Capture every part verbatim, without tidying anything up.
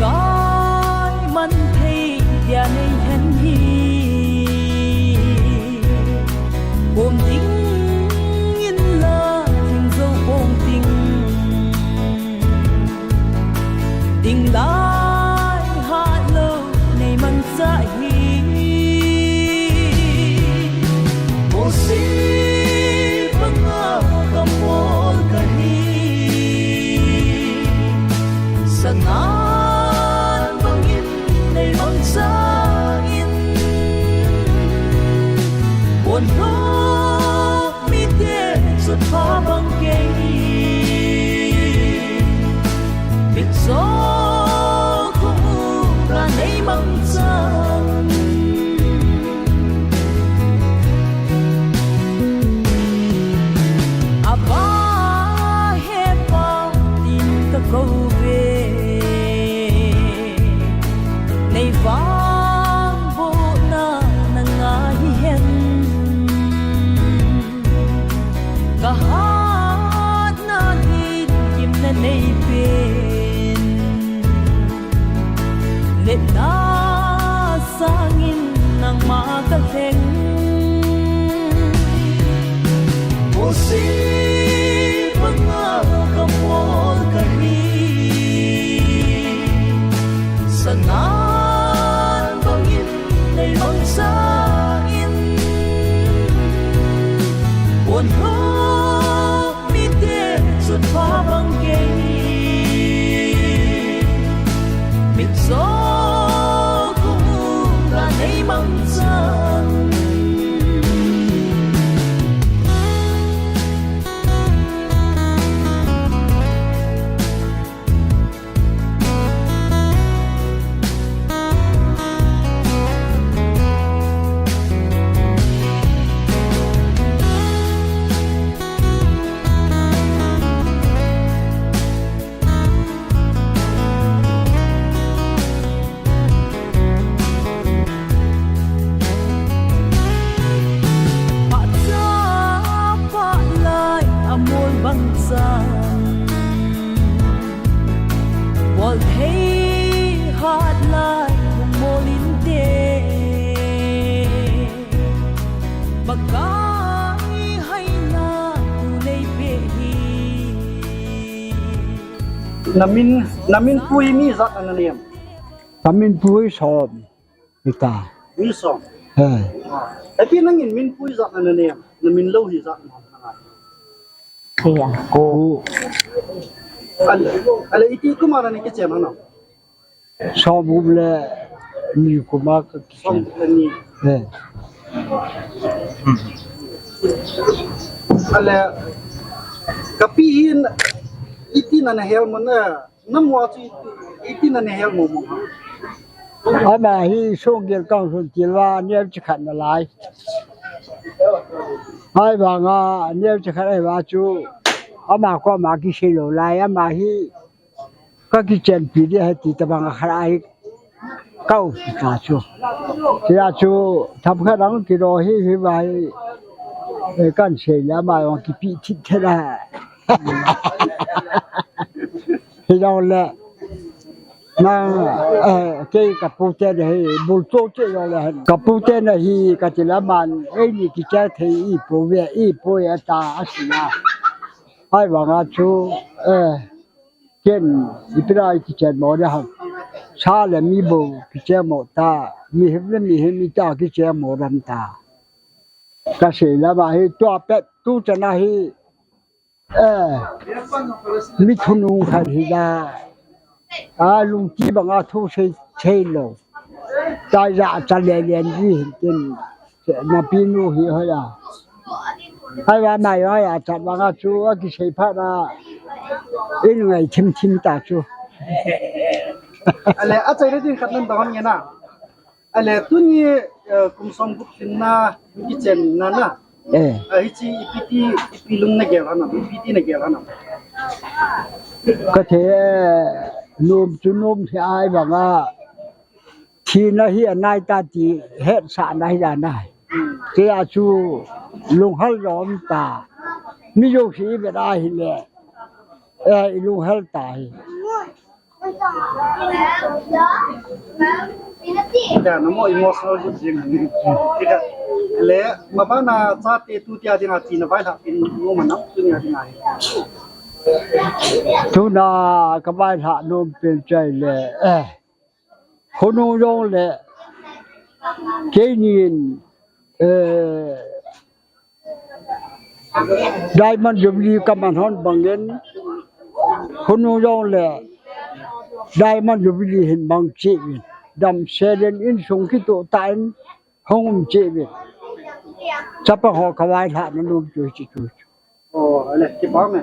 Kai man thei dia nei hen hi. Pom ding in la thing zo pom ding. Ding lai hat lo nei man cha hi. Mo si panga ka mol ka hi. Sanan bangin nei mang sa in. Bon lo mi te sut pha bang kei. Mit so ku ka nei mang sa. Apa he pa tin ka ko ve. Nei vang bo na na ngai hen. Ka hat na din kim na nei pen. Let na sangin nangma ka lheng. Mo si panga ka mol ka hi. Sanan bangin nei mang sa in. Bon lo mi te sut pha bang kei. Mit so ku ka nei mang chan. Phat cha phat lai a mol bang chan. Bol thei hat lai hung mol in te. Pakai haina tu nei pe hi. Na min, na min pui mi ijat na nem? Ka min pui Som. Ita. Mi Som. He. Ah. Epi nangin min pui ijat na nem? Na min lou hi ijat na. Ko. Ale, ale iti kum a na nei kichen ham? Som gup le ni kum a ka kichen. Som gup le ni. Eh. Ale, ka pi hin iti na na hel mo na, na mo chu iti, iti na na hel mo mo. Ama hi song gel kang sun til va neo chi khat na lai. Ahivanga neo chi khat ahi va chu ama koma kisei lou lai, ama hi ka kichenpi ding ahi ti tabang a khat ahi kau ta chu. Tia chu themkhat dang kilo hi hi vai. Eh, kan sei le ama jong kipi thit thit a. Hi jong le. Na, eh, kei ka pu te na hi, bul cho che jong le. Ka pu te na hi, ka ti le aman, eini kichen thei i po ve, i po e ta a si na. Ahivanga chu, eh, Ken, ipi lai kichen mo ding ham. Sa le mi bou kichen mo ta, mihem le mihem ita kichen mo dam ta. Ka sei le ama hi tua pet tu chan a hi, eh, mi thunung khat hi da. A lungti bang a thu sei, sei lou. Taija cha le len ji hin tin. Na pi nu hi hoiya. Hai va mai hoiya cha bang a chu a kisei phat a. In ngai thim thim ta chu. Ale, a chai le din khat nan dong nge na. Ale, tuni, eh, kum som gup tin na, kichen na na. Eh. A hichi ipi ti, ipi lung na gel ham, ipi ti na gel ham. Ka the, eh, nom chu nom hi ahivanga. Thina hi anai ta ti hetsahna hi anai. Tia chu lunghel jong um ta. Mi jouse i vet a hile. Eh, i lunghel ta hi. Tia, na mo emotional jing. Tia, le, mabana chate tu tia dinga tina vai la pin mo manam tu nia dinga. Tuna ka vai la nom pen chai le, eh. Khonung jong le, keinin, eh, Diamond Jubilee kaman hon bangin, khonung jong le, Diamond Jubilee hin mang cheh uvin, damsel in insung kitoh tah in hung um cheh uvin. Chapang ho ka vai la na nom chu chu chu. Oh, ale, kipah me.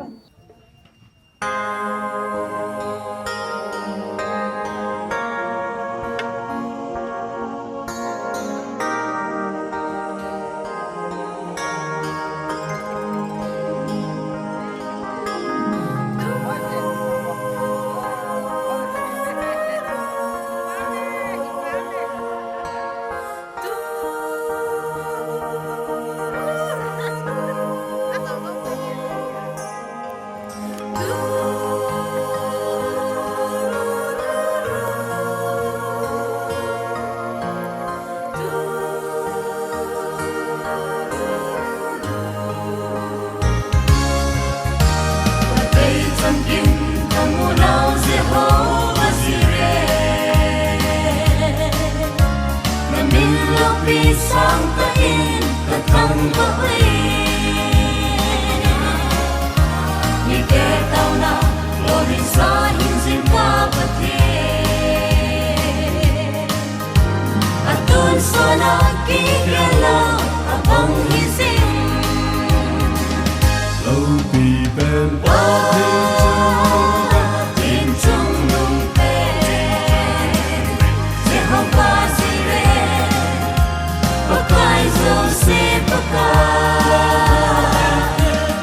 Atun sona kigel lou, abang hi jing. Loupi pen Pathen chung, Pathen chung lungpen, Jehovah Jireh, Pakai jouse Pakai,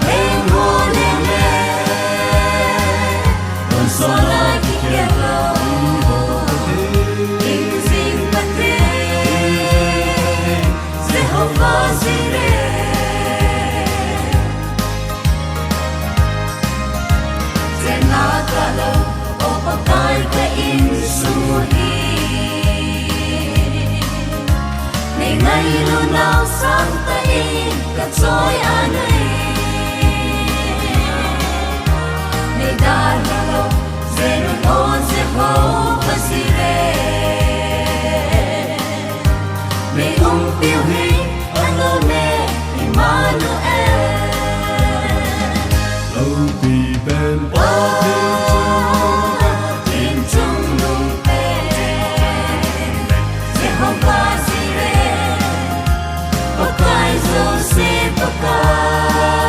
leng ho leng le. Tun sona kigel lou, ding jing Pathen, Jehovah Jireh. Jena kalou, O Pakai ka insung u hi. Nei ngailut nau sangtah in ka choi anei. Nei dalha lou jeng un O Jehovah Jireh. Nei umpiu hi anom e Immanuel. Loupi pen Pathen chung, Pathen chung lungpen, Jehovah Jireh, Pakai jouse Pakai.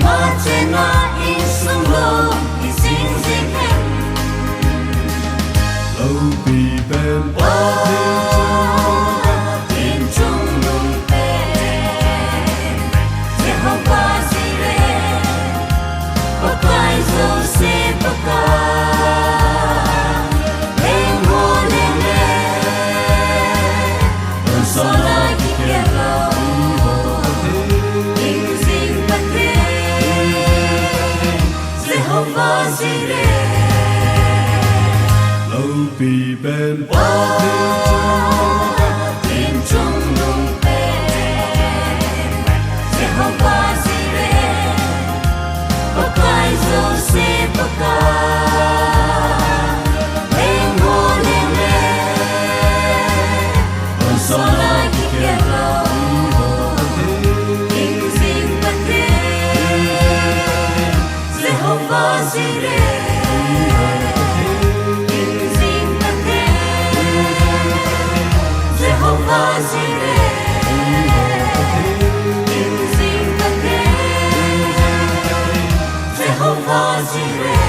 Achena insung lom ijing jing hen. Loupi pen Pathen chung lungpen, in chung lungpen, Jehovah Jireh, Pakai jouse Pakai. Leng ho leng le, Sola kikhel lou, ijing Pathen, Jehovah Jireh. Loupi pen Pathen, in chung lungpen, Jehovah Jireh, Pakai jouse Pakai. Leng ho leng le, Sola kikhel lou, ijing Pathen, Jehovah Jireh. Ijing Pathen, Jehovah Jireh. Ijing Pathen, Jehovah Jireh.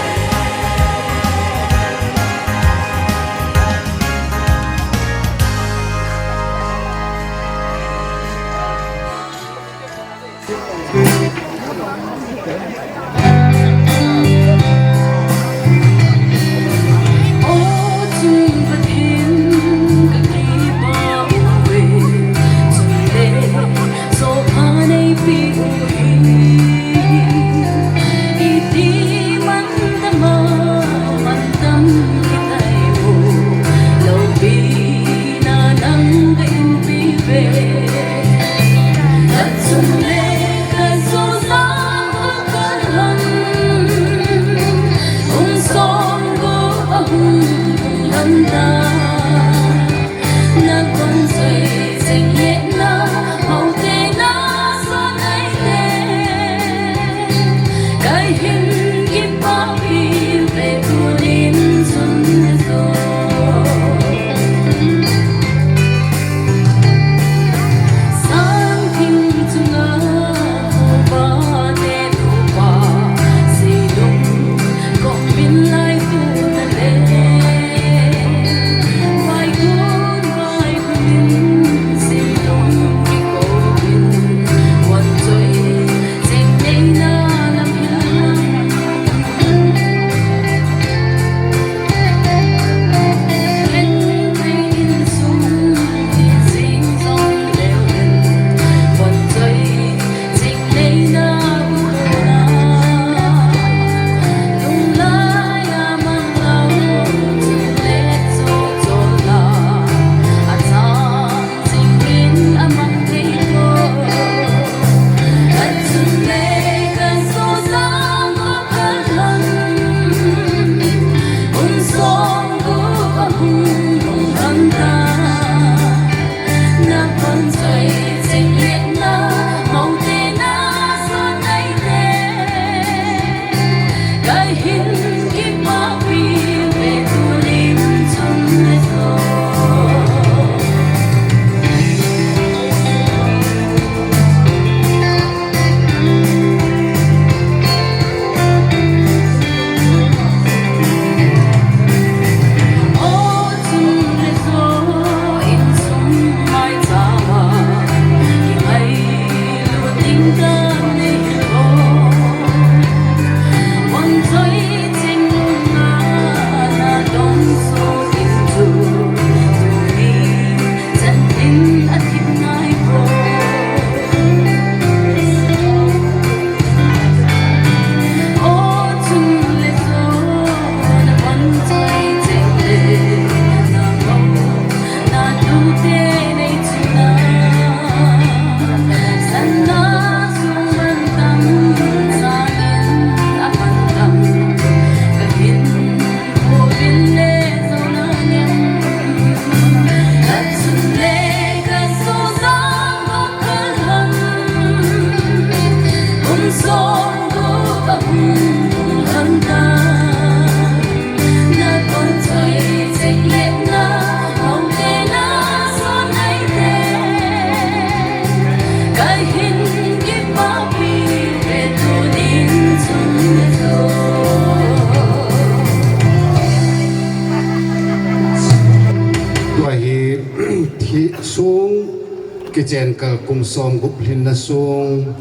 Kichen kal kum som gup lhinna song,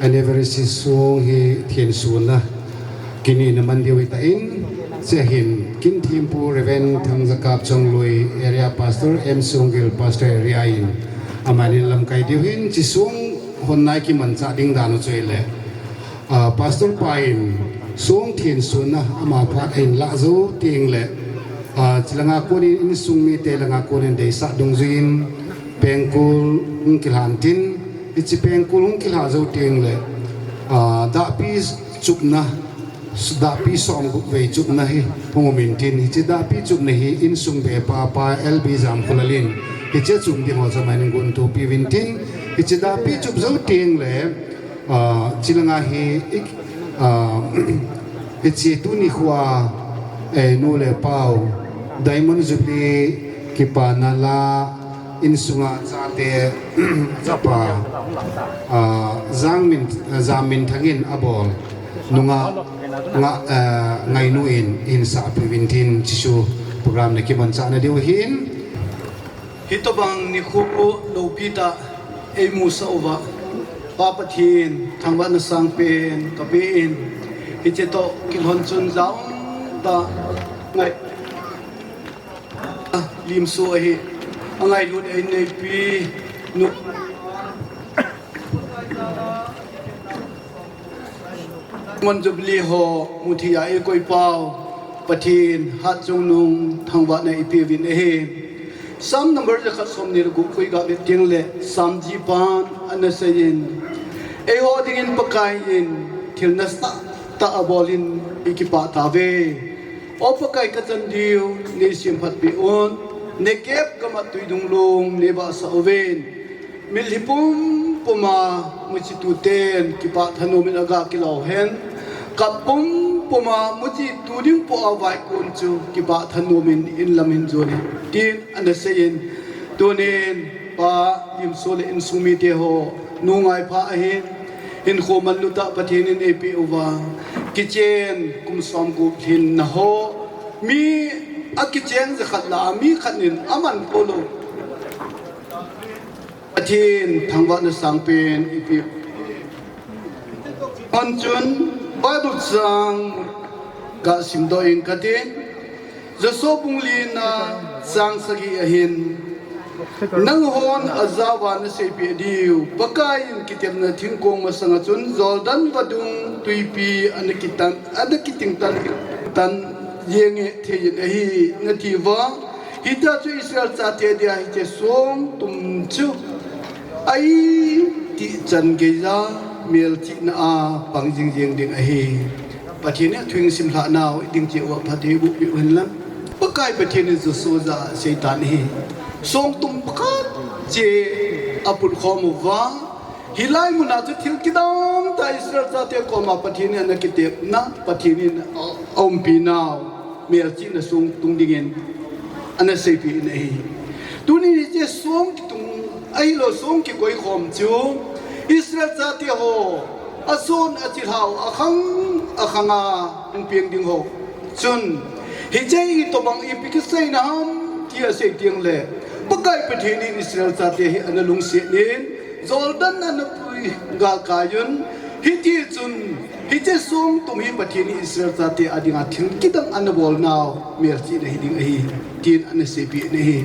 anniversary song hi thensunna kinina man diu hitan, hiche hin kinthempu Reverend Thangjakap Chongloi, Area Pastor, M Songgel Pastor Area in amanin lamkai diu hin, hiche song honna kimanchah ding dan u chu ahile, ah, Pastor pa in song thensunna ama phat ahin lah jou teng le, ah, hiche langa konin insung mite langa konin deisah dungjuiyin pengkul hung kilhan tin, hiche pengkul hung kilha jou teng le, ah, dahpi chupna, dahpi som gup vei chupna hi hung um intin, hiche dahpi chupna hi insung bepa pa L B Jamkholal in hiche chup ding ho chu amanin gontopi uvin tin, hiche dahpi chup jou teng le, ah, hiche langa hi, i, ah, hiche tuni khoa, eh, nu le pau, Diamond Jubilee kipana la, insunga chate, chapa, ah, Jangmin, Jamminthang in abol nungah, ngah, ah, ngainu in, insah pi uvin tin, hiche chu program na kimanchahna diu ahin. Hitobang nikho lopi tah eimusah uva, Pa Pathen thangvahna sangpen kapen, hiche toh kilhon chun jaum tah ngai, ah, limso ahi, angailut einneipi nu Diamond Jubilee ho mutheiya eikoi pau, Pathen hatchungnung thangvahna ipeuvin ahi. Psalm number jakhat somni le gup khu iga vet teng le, Psalm jipan ana seiyin, eiho dingin Pakai in thil nasatah abol in ikipah tauve. O Pakai, kachan diu neisemphat peh un, Negeb gam a tuidung long neivahsah uvin. Mitlhi pumpum a muchi tuten kipah thanom in aga kilah hen, kap pumpum a muchi tu ding poh a vaikon chu kipah thanom in inlam hin jon in, tin ana seiyin, tunin Pa Limso le insung mite ho nungaipha ahin, hinkho manlutah Pathen in eipeh uva, kichen kum somgup lhinna ho, mi akichen jakhat lah a mi khat in aman poulou Pathen thangvahna sangpen ipeh. Hon chun Bible chang gasimdoh inge katin, Joshua bung lina chang sagi ahin, nanghon ajah uva naseipeh diu, Pakai in kitepna thingkong masanga chun Jordan vadung twipi ana kitan, ana kiting tan, tan jenge thei in ahi, nati uva. Hitia chu Israel chate dia hiche songtum chu aiti chan geiya melchihna a pang jingjing ding ahi. Pathen in athu isimlhah nau iding cheh uva phatthei eiboh peh u hen lang. Pakai Pathen in Joshua jah a aseitan ahi. Songtum khat cheh aputkhom uva, hilai muna chu thil kidang tah Israel chate koma Pathen in ana kitepna, Pathen in a, aumpi nau, melchihna songtung dingin ana seipeh in ahi. Tuni hiche song kitung, ahilou song kikoikhom chu, Israel chate ho, ason achilhau, akhang, akhanga hung peng ding ho chun, hiche itobang ipi kiseina ham, ti asei teng le, Pakai Pathen in Israel chate hi ana lungset in, Jordan ana pui galkai un, hitichun, hiche songtum hi Pathen in Israel chate adinga thil kidang ana bol nau, melchihna hiding ahi, tin ana seipeh in ahi.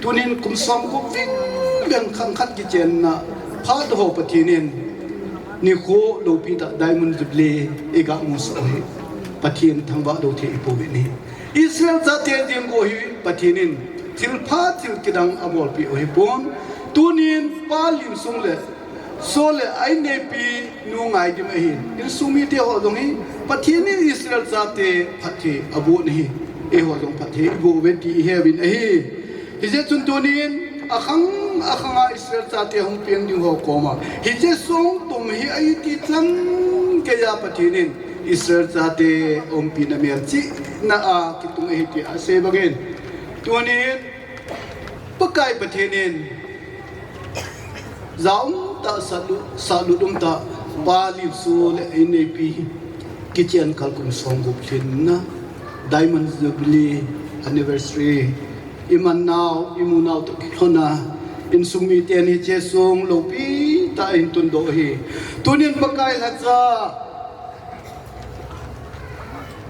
Tunin kum somgup vingveng khang khat kichenna phat ho Pathen in nikho lopi tah Diamond Jubilee iga musah u hi Pathen thangvah lou thei ipouvin ahi. Israel chate jeng go hi Pathen in thilpha thil kidang abolpeh u hipon. Tunin Pa Limso le, so le a inneipi nu Ngaidim ahin, insung mite ho jong hi Pathen in Israel chate phatthei aboh in ahi. Eiho jong phatthei iboh uve ti iheuvin ahi. Hijeh chun tunin akhang akhanga Israel chate hung peng ding ho koma hiche songtum hi aiti chan geiya Pathen in Israel chate umpina melchihna a kitung ahi ti asei bangin, tunin Pakai Pathen in jaum tah, sahlut, sahlut um tah, Pa Limso le a inneipi kichen kal kum somgup lhinna, Diamond Jubilee Anniversary, iman nau, imu nau toh kilhona, Insung miten hiche song lopi tah in tundoh ahi. Tunin Pakai lhacha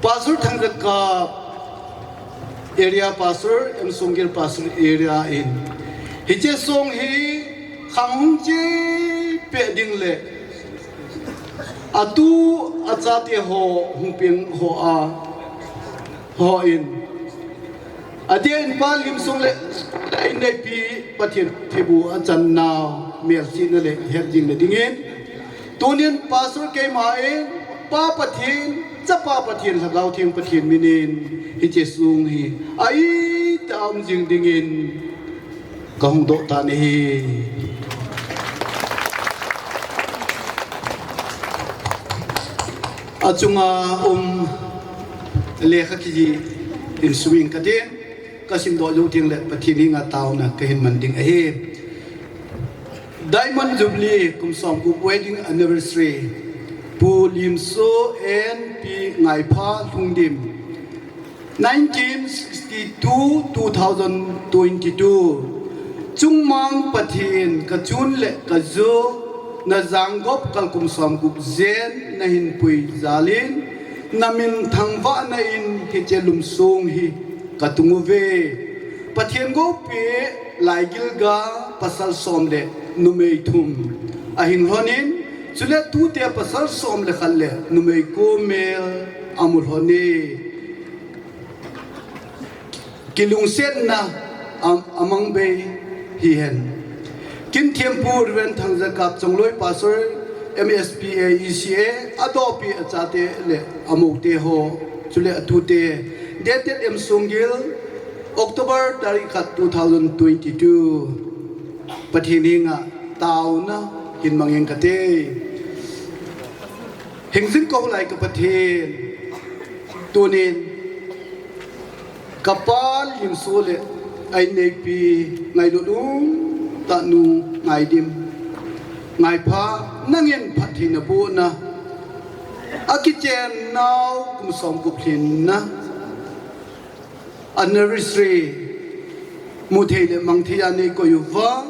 Pastor Thangzakap, Area Pastor, M Songgil Pastor Area in hiche song hi khang hung che peh ding le atu achate ho hung peng ho a, ho in, adeh in Pa Limsong le, le inneipi Pathen thempu achan nau melchihna le hetjingna dingin, tunin Pastor keima in Pa Pathen, Chapa Pathen, Lhagao Theng Pathen minin hiche song hi a itah a um jing dingin kahung doh tan ahi. Achunga um lekha kiji in suming katin, kasimdoh jou teng le Pathen henga taona kahin man ding ahi. Diamond Jubilee kum somgup wedding anniversary, Pu Limso and Pi Ngaipha Lhungdim, nineteen sixty-two, two thousand twenty-two. Chungmang Pathen, kachun le kaju, najang gop kalkum somgup jen nahin pui jalin, namin thangvahna in hiche lumsong hi katung uve. Pathen goupi laigilga pasal som le numei thum ahin lhonin, chule tute pasal som le khat le numei ko mel amu lhonin. Kilungsetna a, amang bei hihen. Kin thempu Reverend Thangzakap Chongloi Pastor, M S P A E C A, adopi achate le amoute ho, chule atute. Dated M Songgil, October tarik khat, two thousand twenty-two. Pathen henga taona hin mang ing kate. Hingjing kahoulai ka Pathen, tunin kapa Limso le ainneipi ngailut umtah nu Ngaidim, Ngaipha, nangin phattheina bohna, akichen nau kum somgup lhinna anniversary muthei le mangthei a neikoi uva,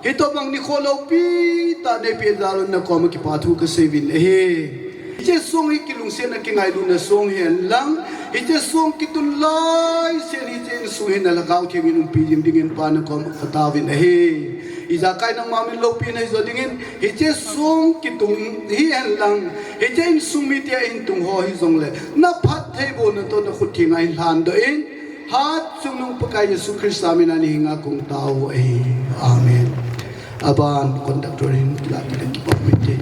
hitobang nikho lopi tah neipeh jal un nakoma kipathu kaseiuvin ahi. Hiche song hi kilungsetna kingailutna song hihen lang, hiche song kitun laisen hiche insung hi na Lhagao Theng in umpi jing dingin Pa nakoma kataovin ahi. Ijakai nangma min loupina hijo dingin, hiche song kitung hihen lang, hiche insung mite ahin tung ho hijongle, naphattheibohna toh nakhut thenga hin lhandoh in, Hatchungnung Pakai Jesu Christa mina nahenga kahung tao ahi. Amen. Aban conductor hin la pila kipah mite.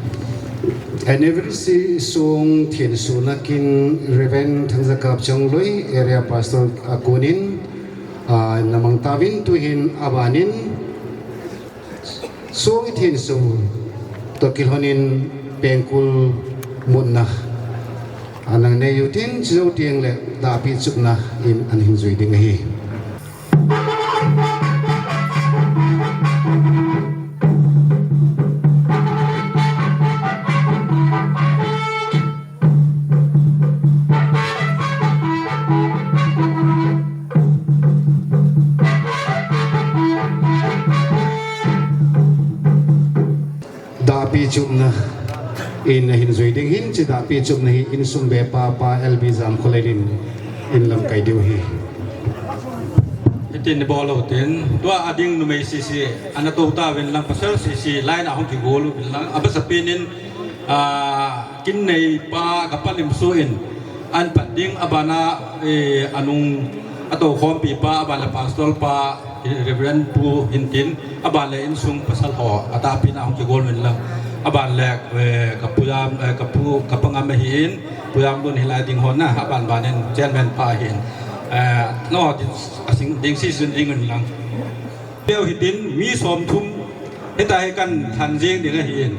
Anniversary song thensona kin Reverend Thangzakap Chongloi, Area Pastor a konin, ah, namang tauvin tuhin abanin song ithenso toh kilhonin pengkul mutna ana nei utin, chujou teng le dahpi chupna in ana hin jui ding ahi. Dahpi chupna in ahin jui ding hin, hiche dahpi chupna hi insung bepa Pa L B Jamkholel in, in lamkai diu ahi. Hitin ibol utin, tua ading numei sese ana tou tauvin lang, pasal sese line a hung kigol uvin lang, amasapen in, ah, kin neipa kapa Limso in, ahin pat ding, abana, eh, anung atoukhompi pa, aban le pastor pa, Reverend Pu hintin, aban le insung pasal ho, adahpi na hung kigol uvin lang, aban le, eh, kapu Jam, eh, kapu, kapa Ngam ahin, Pu Jamlun hilai ding hon na, aban banin chairman pa ahin, eh, no, ding, asing, ding sisun ding uvin lang. Teu hitin mi somthum, hitia hi kan lhan jeng ding ahin.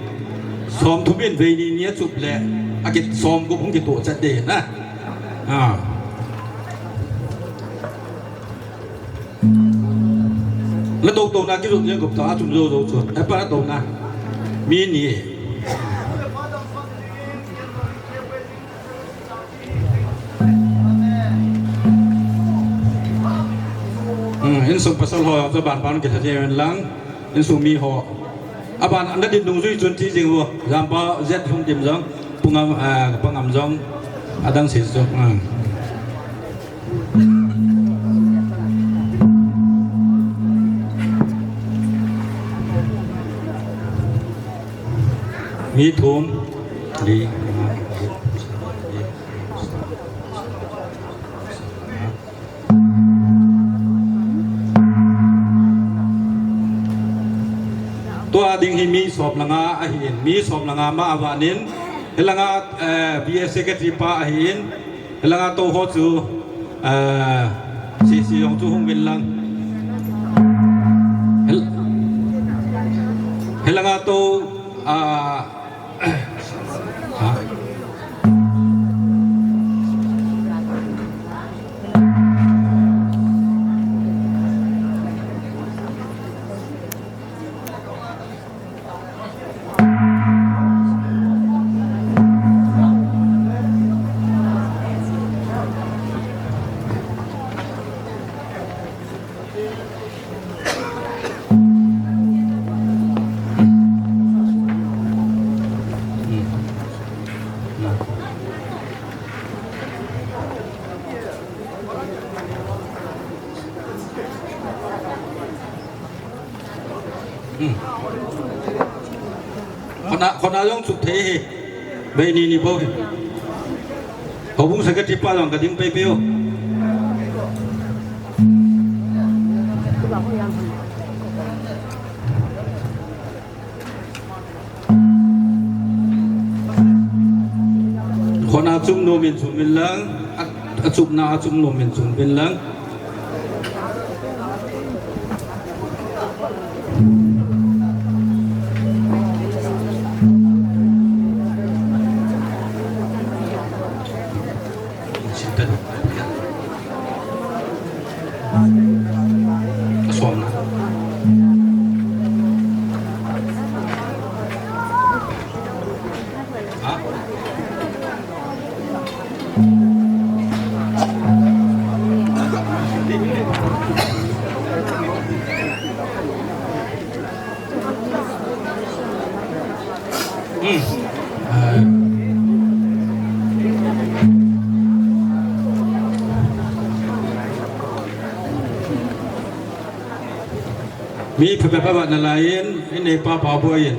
Somthum in vei ni ni achup le, akit somgup hung kitoh chat ding ahi na. Ah. La tou tou na kijot jeng gup ta, achum jou jou chu. Hepa la tou na. Mi ni. Hmm, Insung pasal ho jong chu aban pan kilha jeng in lang, insung mi ho. Aban ana din dungjui chun chi jing u, jampa zet hung dim jong, pungam, ah, pangam jong, adang se jong, ah. Mi thum, li, nga, gup, li, sa, sa, sa, sa, sa. Tua ding hi mi som le nga ahin, mi som le nga ma avanin, hilanga, eh, B S secretary pa ahin, hilanga tou ho chu, eh, C C jong chu hung vin lang. Hil-, hilanga tou, ah, Khona, khona jong chuk thei hi. Bei ni ni bou hi. Houbung secretary pa jong ka ding pei pei o. Khona chum nom in chum in lang, a, achupna achum nom in chum in lang. Mi phabep avat nalai in, in nei pa pa boi in.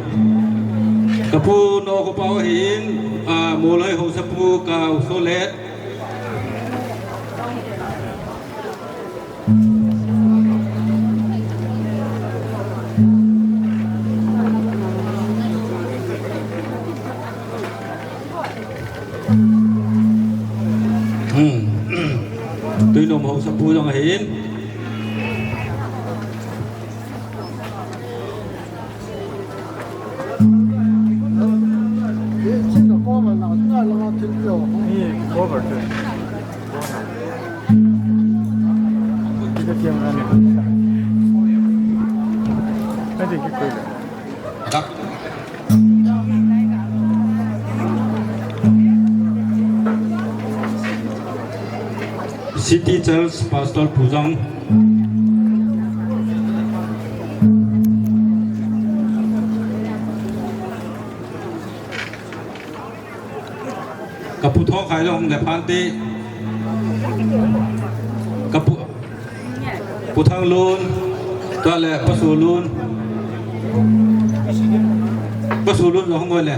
Ka pu no ko pa ahin, a, Molhoi Haosapu Kau Solet. Hmm. Tuinom Haosapu jong ahin. City Church Pastor Pu jong. Ka Pu Thongkhai jong hung le phante. Ka Pu, Pu Thanglun, tua le Pa Solun. Pa Solun jong hung le.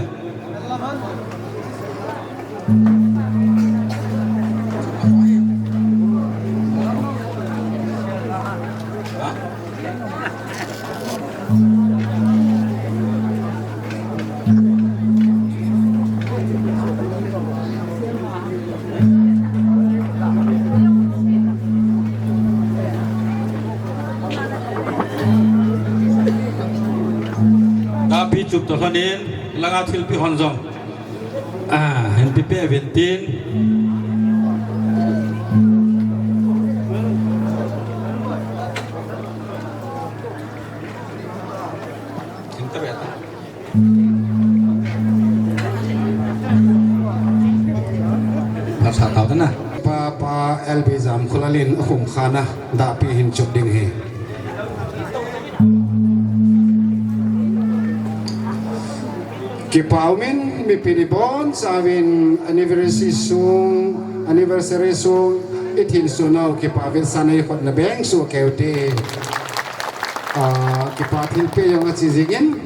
Kapi chup to lhonin, langa thilpi hon jong. Ah, hin pipe uvin tin. Hin ta beta. Pasa tau na. Pa, Pa L B Jamkholalin akhum khana, dahpi hin chup ding hi. Kipa umin, mipi ni bonchauvin anniversary song, anniversary song, ithin song nau kipa vetsahna ikhotna beng soh keu te. Ah, kipa thilpeh jong ache jingin,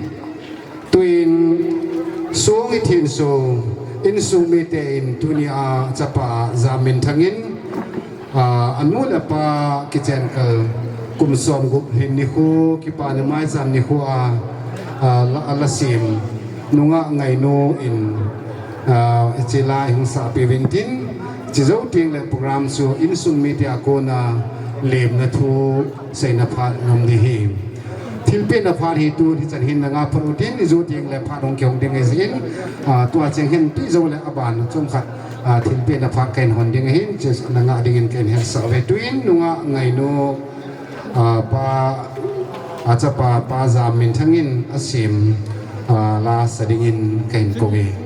tuin song ithin song, insung mite in tunia chapa Jamminthang in, ah, anu le apa kichen kal kum som gup lhin nikho, kipana maicham nikho a, ah, la, la sem nungah ngainu in, ah, hiche la ihung sahpeh uvin tin, chujou teng le program chu insung mite a kona lemna thu seina phat ngam ding ahi. Thilpehna phat hi tu hichan hin na ngah phat utin, ijou teng le phat hung kihong ding ahi jeh in, ah, tua cheng hin tijou le aban chomkhat, ah, thilpehna phat kahin hon ding ahin, chena ngah dingin kahin hetsah uve. Tuin nungah ngainu, ah, pa, achapa Pa Jamminthang in asem, ah, la sa dingin kahin kouve.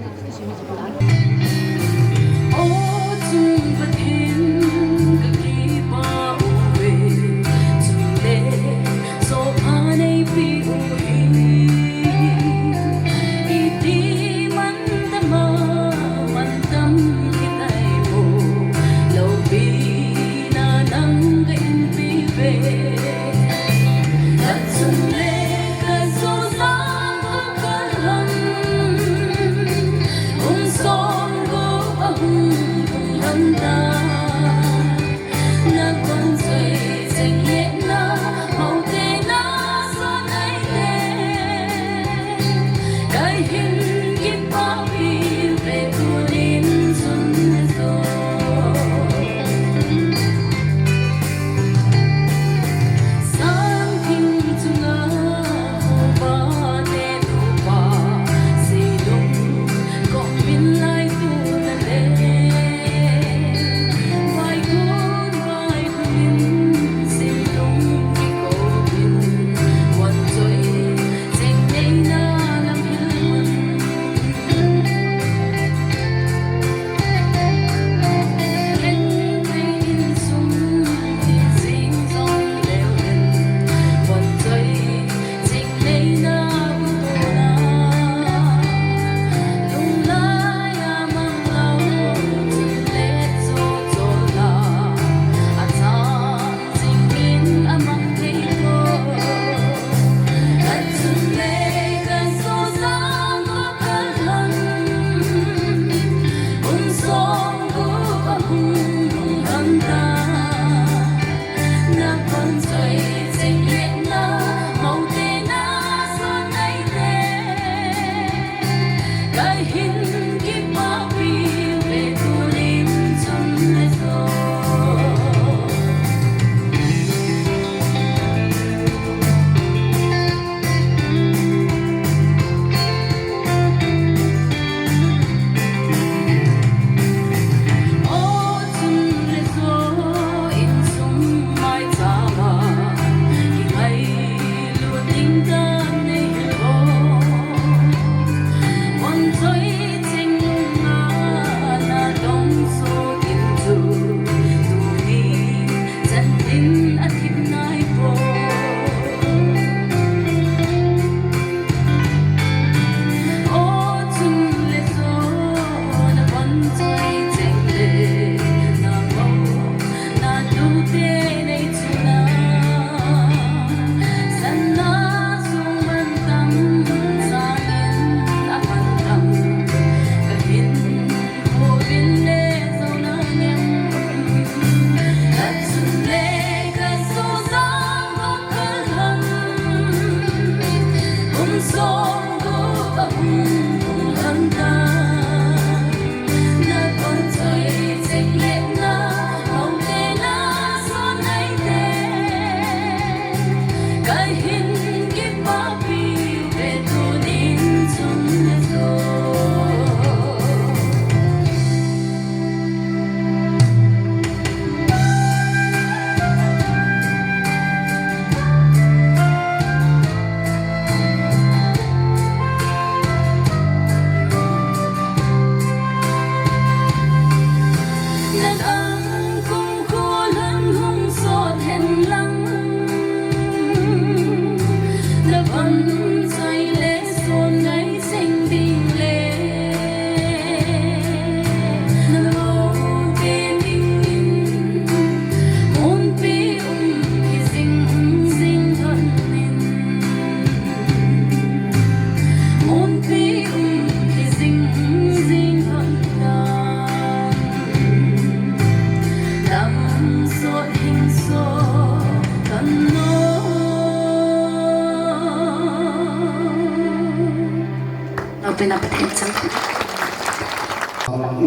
Pina Pathen chang.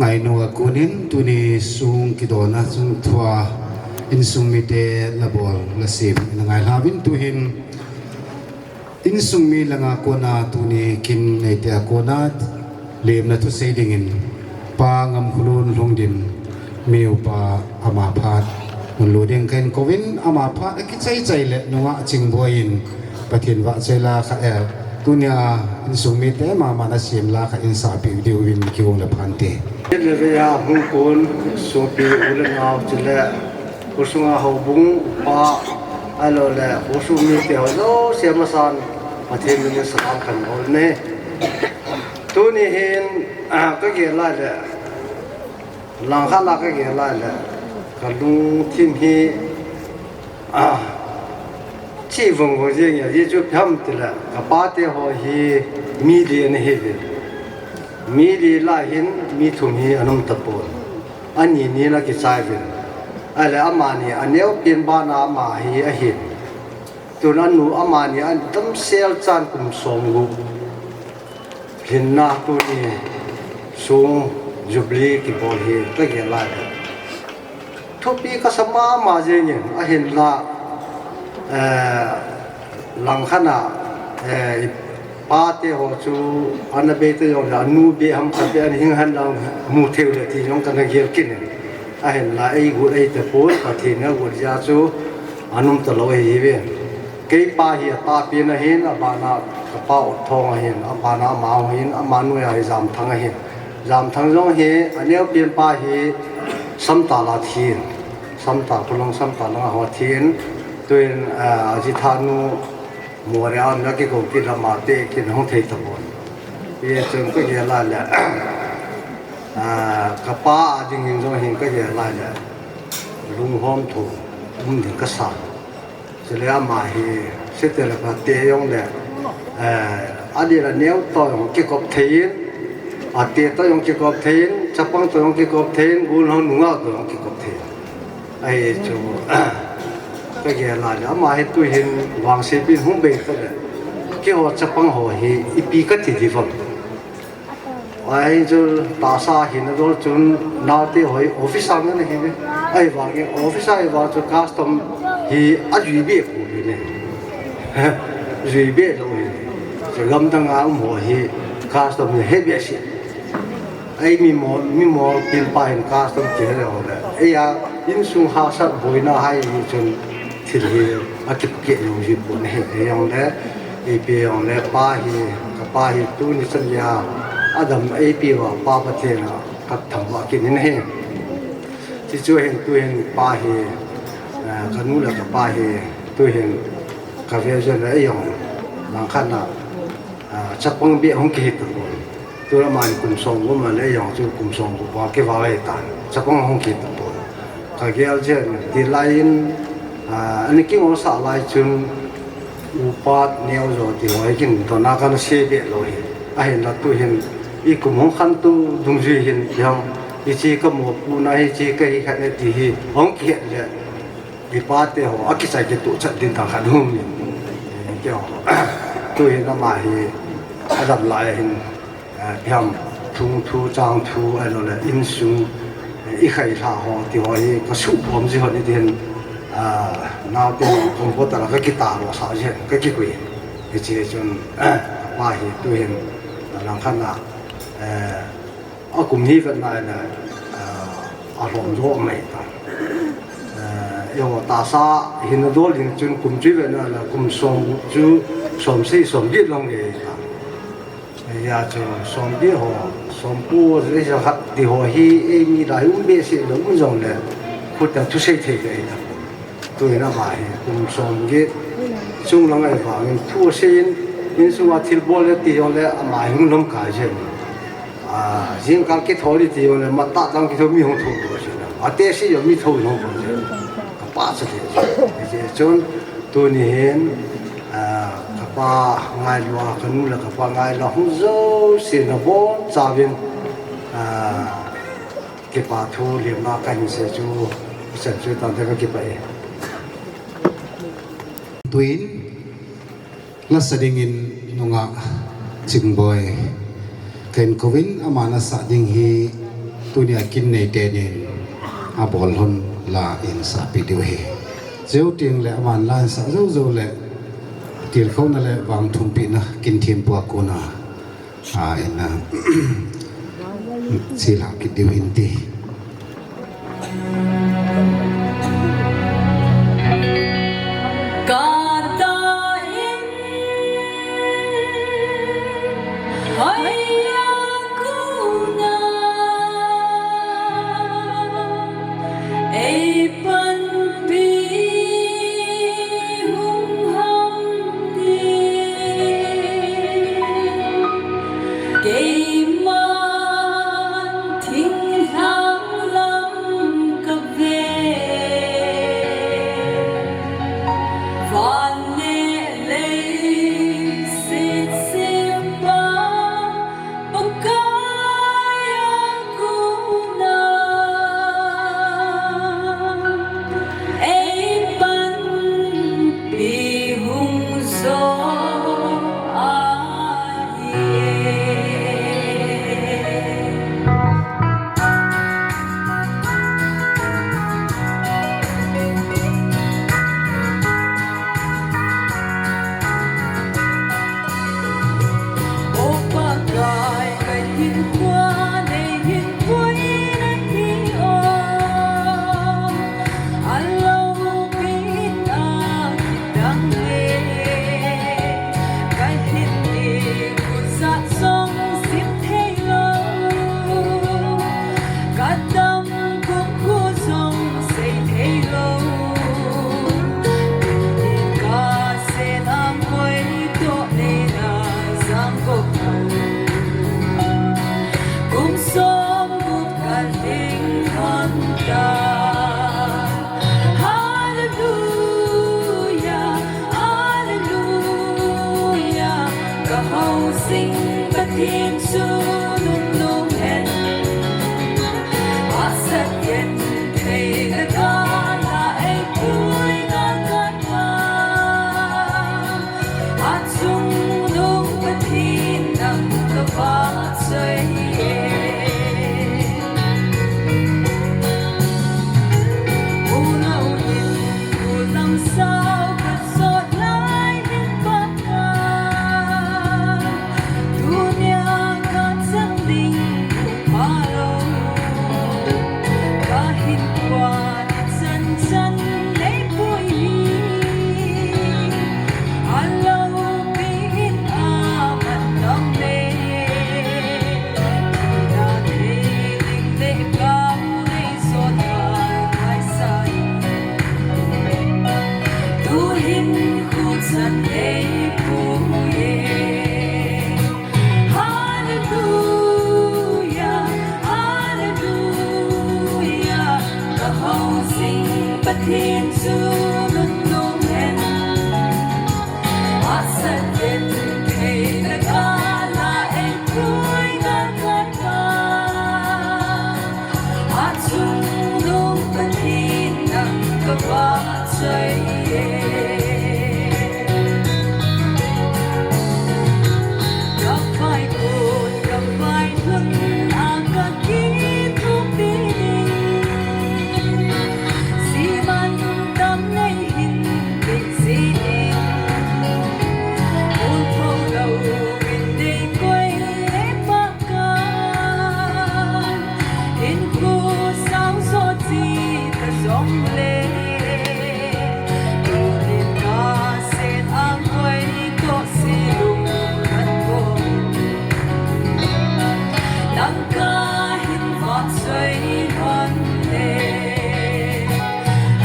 Ngainu a konin tuni sung kidona sung thua insung mite labol lasem ina ngai hlauvin tuhin insung mi langa kona tuni kin neite a kona lemna thusei dingin Pa Ngamkhulun Lhungdim mi upa ama phat mun lu ding kahin kouvin ama phat akichai chai le nunga Chingboi in Pathen vahchoi la kha e. Tunia insung mite mama nasem la kha insahpi diuvin kigong le phante. Kin le vea hung kon sopi u le nao chule khosunga houbung pa ahilou le khosung mite ho jouse masan Pathen min in salam kahin bol e. Tuni hin, ah, kagel lai le, langkhat a kagel lai le, kalungthim hi, ah, chi vong vong jeng e, hichu ipi ham tile, kapate ho hi mi li ana hiuvin. Mi li lah hin, mi thum hi ana um tapon. Ani ni ana kichai uvin. Ahile amani, aneopen bana ama hi ahin. Tun anu amani, adamsel chan kum somgup. Hinna tuni sung Jubilee kibol hi kagel lai le. Thupi kasa mama jengin ahinla, eh, langkhat a, eh, ipate ho chu ana bei ta jong le, anu bei ham khat bei ana hing hen lang mu thei u le ti jong kana gel kit in. Ahinla eigot eitapon, Pathen in agot jeh a chu ana um talou ahiuvin. Keipa hi atahpen ahin, abana kapa Otthong ahin, abana ama ahin, ama noiya hi Jamthang ahin. Jamthang jong hi aneopen pa hi Samtal a thin, Samtal, Khullang Samtal langa ho thin, tuin, ah, ajithanu Moreh a ana kikou kit lama te kin hung thei tapon. Hichun kagel lai le, ah, kapa a dingin jong hin kagel lai le, lunghom thou um ding kasa. Chule ama hi, sete le pate jong le, eh, adeh le neo toh jong kikop thei in, ate toh jong kikop thei in, chapang toh jong kikop thei in, gollhang nungah toh jong kikop thei in. Ahi chu, kagel lai le, ama hi tuhin vangsepi hung bei ta le, keiho chapang ho hi ipi kati diu vem. Ahi chu tahsa hina dol chun naote ho hi officer ana hiuve. Ahivangin officer ahivang chu custom hi ajui be pouve. Jui be lou hi. Chu gamdang a um ho hi custom hi he behseh. Ahi mi mo, mi mo pen pa hin custom kihe lou le. Eia insung hahsat boina hai hi chun thil hi akipakeh lou ji pon ahi. Hijongle, ipi jongle pa hi, kapa hi tuni chan geiya adam eipeuva Pa Pathen a kathangvah kit in ahi. Chuche chu hin tuhin pa hi, eh, kanu le kapa hi tuhin kave jeng le eijong langkhat a, ah, chapang beh hung kihi tapon. Tun amani kum somgup ma le eijong chu kum somgup val kival ahitan. Chapang hung kihi tapon. Kagel jeng in, tilai in, ah, ana kingolsah lai chun, upa neo jo ti ho hi kin dona kana sei be lou hi. Ahinla tuhin, ikum hung khantou dungjui hin, ipi ham, hiche kamopohna hiche kahi khat e ti hi hung kihet le, ipate ho akichai kituh chat ding tah khat um in. Keiho, tuhin ama hi adam lai ahin, eh, ipi ham, thung thu, chang thu, ahilou le insung, eh, ikhai lha ho ti ho hi kasuhkhom ji hon in tin, ah, naote ho comforter a kakitah losah ji hen, kakikoi. Hiche chun, eh, kapa hi tuhin, langkhat a, eh, akum hi vet na le, ah, alhom jo mai ta. Eh, eiho tahsa hina dol ding chun kum chu vet na le kum somgup chu somsagi somget lhon gei ta. Hijeh chun somget ho, somko, jakhat ti ho hi eimi lah a um behseh lou um jongle, khut a thusei thei kei ta. Tuhin ama hi kum somget chunglang ahivangin thu asei in, insunga thilbol le ti jongle ama hi hung lom kai jeng. Ah, jingkal kithou ding ti jongle matah tah kithou mi hung thou lou jeng. Atehse jong mi thou hung lou jeng. Kapa chu ti. Hijeh chun tuni hin, ah, kapa ngailua, kanu le kapa ngailua hung jouse nabonchauvin, ah, kipa thu lemna kahin sei chu, ichan chu tante kakipah e. Tuin, lasa dingin nungah Chingboi Ken kovin aman asah ding hi tunia kin neite nin abol lhon la in sahpi diu ahi. Chuteng le aman la in sah jou jou le tilkhouna le vangthumpina kin thempu a kona a in a, chilhah kit diu hin ti. Keiman thinglhang lam kave, van le leiset sempa Pakai a kona eipanpi hung jo ahi. O Pakai, kahinkho nei hinkho nahi o. Aloupina kidang le, kahin ding khosah jong sim theilou, kadam kumkho jong sei theilou. Tunin kasen angoi toh neina jangkop lou, kum somgup kalhing lhon tai. Hallelujah, hallelujah, ka houjing Pathen chu nunnom hen. Asah genthei tah a la eipui ngal khat pa, achungnung Pathen nang ka vahchoi e. Unau hin, unau sao ka sot lai hin Pakai, tunia ka chang ding phalou, kahinkho ichan chan neipui hi, aloupin aman dam le, thina thei ding le kau nei jot ngai ngai sa in, tuhin khuchan neipui e. Hallelujah, hallelujah, ka houjing Pathen chu nunnom hen. Asah genthei tah a la eipui ngal khat pa, achungnung Pathen nang ka vahchoi e. Ka vai got, ka vai lhun a ka kithupi ding, siman tam nei hin peh ji ding. Ol tho louvin nei koi e Pakai, hinkho sao jo ji ta jong le, tunin kasen angoi toh silung kan ko, nang kahin vahchoi lhon e.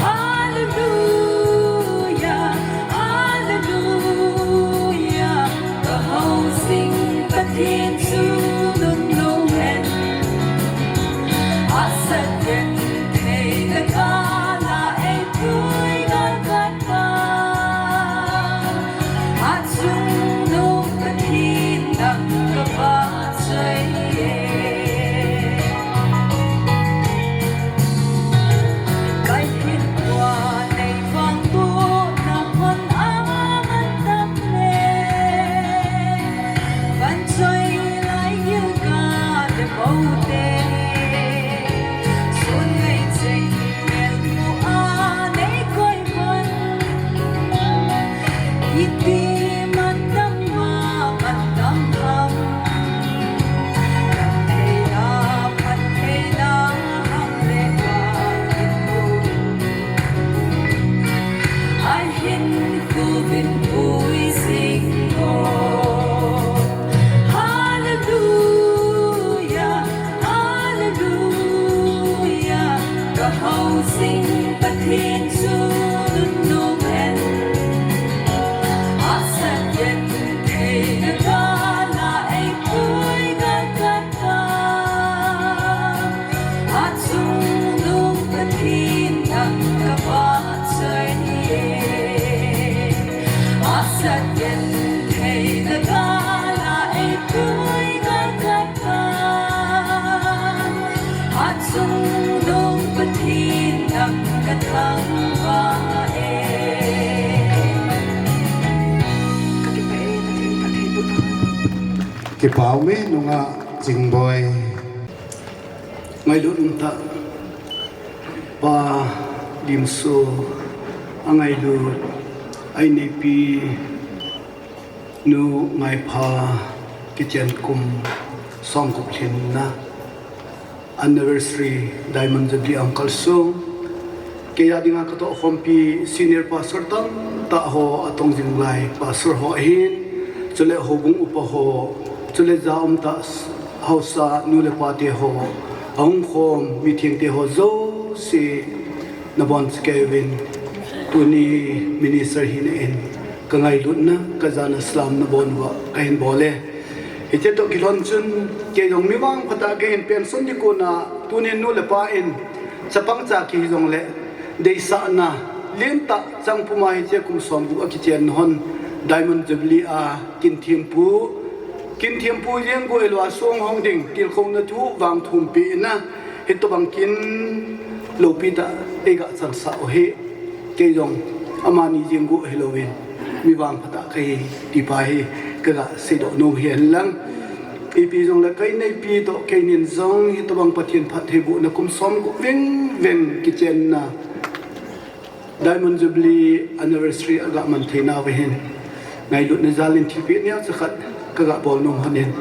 Hallelujah, hallelujah, ka houjing Pathen chu nunnom hen. Asah genthei tah a la eipui ngal khat pa, achungnung Pathen nang ka vahchoi e. Housing Pathen chu nunnom hen. Asat genthei na gala eipui gal khat a. Achungnung Pathen nang ka pachat e. Asat genthei na gala eipui gal khat a. Achungnung Pathen nang ka thangvah e. Ka kipah e, Pathen phattheiboh. Kipa ume nungah Chingboi. Ngailut umtah Pa Limso, angailut, a inneipi Nu Ngaipha kichen kum somgup lhinna anniversary Diamond Jubilee a hung kalsong. Kei a dinga ka tohkhompi senior pastor tamtah ho, atong jing lai pastor ho ahin, chule houbung upa ho, chule ja umtah haosa nu le pate ho, ahung khom mithengte ho jouse, nabonchauvin tuni minister hina in ka ngailutna, ka jana salam nabon uva kahin bol e. Hiche toh kilhon chun kei jong mi vangphatah kahin, pension ding kona tunin nu le pa in chapang cha kihi jongle deisahna lentah chang puma hiche kum somgup a kichen hon Diamond Jubilee a kin thempu, kin thempu jeng guh hilou a song hong ding tilkhouna thu vang thumpi ina hitobang kin loupi tah eiga chansah u hi. Kei jong amani jeng guh hilouvin mi vangphatah kahi tipa hi kaga seidoh nom hi henlang. Ipi jongle ka inneipi toh keinin jong hitobang Pathen phattheibohna kum somgup vengveng kichenna Diamond Jubilee anniversary aga man theinauva hin ngailutna jalin thilpeh neocha khat kaga bol nom hon in,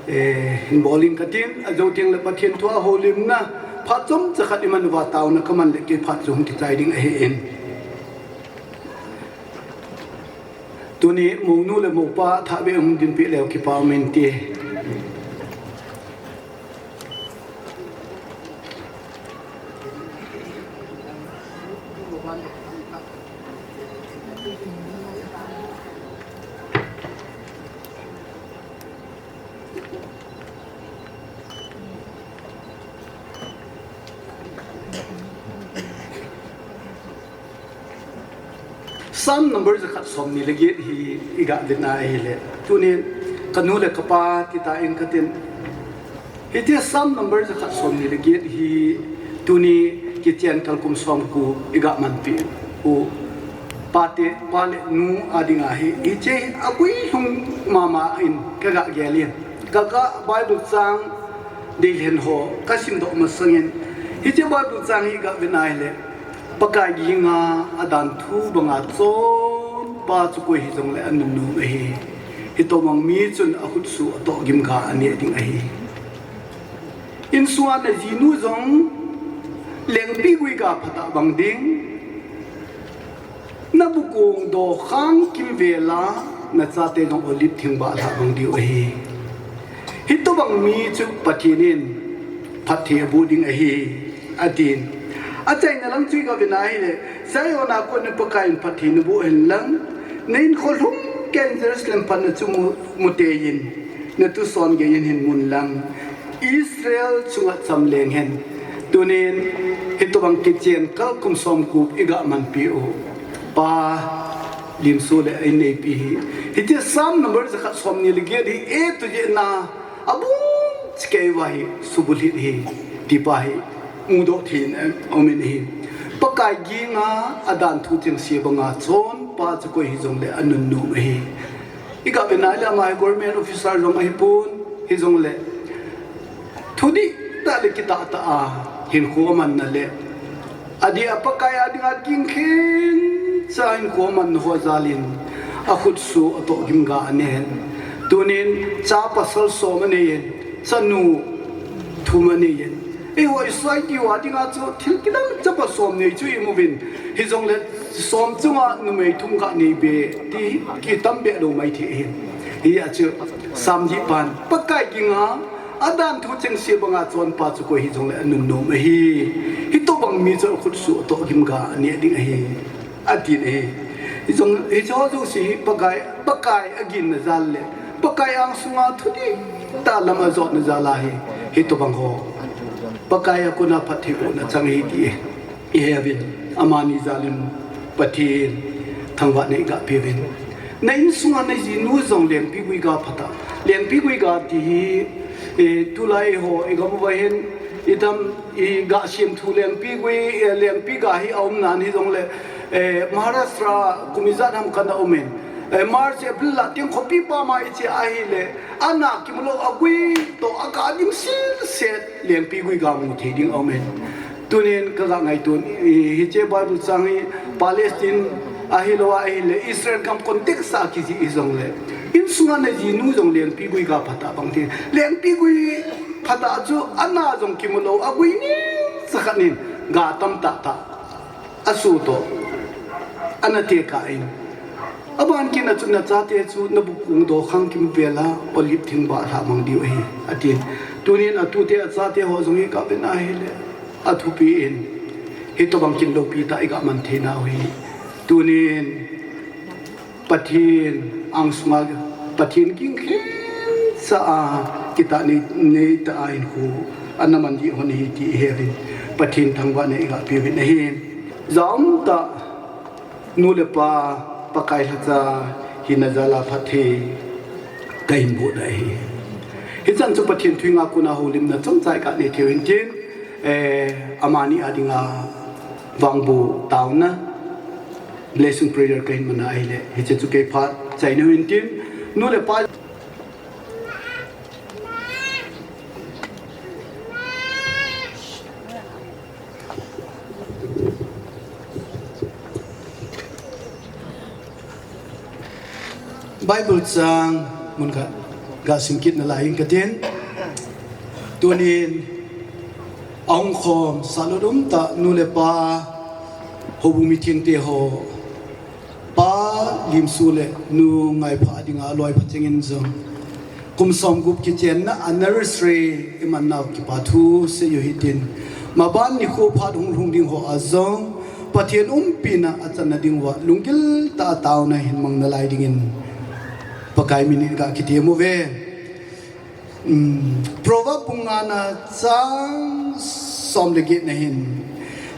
eh, hin bol ing katin, ajou tengle Pathen thua houlimna phat chomcha khat iman uva taona kaman le kei phat chu hung kichai ding ahin. Tuni mounu le moupa thahbeh hung dinpeh leu kipa um inte. Psalm number jakhat somni le get hi iga vet na ahile, tunin kanu le kapa tita in katin, hiche Psalm number jakhat somni le get hi tuni kichen kal kum somgup iga manpeh u pate, pa le nu a dinga hi, hiche hi aguilhung mama in kaga gelin, kaga Bible chang deilhen ho kasimdoh masangin, hiche Bible chang hi iga vet na ahile, Pakai ginga adanthu banga chonpa chu koi hijongle anunnom ahi. Hitobang mi chun akhutsuh atoh gimga aneh ding ahi. Insunga najinu jong lengpi guiga phatah bang ding, nabu kong dokhang kimvela nachate jong olive thengbah lhah bang diu ahi. Hitobang mi chu Pathen in phatthei aboh ding ahi, atin. Achaina lang chu iga vet na ahile, Zion a kona Pakai in phatthei naboh henlang, nahinkho lhumkeiyin Jerusalem phatna chu mu, muteiyin, natuson geiyin hin mun lang, Israel chunga chamleng hen. Tunin hitobang kichen kal kum somgup iga manpeh u pa Limso le a inneipi hi, hiche Psalm number jakhat somni le get hi A to Z na abung chikeiva hi subulhit hi tipa hi mudoh thei in aumin ahi. Pakai ginga adanthu chengse banga chonpa chu koi hijongle anunnom ahi. Iga vet na ahile ama hi government officer jong ahipon, hijongle thudihtah le kitahtah a hinkho amanna le adeh a Pakai a dinga kingkheng cha hinkho amanna ho jalin akhutsuh atoh gimga anen. Tunin cha pasal som aneiyin, chanu thum aneiyin, eiho society a dinga chu thil kidang chapa som nei chu imuvin, hijongle som chunga numei thum ga neibe ti kitam behlou maithei ahin. Hijeh chun Psalm dihpan Pakai ginga adanthu chengse banga chonpa chu koi hijongle anunnom ahi. Hitobang mi chu khutsuh toh gim ga neh ding ahi, atin ahi. Hijong, hiche ho jouse hi Pakai, Pakai aginna jal le Pakai angsunga thudih tah lam ajotna jal ahi. Hitobang ho Pakai a kona phattheibohna chang ahi ti iheuvin, amani jal in Pathen thangvahna iga peuvin. Na insunga najinu jong lengpigui ga phat a, lengpigui ga ti hi, eh, tulai ho igam uva hin, idam, iga semthu lengpigui, eh, lengpi ga hi aumnan hijongle, eh, Maharashtra kum ijat ham kana umin, eh, March, April lah teng khopi pama iche ahile, ana kimulou agui toh aga dimset set lengpigui ga mu thei ding aumin. Tunin kaga ngaito, hiche Bible chang hi Palestine ahilou ahile Israel gam context a kijih hijongle, insunga najinu jong lengpigui ga phat a bang ti, lengpigui phat a chu ana jong kimulou agui nisa khat in ga tam tahtah asoh toh ana tekah in, aban kit a chu nachate chu nabukung dokhang kimvel a olive thingbah lhah mang diu ahi, atin. Tunin atute achate ho jong hi kaven ahile, athupi in, hitobang kin loupi tah iga man theinau hi. Tunin Pathen angsunga, Pathen ging khensa a, kitah nei, neitah a hinkho ana man ding hon ahi ti iheuvin, Pathen thangvahna iga peuvin ahi. Jaum tah nu le pa, Pakai lhacha hina jal a phatthei kahin boh ahi. Hichan chu Pathen thu henga kona houlimna chomcha iga nei theiu hintin, eh, amani a dinga vangboh taona, blessing prayer kahin man ahile, hiche chu kei phat chaina hintin, nu le pa Bible chang mun khat ga simkit nalai ing katin. Tunin ahung khom salut umtah nu le pa, houbung mithengte ho, Pa Limsu le Nu Ngaipha dinga aloipha chengin jong kum somgup kichenna anniversary iman nau kipathu seiyu hitin. Maban nikho phat hung lhung ding ho a jong Pathen umpina achanna diuva lunggil tah a taona hin mang nalai dingin Pakai minin ga kitem uve. Um, Proverb bung ngana chang som le get na hin,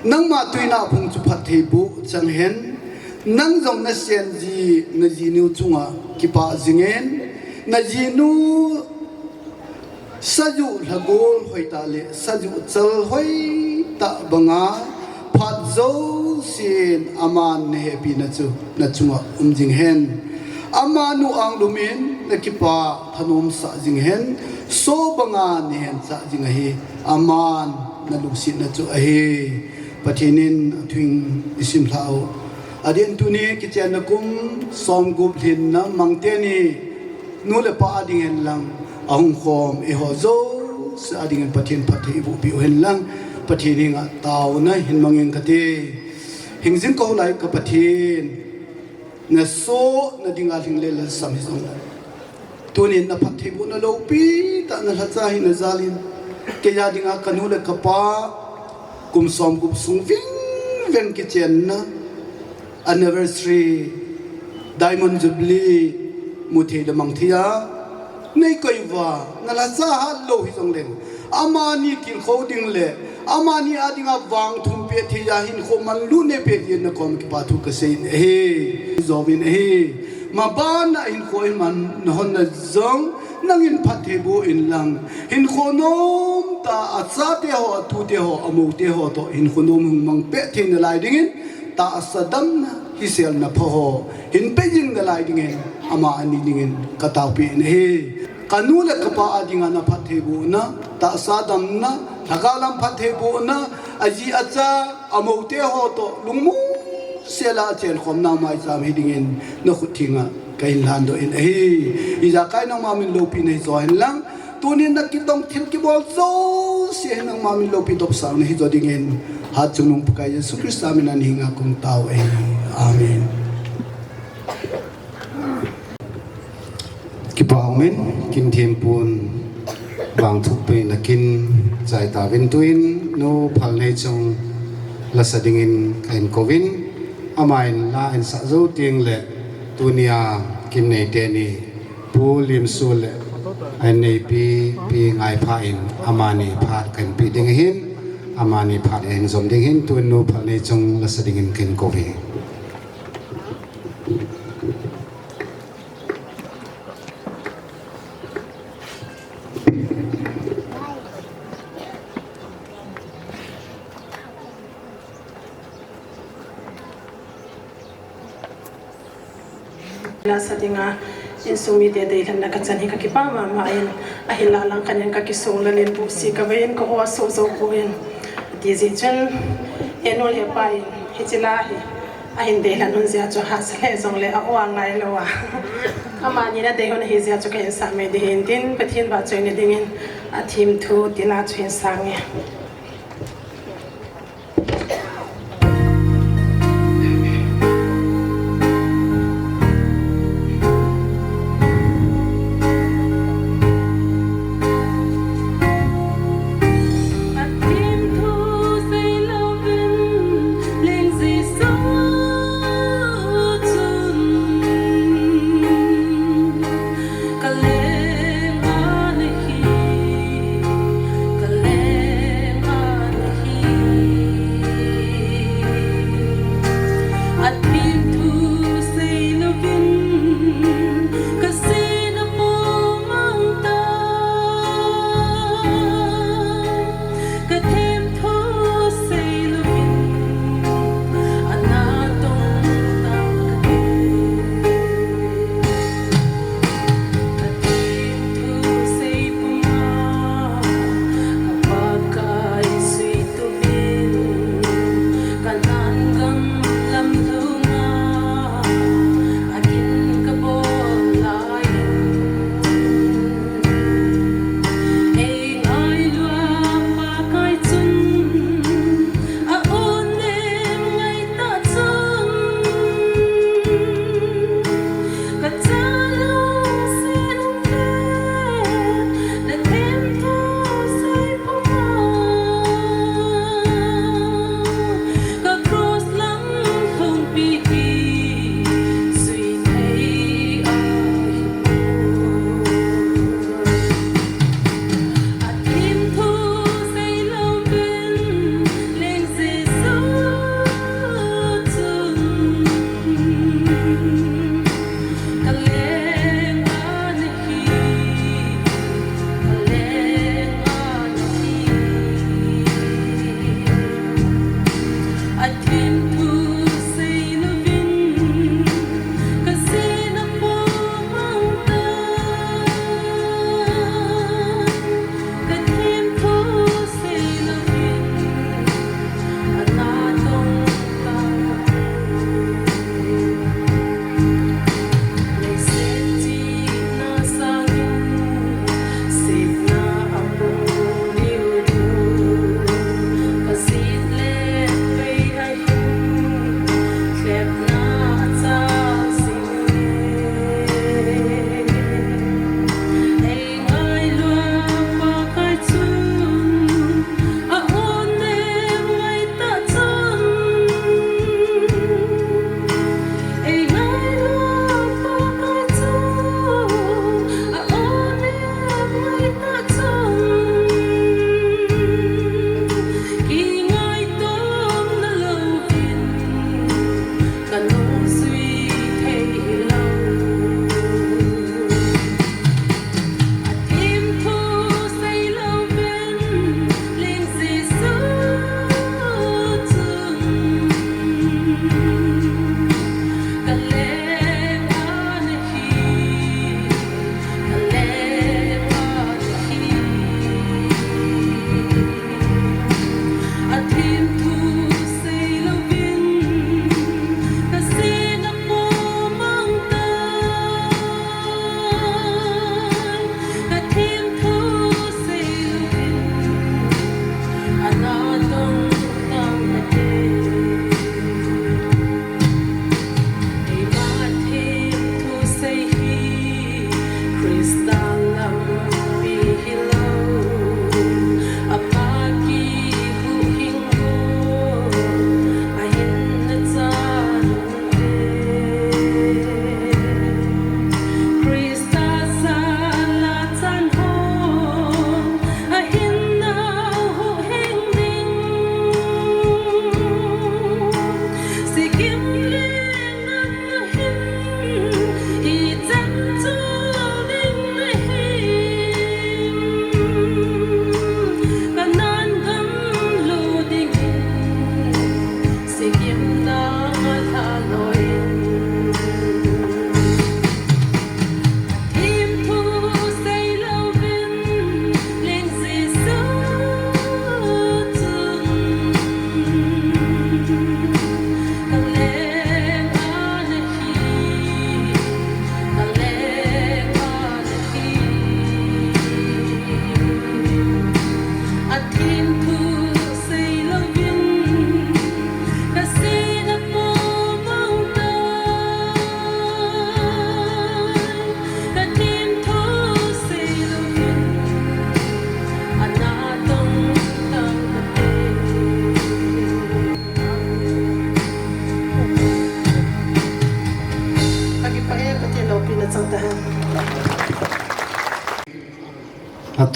nangma tuina phung chu phattheiboh chang hen, nang jong nasenji najinu chunga kipah jingin, najinu sajuh lhagol hoitah le sajuh chal hoitah banga phat jousen aman nahepina chu nachunga um jing hen. Amanu anglum in nakipah thanomsah jing hen, so banga nahenchah jing ahi, aman nalungsetna chu ahi. Pathen in athu isim lhau. Adin tuni kichenna kum somgup lhinna mang teni nu le pa ading hen lang, ahung khom eiho jouse adingin Pathen phatthei iboh peh u hen lang, Pathen henga taona hin mang ing kate. Hingjing kahoulai ka Pathen, nasoh nadinga lhing le lhasam hijong, tunin naphattheibohna loupi tah nalhacha hina jal in, keiya dinga kanu le kapa kum somgup sung vingveng kichenna anniversary, Diamond Jubilee, muthei le mangthei a neikoi uva, nalhacha hatlou hijong leng, amani tilkhou ding le amani adinga vangthum peh theiya hinkho manlut neipeh dingin nakom kipathu kasei in ahi. Jouvin ahi. Mabana hinkho iman nahon na jong nangin phattheiboh in lang, hinkho nomtah a achate ho, atute ho, amoute ho toh hinkho nom hung mang peh thei nalai dingin, tahsa damna, hiselna pha ho hin pe jing nalai dingin, ama ani dingin kataopeh in ahi. Kanu le kapa adinga naphattheibohna, tahsa damna, lhagao lam phattheibohna, aji acha, amoute ho toh lungmong sela achenkhomna maicham hidingin nakhut thenga kahin lhandoh in ahi. Ijakai nangma min loupina hijo hen lang, tunin nakitong thil kibol jouse nangma min loupi topsangna hijo dingin, hatchungnung Pakai Jesu Christa mina nahenga kahung tao ahi. Amen. Kipah umin, kin thempun vangthupina kin chai tauvin, tuin Nu Phalneichong Lasa dingin kahin kouvin, amahin la ahin sah jou tengle tunia kin nei teni Pu Limsu le ahin neipi Pi Ngaipha in amani phat kahin pe ding ahin, amani phat ahin jom ding ahin, tun nu Phalneichung lasa dingin kahin kouve. Lasa dinga insung mite deilhenna kachan hi kakipah mama in, ahinla langkhat in kakisong lal in buhsi kavei in ka-o asuh jou poi. Tijeh chun, henu hepa in hiche la hi ahin deilhen un jeh a chu hahsa lheh jongle a-o angailou a, amani in adei hon ahi jeh a chu kahin sah mai ding ahin tin, Pathen vahchoina dingin athemthu tila chu hin sang e.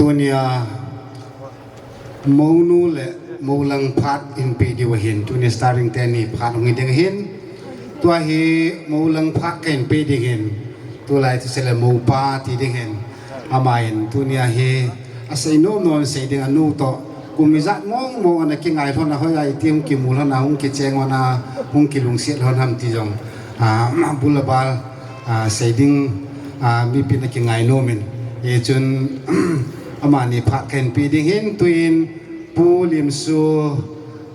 Tunia mounu le moulang phat in pe diu ahin, tunia starring teni phat hung hi ding ahin. Tua hi moulang phat kahin pe ding ahin. Tulai thusei le moupa ti ding ahin. Amahin tunia hi asei nom nom sei ding anu toh. Kum ijat mong mong ana kingai lhon a hoi a iti hung kimu lhon a hung kicheng lhon a hung kilungset lhon ham ti jong. Ah, bul a bal, ah, sei ding, ah, mipin a kingai nom in. Hichun, amani phat kahin pe ding ahin, tuin Pu Limsu,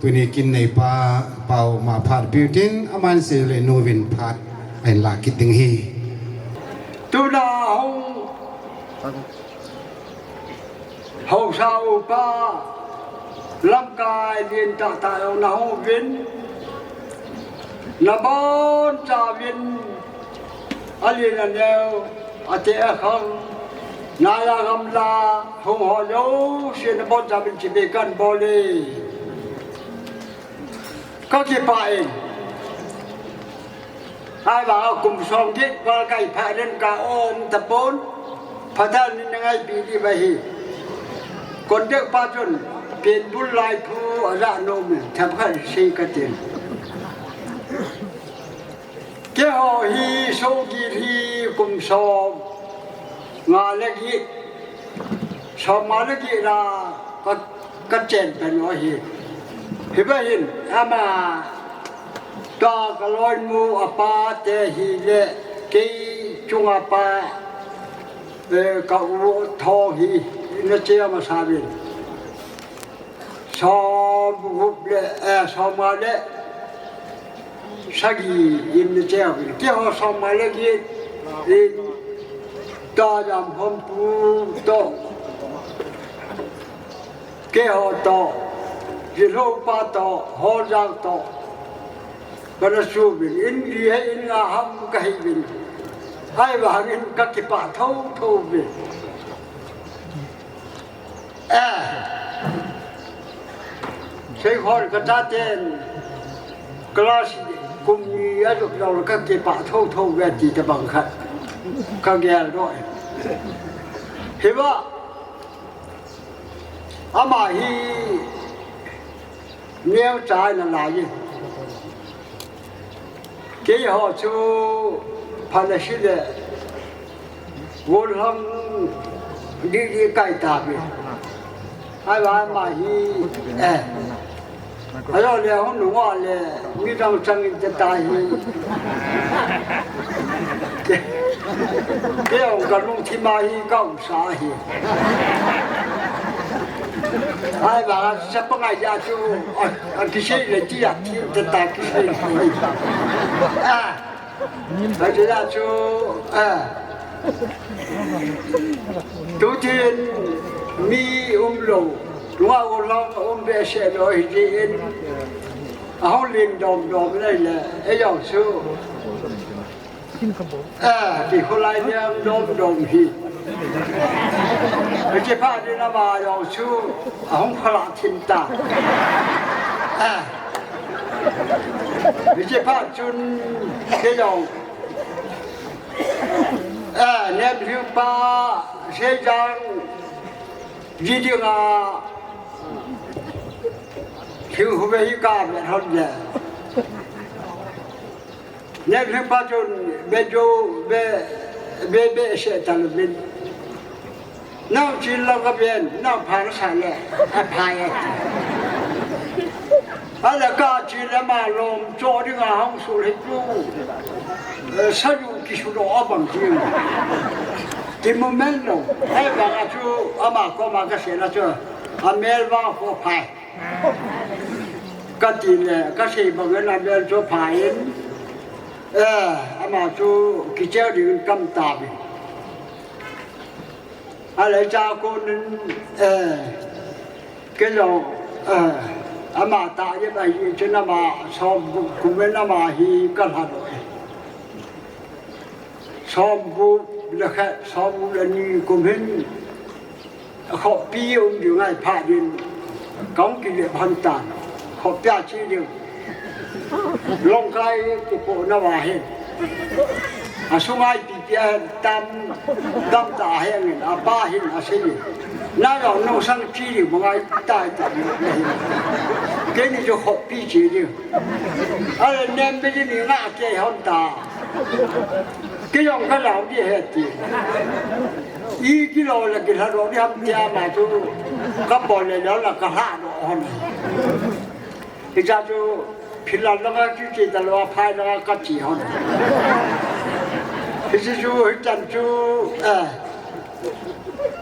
tuni kin neipa, pau ma phat pe utin, aman sei le nuvin phat ahin la kit ding ahi. Tuna hung Haosa upa, lamkai lien tah tah jong nahung uvin, nabonchauvin, alien aneo, ateh akhang, nai a gamla, hung ho jouse nabonchauvin chibai kahin bol e. Kakipah e. Ahivang a kum som get val kahi phat in ka um tapon, phatah in nangaipi diu ahi. Conductor pa chun, pen bul lai phu aja nom in, themkhat sei katin. Keiho hi, Sogit hi kum som nga le get, som nga le get a ka, kachen pen u ahi. Hibang hin, ama, tua kaloinu apa te hile, kei chunga pa, eh, ka u tho hi, nache masa uvin. Som gup le, eh, som nga le sagi in nache uvin. Keiho som nga le get in, tua jam hom pu toh, keiho toh, Jilhopa toh, Holjang toh, kana chu uvin, in li hei in nga ham kahi uvin. Ahivangin kakipah thotho uvin. Eh. Seikhon kachaten class kum ni ajop lou kakipah thotho uve ti tabang khat kagel doh e. Hivang ama hi neocha ana lai e. Keiho chu phalasi le gollhang didi kahi tauve. Ahivang ama hi, eh, ajole hunung a le midang chang inte tahi. Kei, kei jong kalungthim a hi ka sa hi. Ahivang chapa ngai a chu, a, akisei le ti a, ti ta ta kisei. Ah. Ahile chu, ah. Tutin mi umlou. Nunga gollhang um behseh lou hitin. Ahung len dom dom le le. Ei jong chu. Ah, ti kholai niam dom dom hi. Hiche phat in ama jong chu ahung phalah thim ta. Ah. Hiche phat chun kei jong. Ah, Nemlhiu pa Seijang ji dinga Lhiu Huve hi ka vet hon le. Nemlhiu pa chun be jo, be, be, behseh talou vin. Nang chin lang ka ven, nang pha nasa le, apha e. Ahile ka chin le ama lom cho dinga hung sul hi chu. Eh, saju kisu doh abang ti. Ti mu men lou. Ahivang a chu ama koma kasei na chu. Amel vang kho phai. Kati le, kasei bang in amel chu phai in. Eh, ama chu kicheu ding in kam tauvin. Ahile cha kon in, eh, kei jong, eh, ama tah jep ahi chun ama som gup kum in ama hi kalha doh e. Som gup le khat, som gup le ni kum hin, khopi um ding ngai phat in, kahung kile bang tan, khopi a che ding. Longkai kipohna uva hin. Asunga ipi ipi atam, tamtah ahengin, apa hin asei in. Na jong nung sang chi ding, mangai tai tai ding. Keini chu khoppi chi ding. Ale nem be ni nga ke hon ta. Kei jong ka lau di he ti. I kilo le kilha ro di ham tia ma chu. Ka bol le lo la ka ha ro hon. Hicha chu, philal langa chu che ta lou, phai langa ka che hon. Hichu chu, hichan chu, eh,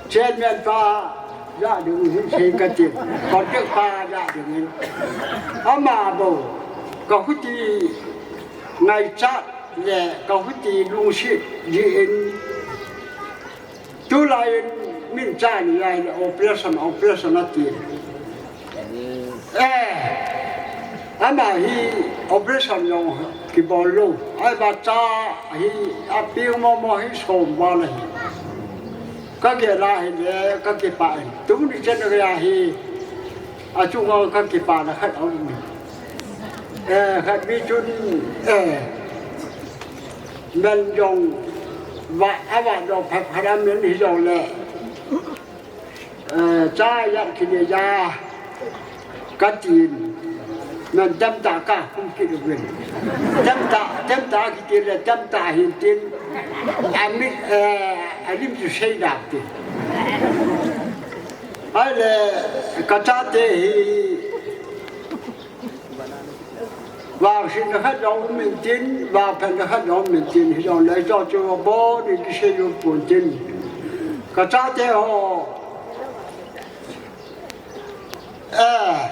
chairman pa, ja ding hin sei ka ti, contact pa, ja ding hin. Ama bou, ka huti ngaichat le, ka huti lungset jeh in, Tulai in min cha ni lai le operation, operation ati. Eh, ama hi operation jong kibol lou. Ahivang cha hi api mo mo hi som val ahi. Ka gel a hile, ka kipah in. Tuni chan gei a hi, achunga ka kipana khat aum in. Eh, khat mi chun, eh, men jong, va, ava jong phat phat a men hi jong le. Eh, cha ya kine ya, ka tin. Men tam ta ka, kum ki du wen. Tam ta, tam ta ki tin le, tam ta hin tin. Ami, eh, alim chu sei da tin. Ai le, ka cha te hi, Vang sin na khat jong min tin, vang phen na khat jong min tin, hi jong le jong chu bo ni ki se yu pun tin. Ka cha te ho. Eh.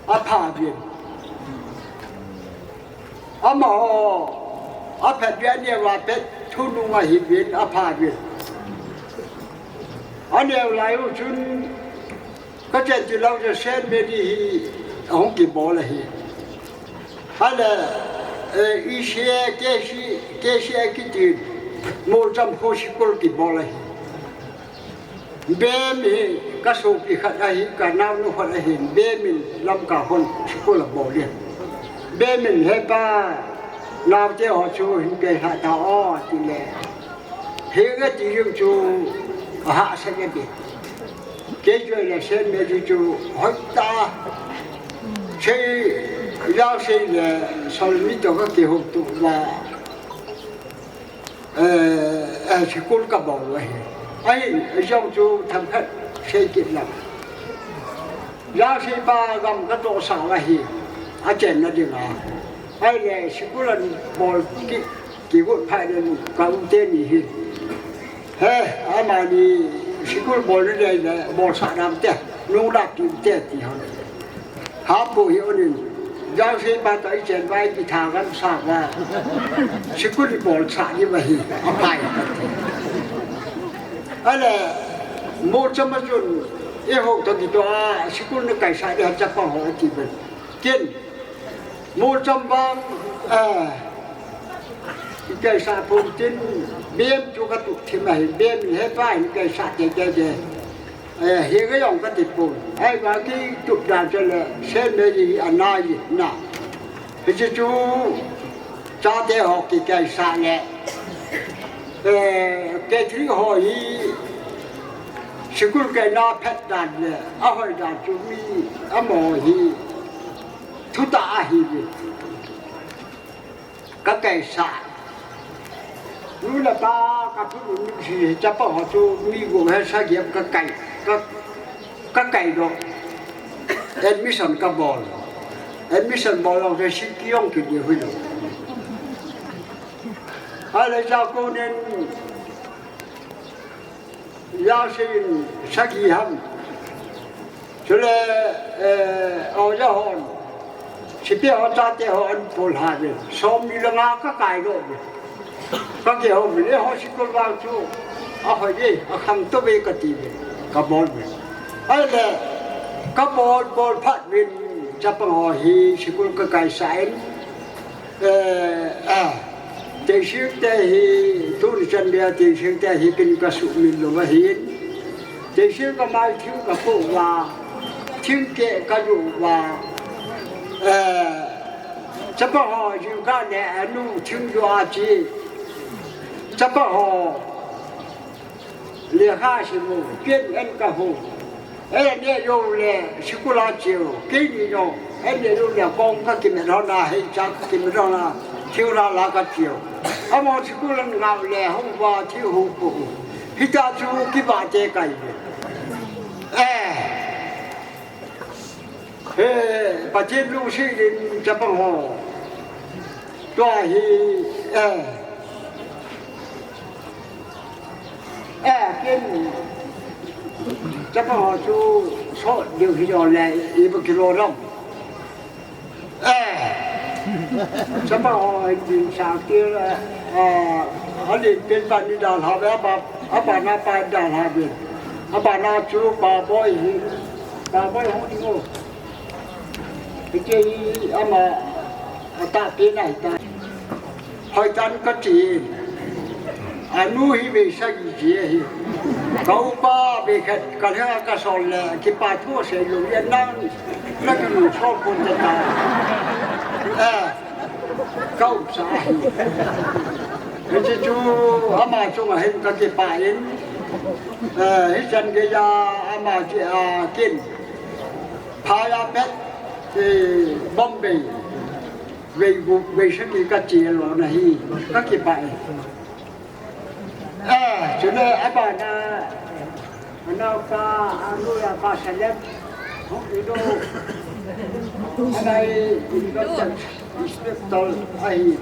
A pha bin. Ama ho. A phet bin ni va phet thu nu ma hi bin a pha bin. A neo lai u chun Ka chen ti lou chu Saint Mary hi ahung kibol ahi. Hale, eh, E C A, K C, K C A kiti Molcham kho sikul kibol ahi. Bem hi ka sopi khat ahi, ka naonu khat ahi, Bem in Lamka khon sikul abol in. Bem in hepa naote ho chu hin pe lha ta o ti le. Hi nga ti jong chu ahahsa nge ti. Kei chu le Saint Mary chu hoi ta. Sei, Yaosei le Solmi to ka kihou tu va. Eh, eh, sikul ka bol u ahi. Ahin, jong chu themkhat sei kit lang. Yaosei pa gam ka tohsah u ahi. A chenna dinga. Ahile sikul an bol kit. Kigot phat in ka u teni hin. He, amani sikul bol ni le, bol sa nam te, nung la ki te ti hon. Ha po hi onin. Jang sei ba ta i chen vai ki tha gam sa va. Sikul i bol sa ni va hi. A pai. Ale, Molcham a chun, e ho to ki to a, sikul ni kai sa ni ha cha pa ho ti ben. Ken, Molcham vang, eh, i kaisah pum tin, Bem chu ka tup thim ahi, Bem in hepa in kaisah te te te. Eh, hi ka jong ka ti pum. Ahivang kitup dan chu le, Saint Mary ana hi na. Hiche chu, chate ho kikaisah le. Eh, Catholic ho hi, sikul kaina phet dan le, ahoi dan chu mi, amaho hi, Thutah ahi ve. Ka kaisah. Nu le pa ka thu nu si chapa ho chu mi gup he sagep ka kai. Ka, ka kai doh. Admission ka bol. Admission bol lou te si kiong ki de hui lou. Ahile cha ko nen Yaosei in sagi ham. Chule, eh, oja hon. Sipi ho chate ho an pol ha ve. Som ni le nga ka kai doh ve. Ka kihou ve. E ho sikul vang chu. Ahoi ve. Akhang to ve ka ti ve. Ka bol ve. Ahile, ka bol, bol phat ve. Chapang ho hi sikul ka kaisah in. Eh, ah, Teising te hi, tuni chan dia Teising te hi kin ka sumil lou ahin. Teising ka mai thing ka po uva, thing keh ka ju uva. Eh, chapa ho jingkah le anu thing ju a chi. Chapa ho, Lekha sim u, ken an ka ho. An ne jou le, sikula cheu, keini jou. An ne jou le, kong ka kimet hon a, hei cha ka kimet hon a, thiu la la ka cheu. Amo sikul an ngau le, hung va thiu hu pu. Hita chu kiba te kai. Eh. He, Pathen lungset in chapang ho. Tua hi, eh. Eh, ken chapang ho chu so diu hi jo le, iba kilo lam. Eh. Chapang ho in din sa kil, eh, ali pen pa ni da ha ba, apa na pa da ha ba. Apa na chu pa boy hi. Pa boy ho ni ngo. Hiche hi ama atahpen ahitai. Hoitan kati. Anu hi veisagi ji ahi. Ka upa veikhat kalheng a kasol le kipa thu seilou le nang. Nakinu sol pon ta. Eh. Ka umsa ahi. Hiche chu ama chunga hin kakipah in. Eh, hichan geiya ama chu, ah, kin. Phai a pet, eh, Bombay, vei gup, vei sagi kache lona hi, kakipah e. Eh, chule abana, anaopa, anu ya pa Salem, hung ido, anai, inspector, inspector ahi.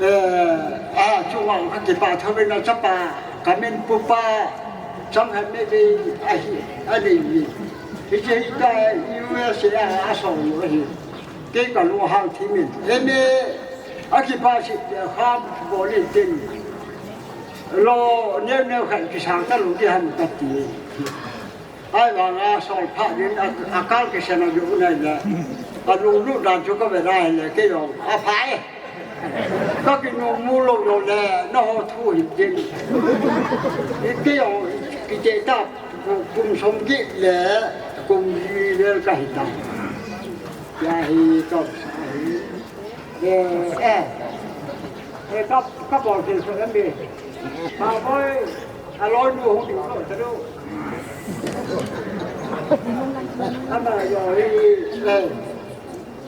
Eh, a, chunga kakipah thauvin achapa, kamin pupa, Changhat Meitei ahi, anei hi. Hiche hi ta U S A a asol u ahi. Kei kalunghang thim in. M A akipah sih, kham bol in tin. Lo neo neo khat kisang talou ding ham kati. Ahivanga sol phat in a, akal kisang a jo nai le. Alunglut dan chu kavet a ahile, kei jong apha e. Kakinom mu lou lou le, nangho thu hi tin. Kei jong, kiti ta, kum som get le, kum li le kahi ta. Tia hi, ka, eh, eh. Eh, ka, kabol thei so em be. Ka boi, aloi nu hung ding ko, ta do. Ama jo hi, eh.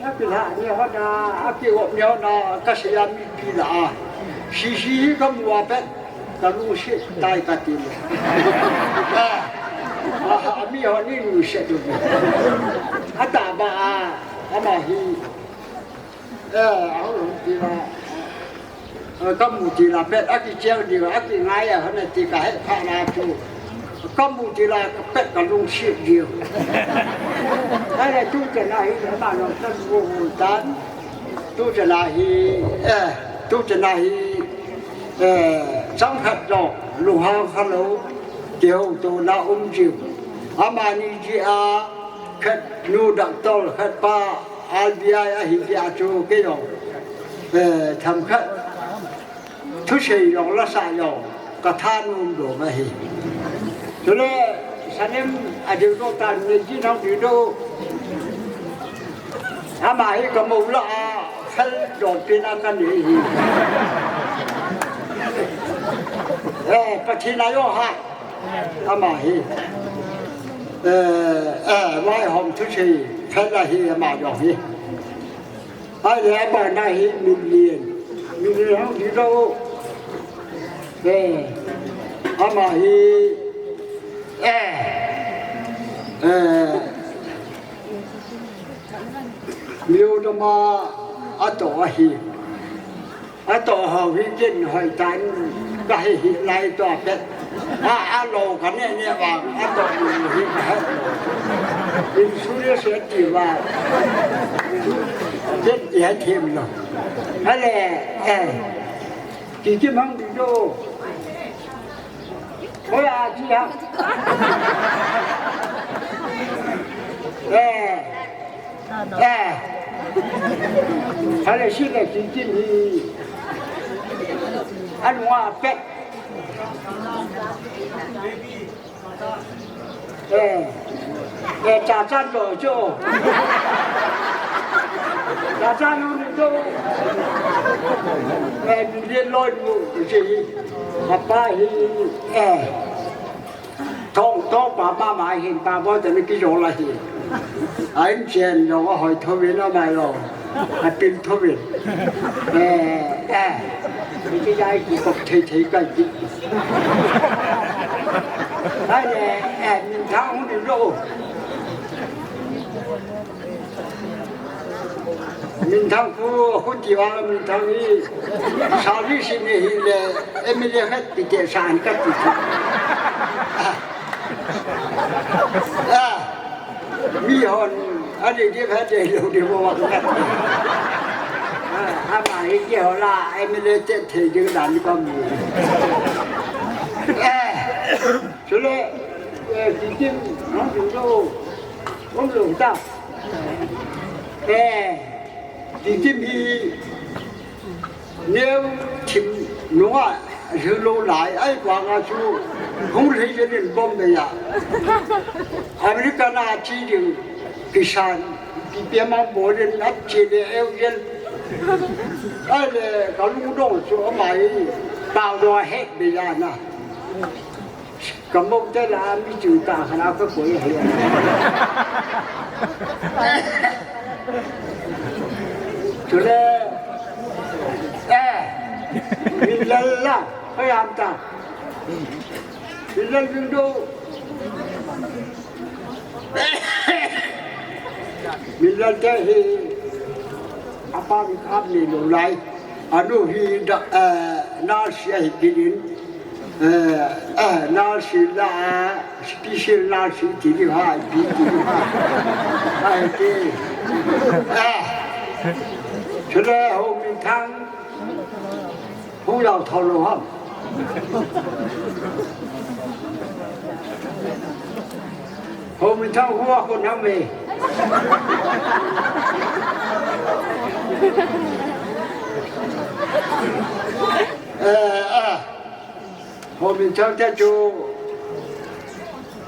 Akilhah ni hon a, akiop ni hon a, kasei a mipi lah a. Sisi hi kamu a pet, kalungset tai kati le. Ah, ah, mi hon ni lungset u. Atah ba a, ama hi. Eh, ahung ti la. Eh, kamu ti la pet, akicheu di, akingai a, hana ti kahe pha la chu. Kamu ti la pet kalungset di. Ahile tuchan a hi, ama jong kamu tan. Tuchan a hi, eh, tuchan a hi, eh, chang khat jong, lunghang khalou, kihoutona um jiu. Amani ji a, khat nu doctor, khat pa, R B I ahi tia chu kei jong, eh, themkhat thusei jong lasa jong kathanom lou ahi. Chule Salem a diu doh tan, nei ji nang diu doh. Ama hi kamu lah a, fel doh pen a kanei hi. Eh, Pathen a jong ha. Ama hi. Eh, eh, vaihom thusei fel ahi ama jong hi. Ahile abana hi Minlien. Minlien hung ti lou. Eh, ama hi, eh, eh, Myodama atoh ahi. Atoh ho hi ken hoitan kahe hi lai tua pet. A, alou kaneh neh vang, atoh hi kahe lou. Insurance ati vang. Ken ihet them lou. Ahile, eh. Kiki mang di jo. Hoi a chi ha. Eh. Eh. Ahile si le kiki hi. Anua pet. Eh, eh, cha chan do cho. Cha chan nu ni do. Eh, ni le loi mu, si. Papa hi, eh, thong, thong papa ma hin pa bo te ni ki jo la hi. Ai chen jo a hoi tho vi na mai lo. A pin tho vi. Eh, eh. Ni ki jai ki kop thei thei ka ki. Ai le, eh, min thang hu ni lo. Minthang khu, khu ti vang Minthang hi, service ni hi le, M L A khat pi te san ka ti chu. Ah. Ah. Mi hon, ani di khat de lo di mo wa ka ti. Ah, ama hi ki ho la, M L A te te ding dan ko mi. Eh. Chule, eh, ki tin, no, tin lo. Hung lou ta. Eh, ti tim hi neo thim nunga hung lou lai, ai vanga chu hung lei jen in Bombay a. America na chi ding kisan, pi pe ma bo jen ap chi de eu jen. Ai le ka lung dong chu amai, pau do he be ya na. Ka mo te la mi chu ta kha na ka ko ye he. Chule, eh, min lal la, ka yam ta. Min lal min do. Min lal te hi, apa mi kap ni lo lai. Anu hi da, eh, nurse ahi kit in, eh, eh, nurse la, special nurse ti ni ha, pi ti ni ha. Ai ti. Eh. Chule ho Minthang, hung yau thou lou ham. Ho Minthang hua ko nam e. Eh, ah. Ho Minthang te chu,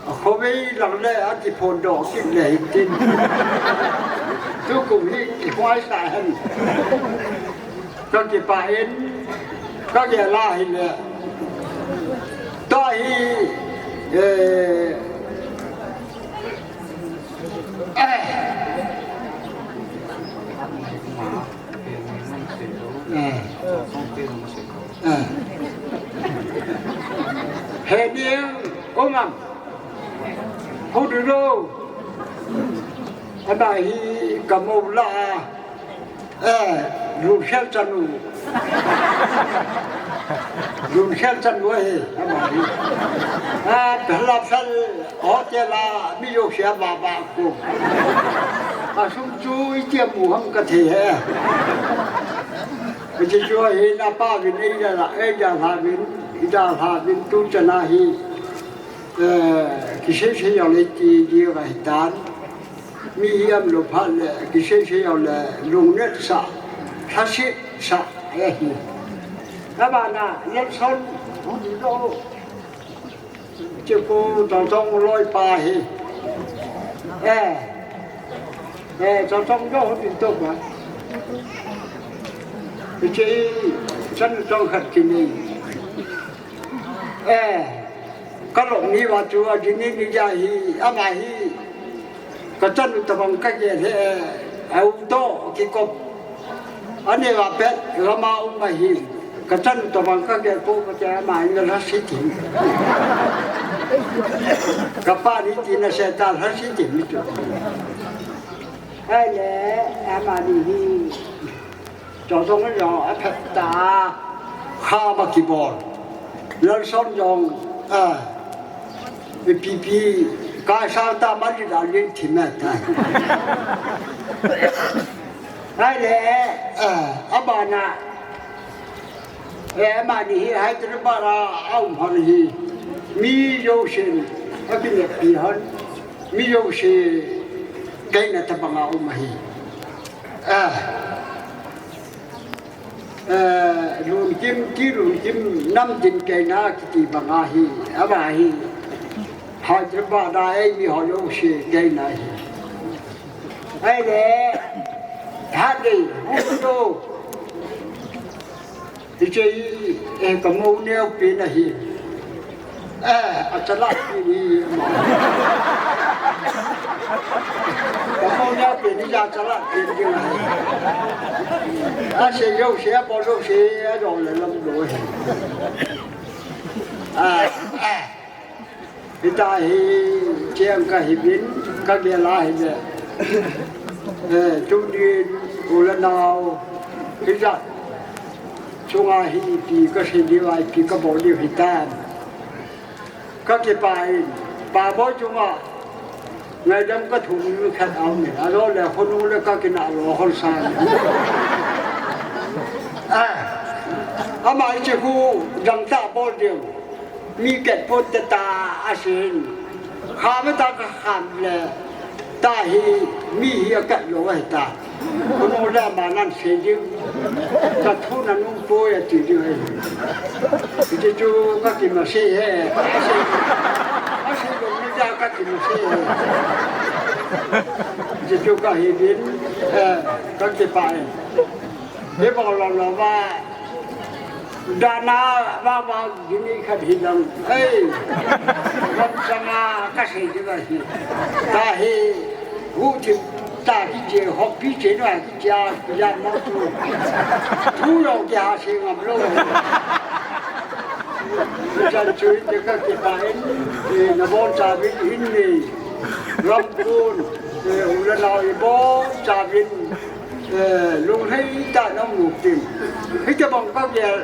a khovei lang le a kiphondoh kit le hin tin. Tukum hi kihoi sa hen. Ka kipah in, ka gel a hile. Tua hi, eh, eh. Eh. Eh. He ding, um am. Hung du lo. Ama hi ka mo la a. Eh, lungkhel chanu. Lungkhel chanu ahi, ama hi. Ah, pela fel, hotel a, mi jouse a ba ba ko. Asum chu itia mu ham ka thei he. Itia chu hi na pa vin ei da la, ei da la vin, ei da la vin tu chana hi. Eh, kisei sei jong le ti di ka hitan. Mi hi am lo phat le, kisei sei jong le, lungnet sa, lhasit sa, eh hi. Abana, Nelson, hung lo. Che ko, tong tong loi pa hi. Eh. Eh, tong tong jo hung to ba. Che, chan tong khat kini. Eh. Ka lom ni va chu a ding ni ni ja hi, ama hi. Ka chanu tabang ka gel he, a u to kikop. Ani va pet, lama um ma hi. Ka chanu tabang ka gel ko ka cha ama in la si ti. Ka pa ni ti na se ta la si ti mi tu. Ai le, ama ni hi. Chawsong in jong a phet ta, kha ma kibol. Lalson jong, a, ipi pi, ka sang ta ma di da lin thi ma ta. Hai le, a, abana, e, ama ni hi Hyderabad a, a um hon hi. Mi jouse, a kineppi hon. Mi jouse, keina tabang a um hi. A. Eh, Lunkim, ti Lunkim, Namdin keina kiti banga hi, ama hi. Hyderabad a ei mi ho jouse keina hi. Ei le, hade, hundo. Hiche hi, eh, ka mo neo pen ahi. Eh, a chala pen hi. Ka mo neo pen hi, a chala pen hi. A sei jouse, a bol jouse, a jong le lam lou hi. Ah, ah. Hitia hi cheng kahi uvin, kagel a hile. Eh, tuni u le nao, hijat chunga hi ipi kasei diu, ipi kabol diu hitam. Kakipah in, Pa Boi chunga ngaidam kathum khat aum in, ajole khonung le kakinah lou hon sang. Ah, ama hiche khu dangtah bol diu. Mi ket pon teta asin. Kham ta kakham le. Tahi mi hi akat lou ahi ta. Khonung le ama nan sei ding. Kathu nanung poi ati ding ahi. Hiche chu kakimasei e. Asei. Asei lou ni ja kakimasei e. Hiche chu kahi uvin. Eh, kakipah e. Hibang lou lou va. Dana va va gini khat hi lang. Hei. Ram sanga kasei diu ahi. Tahi. Hu ti ta kiche hok pi che no kiche a ya ma tu. Tu lo kya se ngam lou. Chan chu te kakipah in. Eh, nabon chauvin hin ni. Ram kun. Eh, u le nao ibon chauvin. Eh, lunglhai tah in um u tin. Hitabang kagel,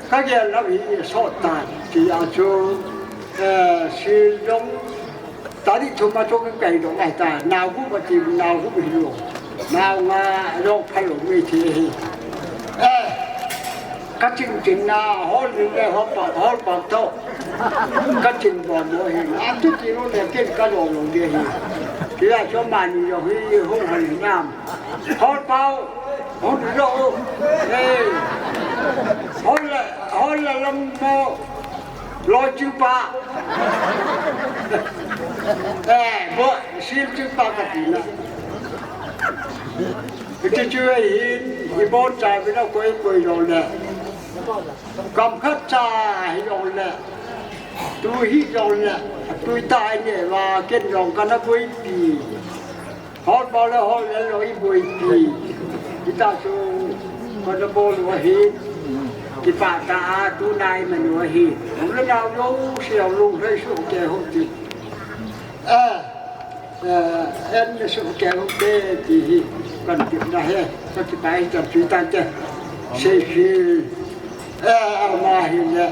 kagel lam hi sot tan. Tia chu, eh, sil dong, tarik thum a chu kakai dong ahi ta. Nao gup ati, nao gup hi lou. Nao nga lou phalou mi ti hi. Eh, kaching ching na, hol ni le hol pa, hol pa to. Kaching bom mo hi. Atu ti lou le ken kalou lou de hi. Tia chu mani lou hi, hung hal nam. Hol pau, hol lo, eh, hol la, hol la lam mo, lo chu pa. Eh, bo, sil chu pa kati na. Kiti chu hin, ibon chauvin akoi koi lou le. Kam khat cha hi lou le. Tu hi lou le. Tu ta ne va ken lou kana koi pi. Hol bol le hol le loi boi ti. Kita chu kona bol u ahi. Kipah tah a tunai man u ahi. Hung le nao jouse lunglhai soh kei u hite. Eh, eh, en soh kei u hite ti hi. Kan ti na he. Kakipah e, chan chu tante. Sei sei. Eh, ama hi le.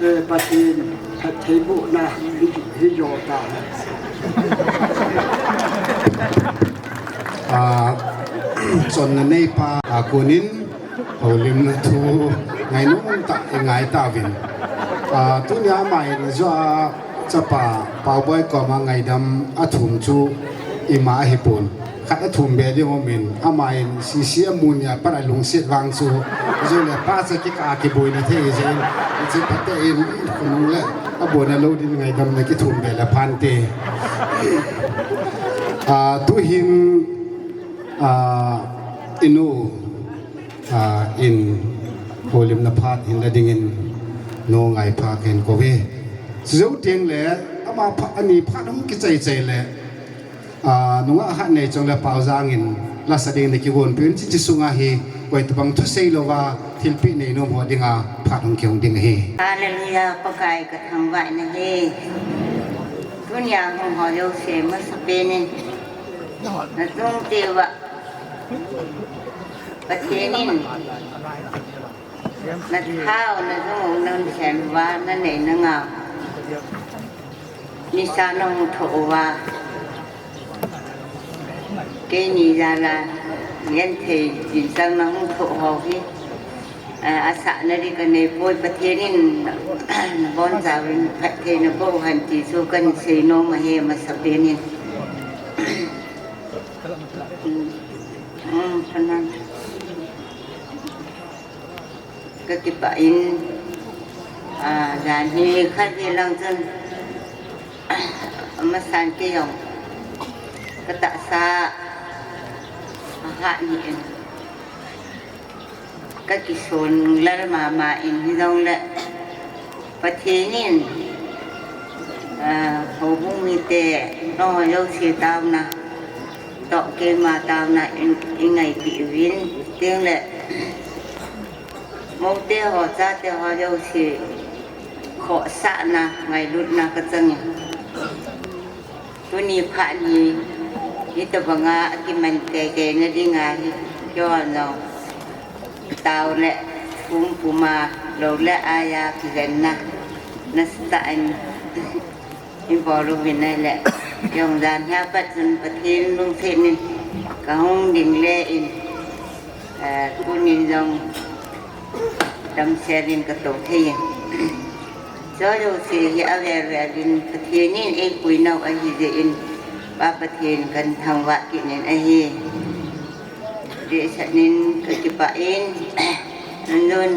Eh, Pathen phattheibohna hi, hi jo ta. Ah, chonna neipa a konin houlimna thu ngainom tah in ngai tauvin. Ah, tunia ama in ajah a chapa Paoboi koma ngaidam athum chu ima ahipon. Khat athum be ding um in, ama in sisi amu nia pat alungset vang chu, jole pa cha kikah a kiboina thei jeh in, hiche phat in, khonung le aboina lou din ngaidam na kithum be le phante. Ah, tuhin, ah, inu, ah, in houlimna phat hin la dingin Nu Ngaipha kahin kou e. Chujou teng le, ama pha, ani phat hung kichai chai le, Ah, nungah khat nei chong le Paojang in lasa ding na kigon peh in, hiche sunga hi koi tabang thusei louva thilpeh nei nom ho dinga phat hung kihong ding ahi. Hallelujah, Pakai kathangvah nahi. Tunia hung ho jouse masapen in nachung cheh uva Pathen in nathao najung u nasem uva nanei nangao. Nisa nahung thoh uva. Keini jal a genthei jing chang nahung thoh ho hi. Ah, asahna ding kanei poi, Pathen in nabonchauvin phattheina boh hen ti chu kahin sei nom ahi masapen in. Um, um, kanan. Kakipah in, ah, jan hi khat hi lang chun, amasan kei jong katahsa ahat ni in. Ka kisun lal mama in hijongle Pathen in, ah, houbung mite nangho jouse taona toh keima taona in, i ngaipeh uvin, tengle moute ho, chate ho jouse khohsahna, ngailutna ka chang e. Tuni phat ni, hitobanga akiman teitei na dinga hi, keiho jong tao le thum puma lou le aya kijenna nasatah in i bol uvin ahile, jong jan hia pat chun Pathen lungset in ka hung ding le in, eh, tunin jong damsel in ka tou thei in. Hiche jouse hi avel vel in Pathen in eipui nau ahi jeh in, Pa Pathen kan thangvah kit in ahi. Dehset in ka kipah in, nunun.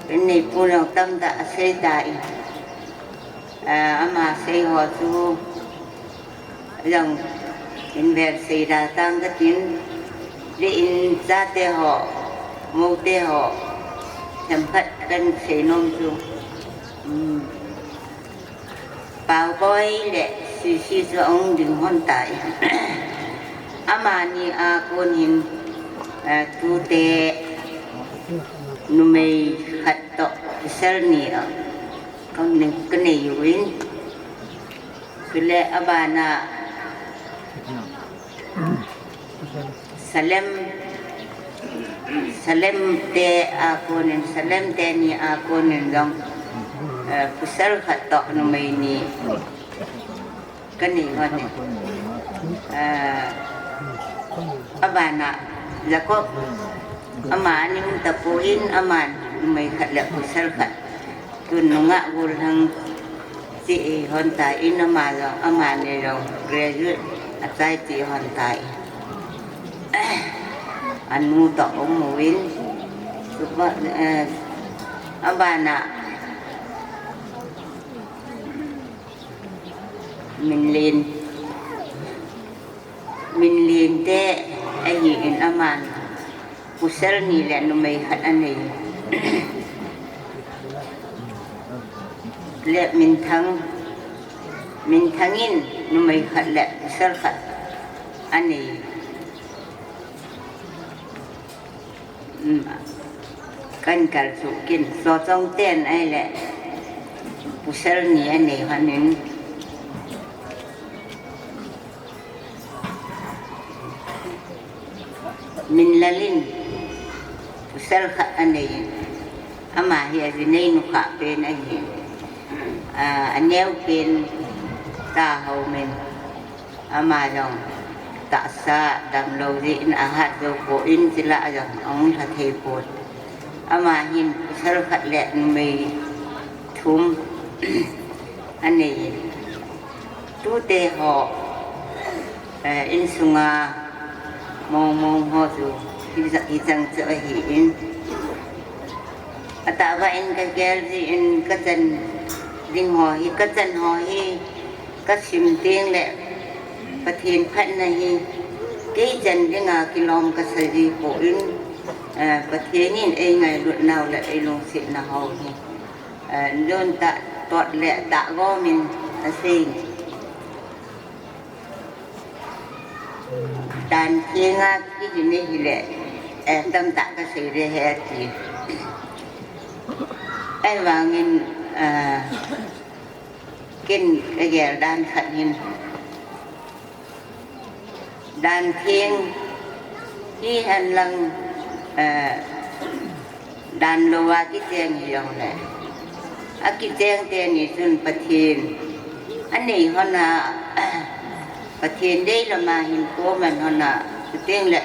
Ken neipu jong tamtah asei tan, ah, ama sei ho chu jong in vel sei da tang katin, le in chate ho, moute ho, themkhat kan sei nom chu, um, Paoboi le Sisi chu ahung ding hon tai. Amani a kon hin, eh, tute numei khat toh pasal ni a kon ning ka nei uvin. Chule abana Salem, Salem te a konin, Salem teni a konin jong, eh, pasal khat toh numei ni ka nei hon e. Eh, abana Jacob, ama aning tapon, aman numei khat le pasal khat. Tun nungah golhang che hon tan, ama jong, amani jong graduate achai che hon tan. Anu toh aum uvin. Suba, eh, abana Minlen, Minlen te ahin, aman pasal ni le numei khat anei. Le Minthang, Minthang in numei khat le pasal khat anei. Um, kan kal chu kin so chong ten ahile pasal ni anei hon in. Minlal in pasal khat anei in, ama hi ajinei nu khat pen ahi. Ah, aneo pen Tahao min. Ama jong tahsa damlou jeh in ahat jou pon, chule ajong ahung lha thei pon. Ama hin pasal khat le numei thum anei in. Tute ho, eh, insunga mong mong ho chu hija-, hijang chu ahin. Atahbeh in ka gel jin ka chan ding ho hi, ka chan ho hi ka sim teng le Pathen phatna hi kei chan dinga kilom ka sa ji pon, eh, Pathen in ei ngailut nau le ei lungset nau hi, eh, don tah tot le tah gom in asei. Dan thenga kiti ni hile, eh, tamtah ka sei le he ati. Ahivangin, eh, ken ka gel dan khat hin. Dan theng hihen lang, eh, dan lou a kicheng hijongle, akicheng teni chun Pathen anei hon a, Pathen deilom a hin koman hon a, chuteng le,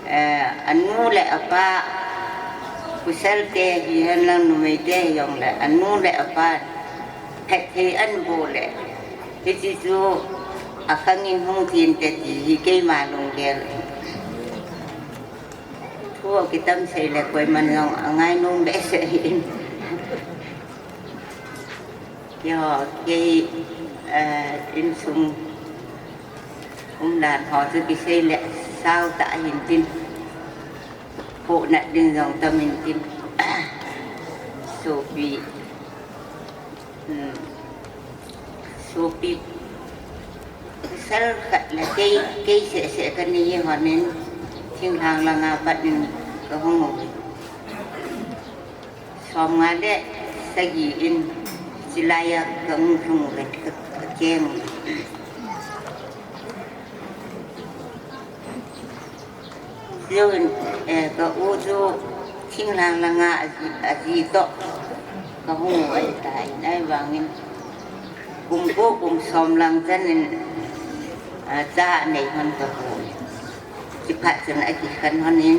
eh, anu le apa, pasal te hihen lang numei te hijongle, anu le apa phatthei anabol le, hiche chu akhang in hung thei inte ti hi keima lunggel. Thu akitam sei le koiman jong angai nom behseh in. Keiho, kei, eh, insung Umdan ho chu kisei le sao ta hin tin. Pohnat ding jong tam in tin. Sopi. Hmm. Sopi. Pasal khat le kei, kei seh seh kani hi honin. Thinglhang langa pat in kahung uve. Som nga le sagi in chilai a kahung lhung uve, ka, kakeng uve. Jong, eh, ka u chu thinglhang langa aji, aji toh kahung u ahitai, ahivangin kum ko kum som lang chan in, ah, cha anei hon tapoi. Chuphat chun akikhen hon in,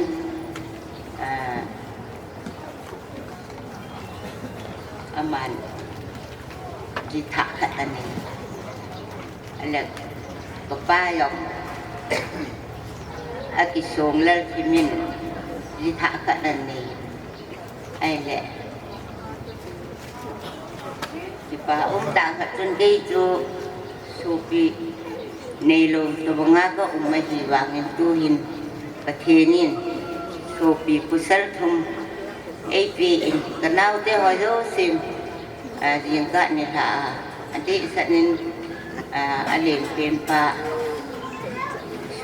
ah, aman ji thah khat anei. Ahile kapa jong akisong lel thim in ji thah khat anei. Ahile kipa um tah khat chun kei chu sopi neilou tobanga ka um ahivangin tuhin Pathen in sopi pasal thum eipe in, kanaote ho jousen, ah, jingkah nilhah a adehset in, ah, alenpen pa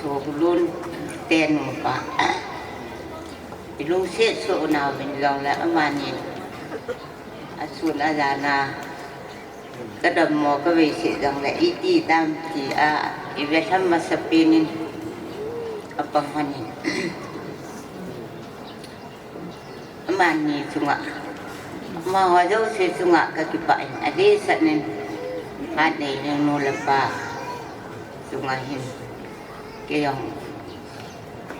Sohulun te nupa, ilungset soh nauvin jongle amani asun ajan a kadammo kavei seh jongle iti tam tia ive lham masapen in apang hon in. Amani chunga, amaho jouse chunga kakipah in, adehset in, phat nei ding nu le pa chunga hin, kei jong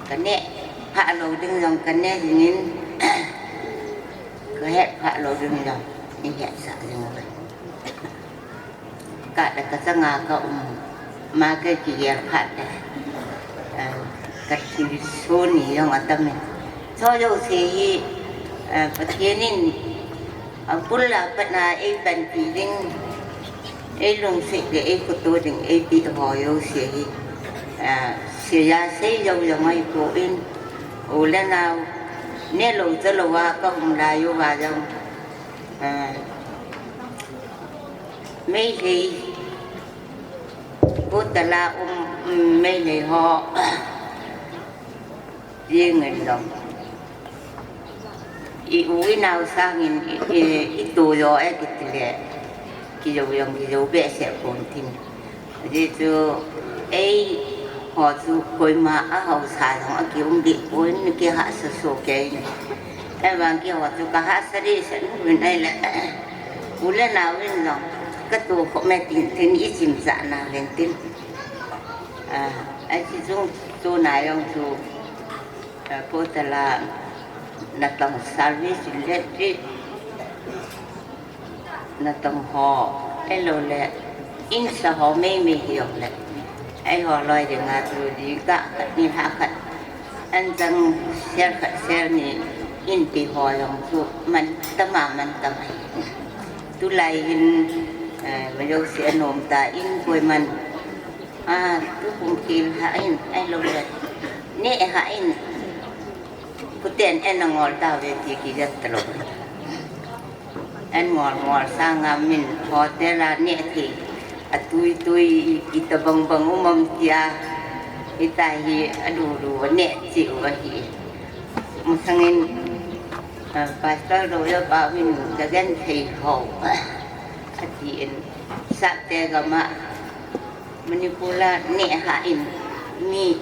kaneh phah lou ding jong kaneh jing in, kahet phah lou ding jong ihetsah jing uve. Kah le kachanga ka um ma, kakigel phat le, eh, kathilsoh ni jong atam in. Chu jouse hi, eh, Pathen in apulla patna eipanpi ding, eilungset le eikhoto ding eipeh ho jouse hi, eh, seija sei jou jong ahipon, u le nao, nehlou chalouva ka um lai uva jong, eh, Meitei, Potala um, um, Meitei ho jeng in jong, i u i nao sangin i, i, ito jo e kiti le, kijou jong kijou behseh pon tin. Ajeh chu eiho chu koima ahaosa jong akium deh pon, kihahsa soh kei in. Ahivang keiho chu kahahsa dehset uvin ahile, u le nao in jong katoh khop me tin tin ichimchah nauvin tin. Ah, ahi chung chuna jong chu, ah, Potala natong service electric natong ho, ahiloule insa ho meimei hijongle, eiho loi dinga chu jingkah khat nilhah khat, anchang sel khat sel ni inpi ho jong chu mantam a mantam ahi. Tulai hin, eh, majouse anom tan, koiman, ah, tukum khel hah in, ahiloule neh hah in, koiten ana ngol tauve ti kijat talou. An ngol ngol sanga min hotel a neh thei, atui tui, itobang bang um am tia, hitia hi alulu aneh cheh u ahi. Masangin, ah, Pastor Royal pa hin kagenthei ho, atin, Sapte gam a, Manipur a neh hah in, mi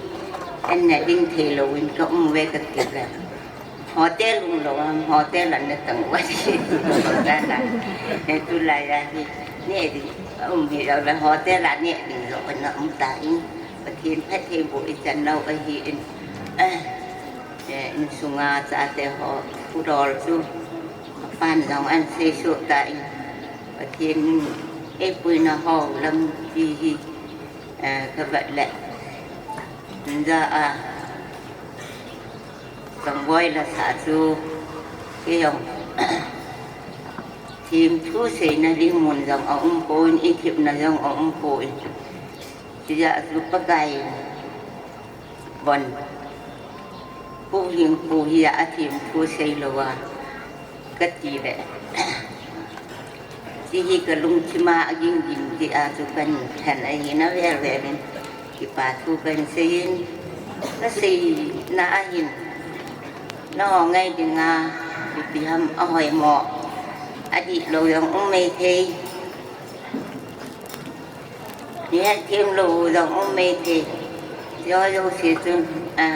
an na ding theilouvin ka um uve katile, hotel umlou ham, hotel a natong uva ti. Tulai a hi neh ding um hiloule hotel a neh ding joh ana um tan, Pathen phattheiboh ichan nau ahin, eh, insunga chate ho pudol chu apan jong ahin seisoh tan, Pathen in eipuina ho lampi hi, eh, kavet le, inja a, Kangboi la sah chu, kei jong themthu seina ding mun jong aumpon, ithemna jong aumpon. Hijeh a chu Pakai bon, Pu Hing Pu hi a thim thu sei lou a, kati le. Hiche hi ka lungthim a aging ging jeh a chu kahin than ahi na vel vel in. Kipa thu kahin sei in, na sei na ahin, na ho ngai dinga, ipi ham ahoimo, adih lou jong um mai thei. Ni hetthem lou jong um mai thei. Jou jou se chun, a,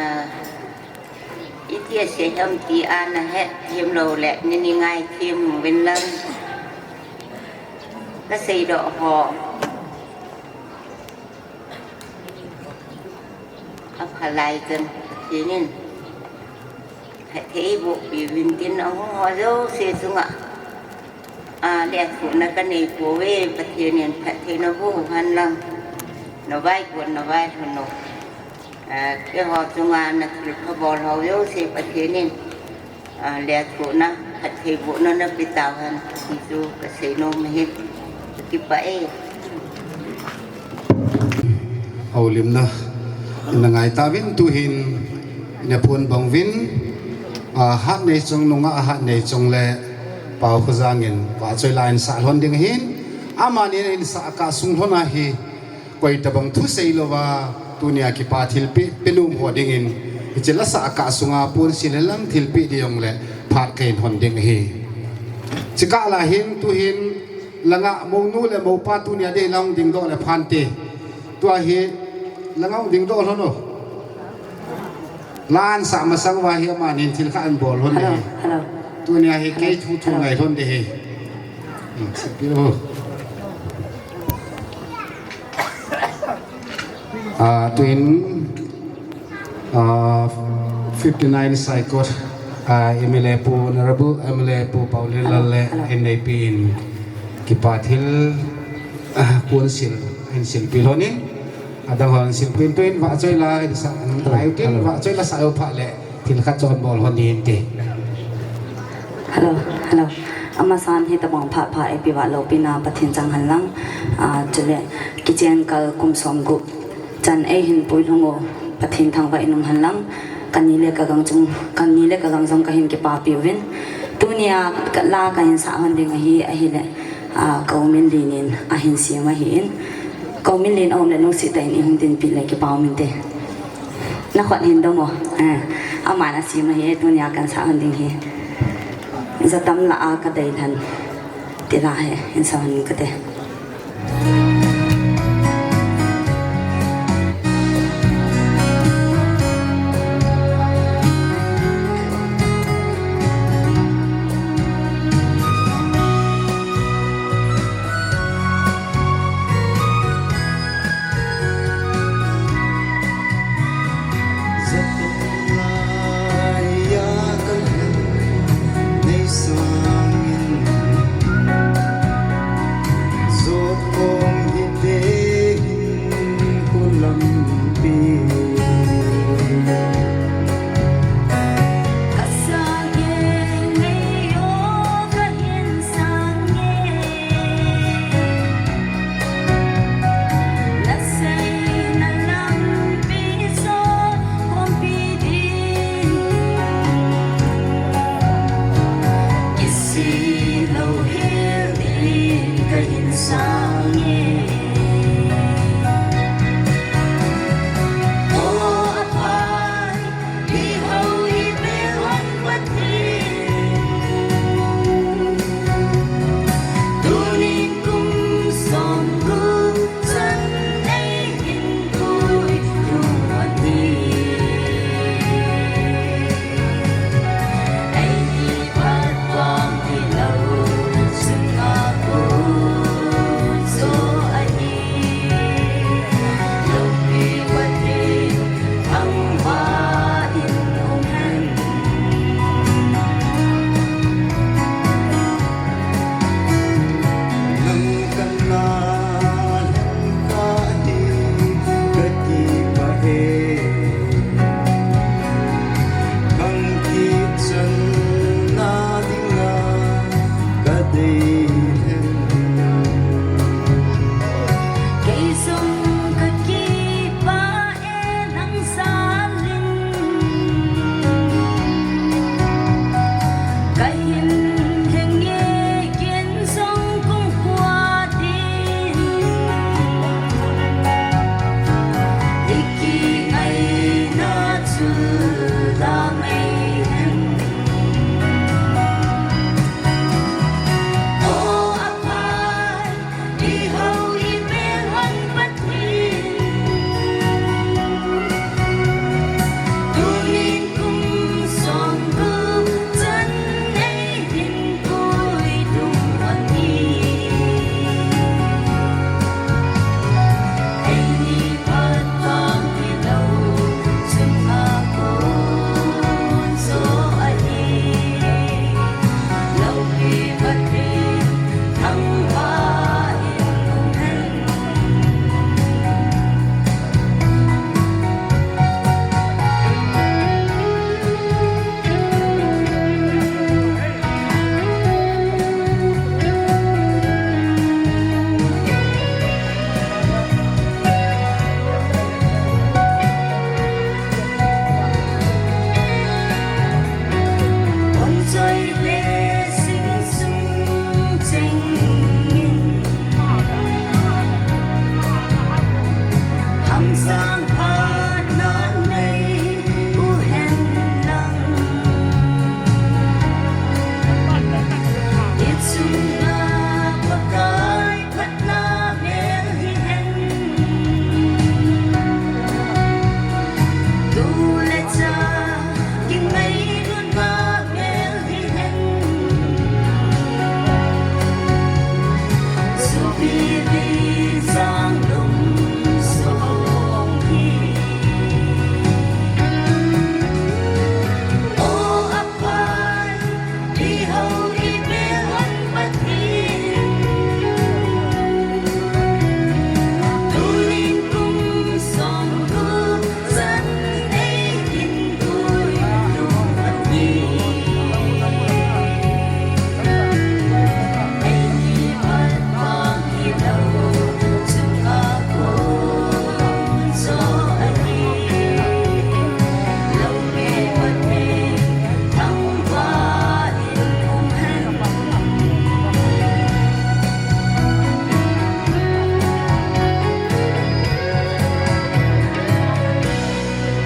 iti a sei ham ti a na hetthem lou le, ni ni ngaithem uvin lang. Ka seidoh ho. Aphalai chan, Pathen in phatthei boh piuvin tin, ahung ho jouse chunga, a, lethuhna ka nei pouve, Pathen in phatthei naboh u hen lang, na vaigol, na vailhun u. A, keiho chunga na thilpha bol ho jouse Pathen in, a, lethuhna, phattheibohna na pe tauhen, ti chu ka seinom ahi. Kipah e. Houlimna na ngai tauvin tuhin, na phone bang uvin, a, hat nei chong nunga a hat nei chong le Pau Khojang in vahchoi la ahin sah lhon ding ahin, amani ahin sah kah sung lhon ahi. Koi tabang thusei louva, tunia kipa thilpeh, penom ho dingin, hiche la sah kah sunga ponsil hilang thilpeh ding jong le phat kahin hon ding ahi. Chukah lah hin, tuhin, langa mounu le moupa tunia ding la hung dingdoh le phante. Tua hi, langa hung dingdoh lhon o. Lansah masang uva hi amanin thil khat ahin bol lhon ding ahi. Hello, hello. Tunia hi kei thu thu ngai lhon ding ahi. Hmm, sipil ho. Ah, tuin, ah, fifty-nine Saikot, ah, M L A Pu, Honorable M L A Pu Paolienlal le N A P in kipa thil, ah, ponsil, ahin silpeh lhonin. Adang hon silpeh tuin vahchoi la, sa, hello, ai tin hello. Vahchoi la sa u phat le. Thil khat chon bol lhon ding inte. Hello, hello. Amasan hitabang phat pha eipeh uva loupina Pathen chang hen lang. Ah, chule kichen kal kum som gup chan eihin puilhung u Pathen thangvah in um hen lang. Kani le kagang chung, kani le kagang jong kahin kipapi uvin. Tunia kala kahin sah lhon ding ahi, ahile, ah, ka u Minlin in ahin sem ahin. Ka u Minlin aum le lungset tah in eihung dinpi le kipa um inte. Na khut hin dong o. Eh, aman asem ahi, tunia kahin sah lhon ding ahi. Jatam lah a kadei lhon. Tila hi, hin sah lhon kate.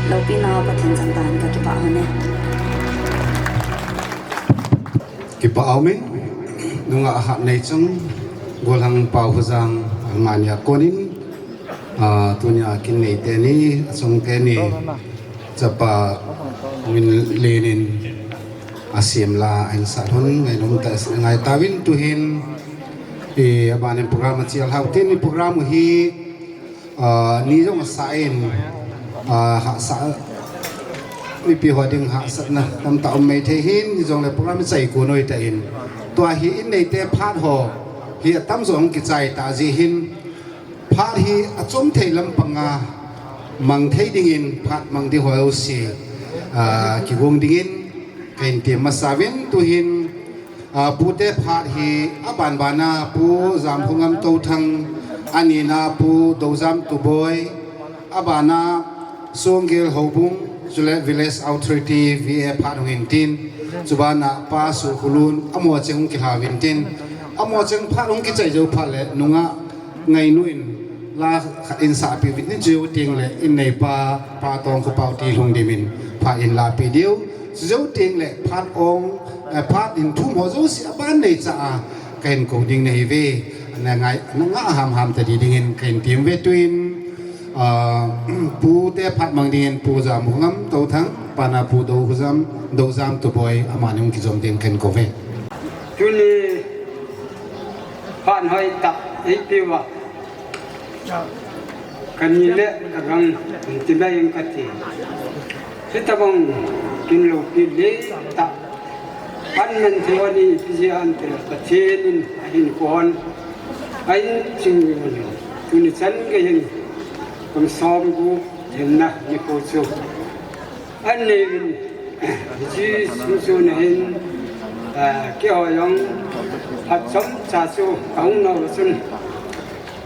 Loupina Pathen changtan ka kipah hon e. Kipah aume, nungah ahat nei chung, Golhang Paohuzang, amani a konin, ah, tunia kin nei teni, achung teni, chapa min lenin, asim la, ahin sat hon, ngainom tah, ngai tauvin tuhin, i, abanin program achel hau teni program hi, Ah, ni jong asa in, ah, hahsa, mipi ho ding hahsatna tamtah um mai thei hin, ni jongle program chai ko noi ta in. Tua hi in neite phat ho, hi atam jo hung kichai ta ji hin, phat hi achom thei lampanga mang thei dingin, phat mang ding ho si, ah, kigong dingin, kahin ti masa uvin tuhin, Ah, pute phat hi abanbana Pu Jamkhongam Touthang, anina Pu Doujam Tuboi, abana Songgel Houbung, chule Village Authority, V A phat hung in tin, chubana Pa Sukhulun, amaho cheng hung kilha uvin tin, amaho cheng phat hung kichai jou phat le, nungah ngainu in la khat in sahpi uvin tin, chujou teng le, in neipa, Pa Tongkhopao Tilhungdim in phat in lapi diu, chujou teng le, phat ong, eh, phat in thum ho jouse aban nei cha a, kahin kou ding nahi uve, na ngai, na ngah hamham ta di dingin kahin ti uve tuin, ah, pute phat mang dingin Pu Jamkhongam Touthang, pana Pu Doujam, Doujam Tuboi, amani hung kijom ding kahin kou uve. Tuni phat hoitah eipeuva, kani le kagang, ti mai in kati. Hitabang kin loupi le tah. An man thei ani piji ante Pathen in ahin kon. Ahin ching ni tuni chan gei hin kum som gup hinna nikho chu. An nei uvin, hiche sung sung hin, ah, keiho jong, phat chomcha chu, kahung nau chun,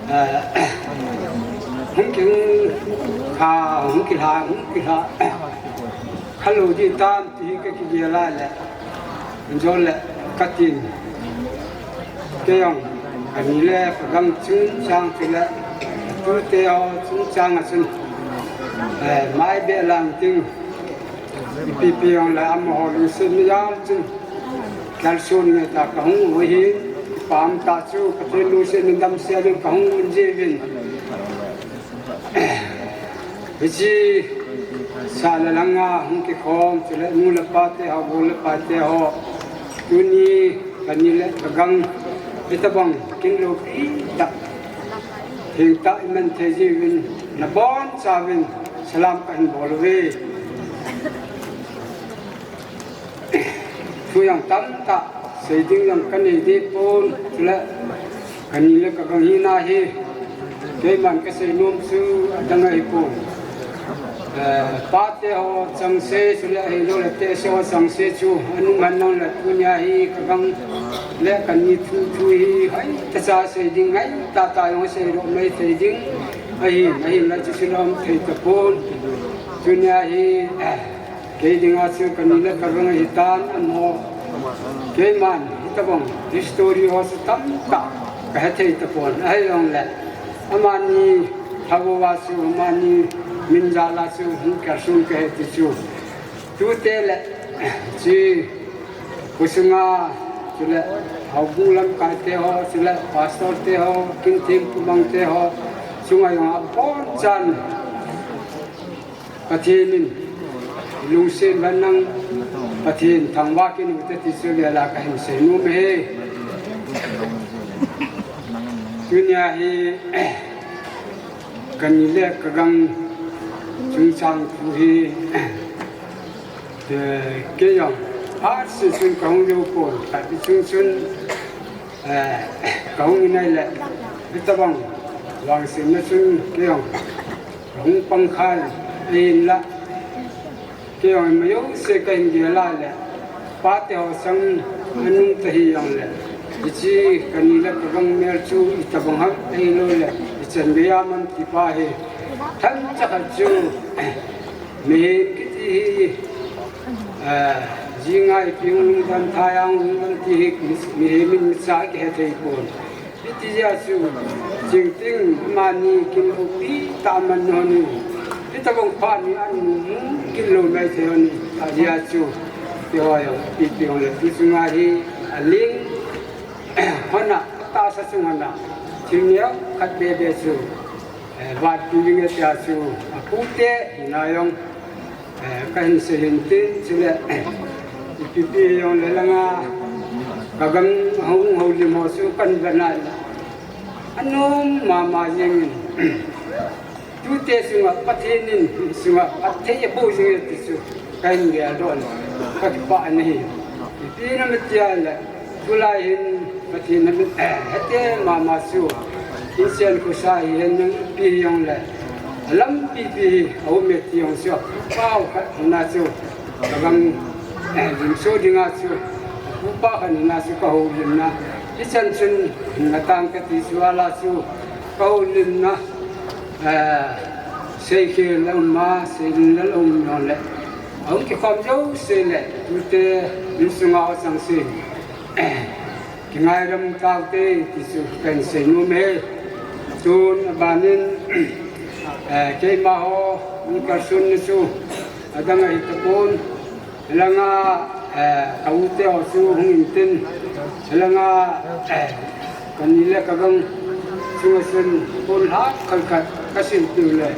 ah, hung kihung kha, hung kilha, hung kilha, khalou ding tam ti hi kakigel a le, Jong le katin. Kei jong, ani le kagang chungchang chule, tute ho chungchang a chun, eh, mai be lang ting, ipi pi jong le amaho lungset na jal chun, kalson nge ta kahung u ahi, Pam ta chu Pathen lungset in damsel in kahung um jiuvin. Hiche sa le langa hung kikhom chule nu le pate, haobu le pate ho, tuni kani le kagang hitabang kin loupi tah, thengtah iman thei jiuvin nabonchauvin salam kahin bol uve. Thu jong tamtah sei ding jong kanei deh pon, chule kani le kagang hina hi keiman kasei nom chu adang ahipon. Eh, pate ho chengse chule ahilouleh tehse ho chengse chu anung hen lang le tunia hi kagang le kani thu, thu hi hoitacha sei ding, hoitah tah jong seidoh mai thei ding ahin, ahinla chu silom thei tapon. Tunia hi, eh, kei dinga chu kani le kagang ahitan, amaho keiman hitabang history ho chu tamtah kahethei tapon, ahijongle amani lhagao a chu, amani min jal a chu hung kalson kahi ti chu tute le, chi khosunga, chule haobu lamkaite ho, chule pastor te ho, kin thempu mangte ho chunga jong abonchan Pathen in lungset in lang, Pathen thangvah in ute ti chu vela kahin sei nom e. Tunia hi kani le kagang chungchang thu hi, eh, kei jong phat seh chun kahung jou pon, khat ni chung chun, eh, kahung in ahile, hitabang vangsetna chun kei jong kahung pang khan, ahinla kei jong ima jouse kahin gel a le, pate ho sang anung ta hijongle, hiche kani le kagang mel chu itabang ham ahiloule ichan gei a ham ti pa hi, themcha khat chu mihem kiti hi, eh, jinga ipi hung lungdam, thai a hung lungdam ti hi mihem in micha kihethei pon. Hiti jeh a chu, chingting amani kin loupi tah aman hon in, hitabang phat ni amu mu kin lou mai thei hon in, ajeh a chu, keiho jong ipi hung le tu chunga hi aling hon a, atahsa chung hon a, thil neo khat bebe chu, eh, vatpi ding e tia chu, apute hina jong, eh, kahin sei hin tin, chule, eh, ipi pi hijongle langa kagang hung houlim ho chu kahin vet na le, anom mama jengin, tute sunga Pathen in sunga phatthei aboh jing e ti chu kahin geldoh in, kakipah in ahi. Ipi ham itile, tulai hin Pathen in, eh, hete mama chu, insung khosa hihen lang ipi hijongle, alampi pi hi aume ti jong chu, apu pa khat hina chu, kagang, eh, limso dinga chu, apu pa khat hina chu kahoulimna, hichan chun, natang kati chu ala chu, kahoulimna, eh, seikhel la um a, seiding la um jongle, ahung kikhom jouse le, tute insunga ho chengse, kingailam taute ti chu kahin sei nom e. Tun abanin, eh, keima ho, hung kalsonna chu adang ahi tapon. Hilanga, eh, ka u te ho chu hung intin. Hilanga, eh, kani le kagang chunga chun pon lhah khat khat kasim tiu le,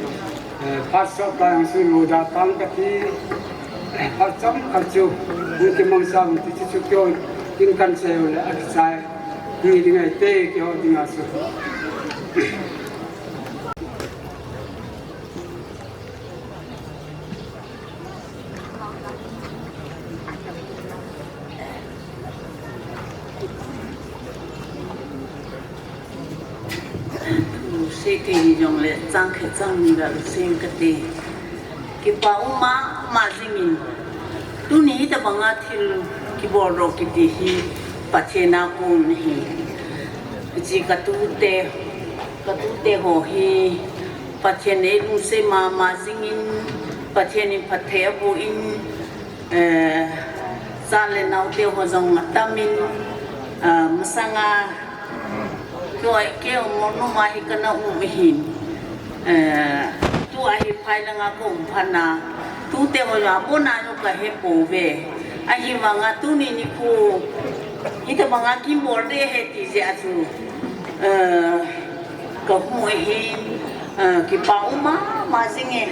eh, phat sot pa jong chu lou da pang kati, eh, phat chomkhat chu hung kimangcha un ti chu chu keiho in kahin sei u le akichai hi ding ahi te keiho dinga chu. Lungset thei hijongle, chang khat chang ni ga lungset kate. Kipa um mama jingin, tuni hitabanga thil kibol doh kiti hi Pathen a kon ahi. Hiche ka tute, ka tute ho hi Pathen in eilungset mama jingin, Pathen in phatthei aboh in, eh, cha le nao te ho jong atamin, eh, masanga, keiho, keiho mo noma hi kana um ahin, eh, tua hi phai langa ka um phatna, tute ho jong abona jong kahe pouve, ahivanga tuni nikho, Hitabanga kimbol ding ahi ti jeh a chu, eh, kamu ahi, eh, kipa um mama jing e.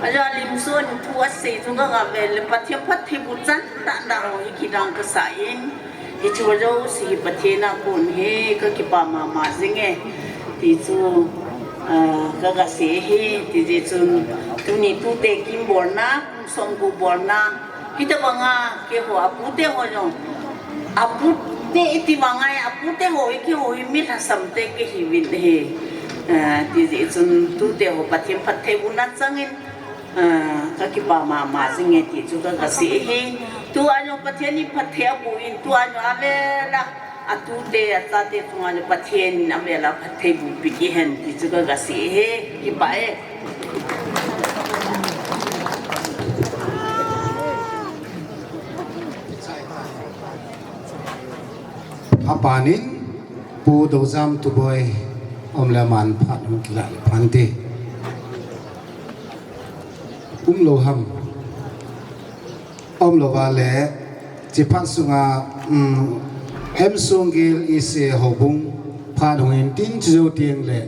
Aja lim son thu asei chu kagave le Pathen phattheiboh chan tah tah ho hi kidang kasa in. Hiche ho jouse hi Pathen a kon ahi, kakipa mama jing e. Ti chu, eh, kagasei ahi, ti jeh chun tuni tute kimbolna, kum som gup bolna, hitabanga keiho apute ho jong. Apute iti vang ngai, apute ho hi keiho hi mi lhasam te kahiuvin ahi. Eh, ti jeh chun tute ho Pathen phattheibohna chang in, eh, kakipa mama jing e ti chu kagasei ahi. Tua jong Pathen in phatthei aboh in, tua jong avela atute achate chunga jong Pathen in avela phattheiboh pe kit hen ti chu kagasei ahi. Kipa e. Aban in Pu Doujam Tuboi aum le aman phat hung kilah le phante. Umlou ham? Umlou vale, hiche phat sunga, um, M Songgel E C A houbung phat hung in tin, chujou teng le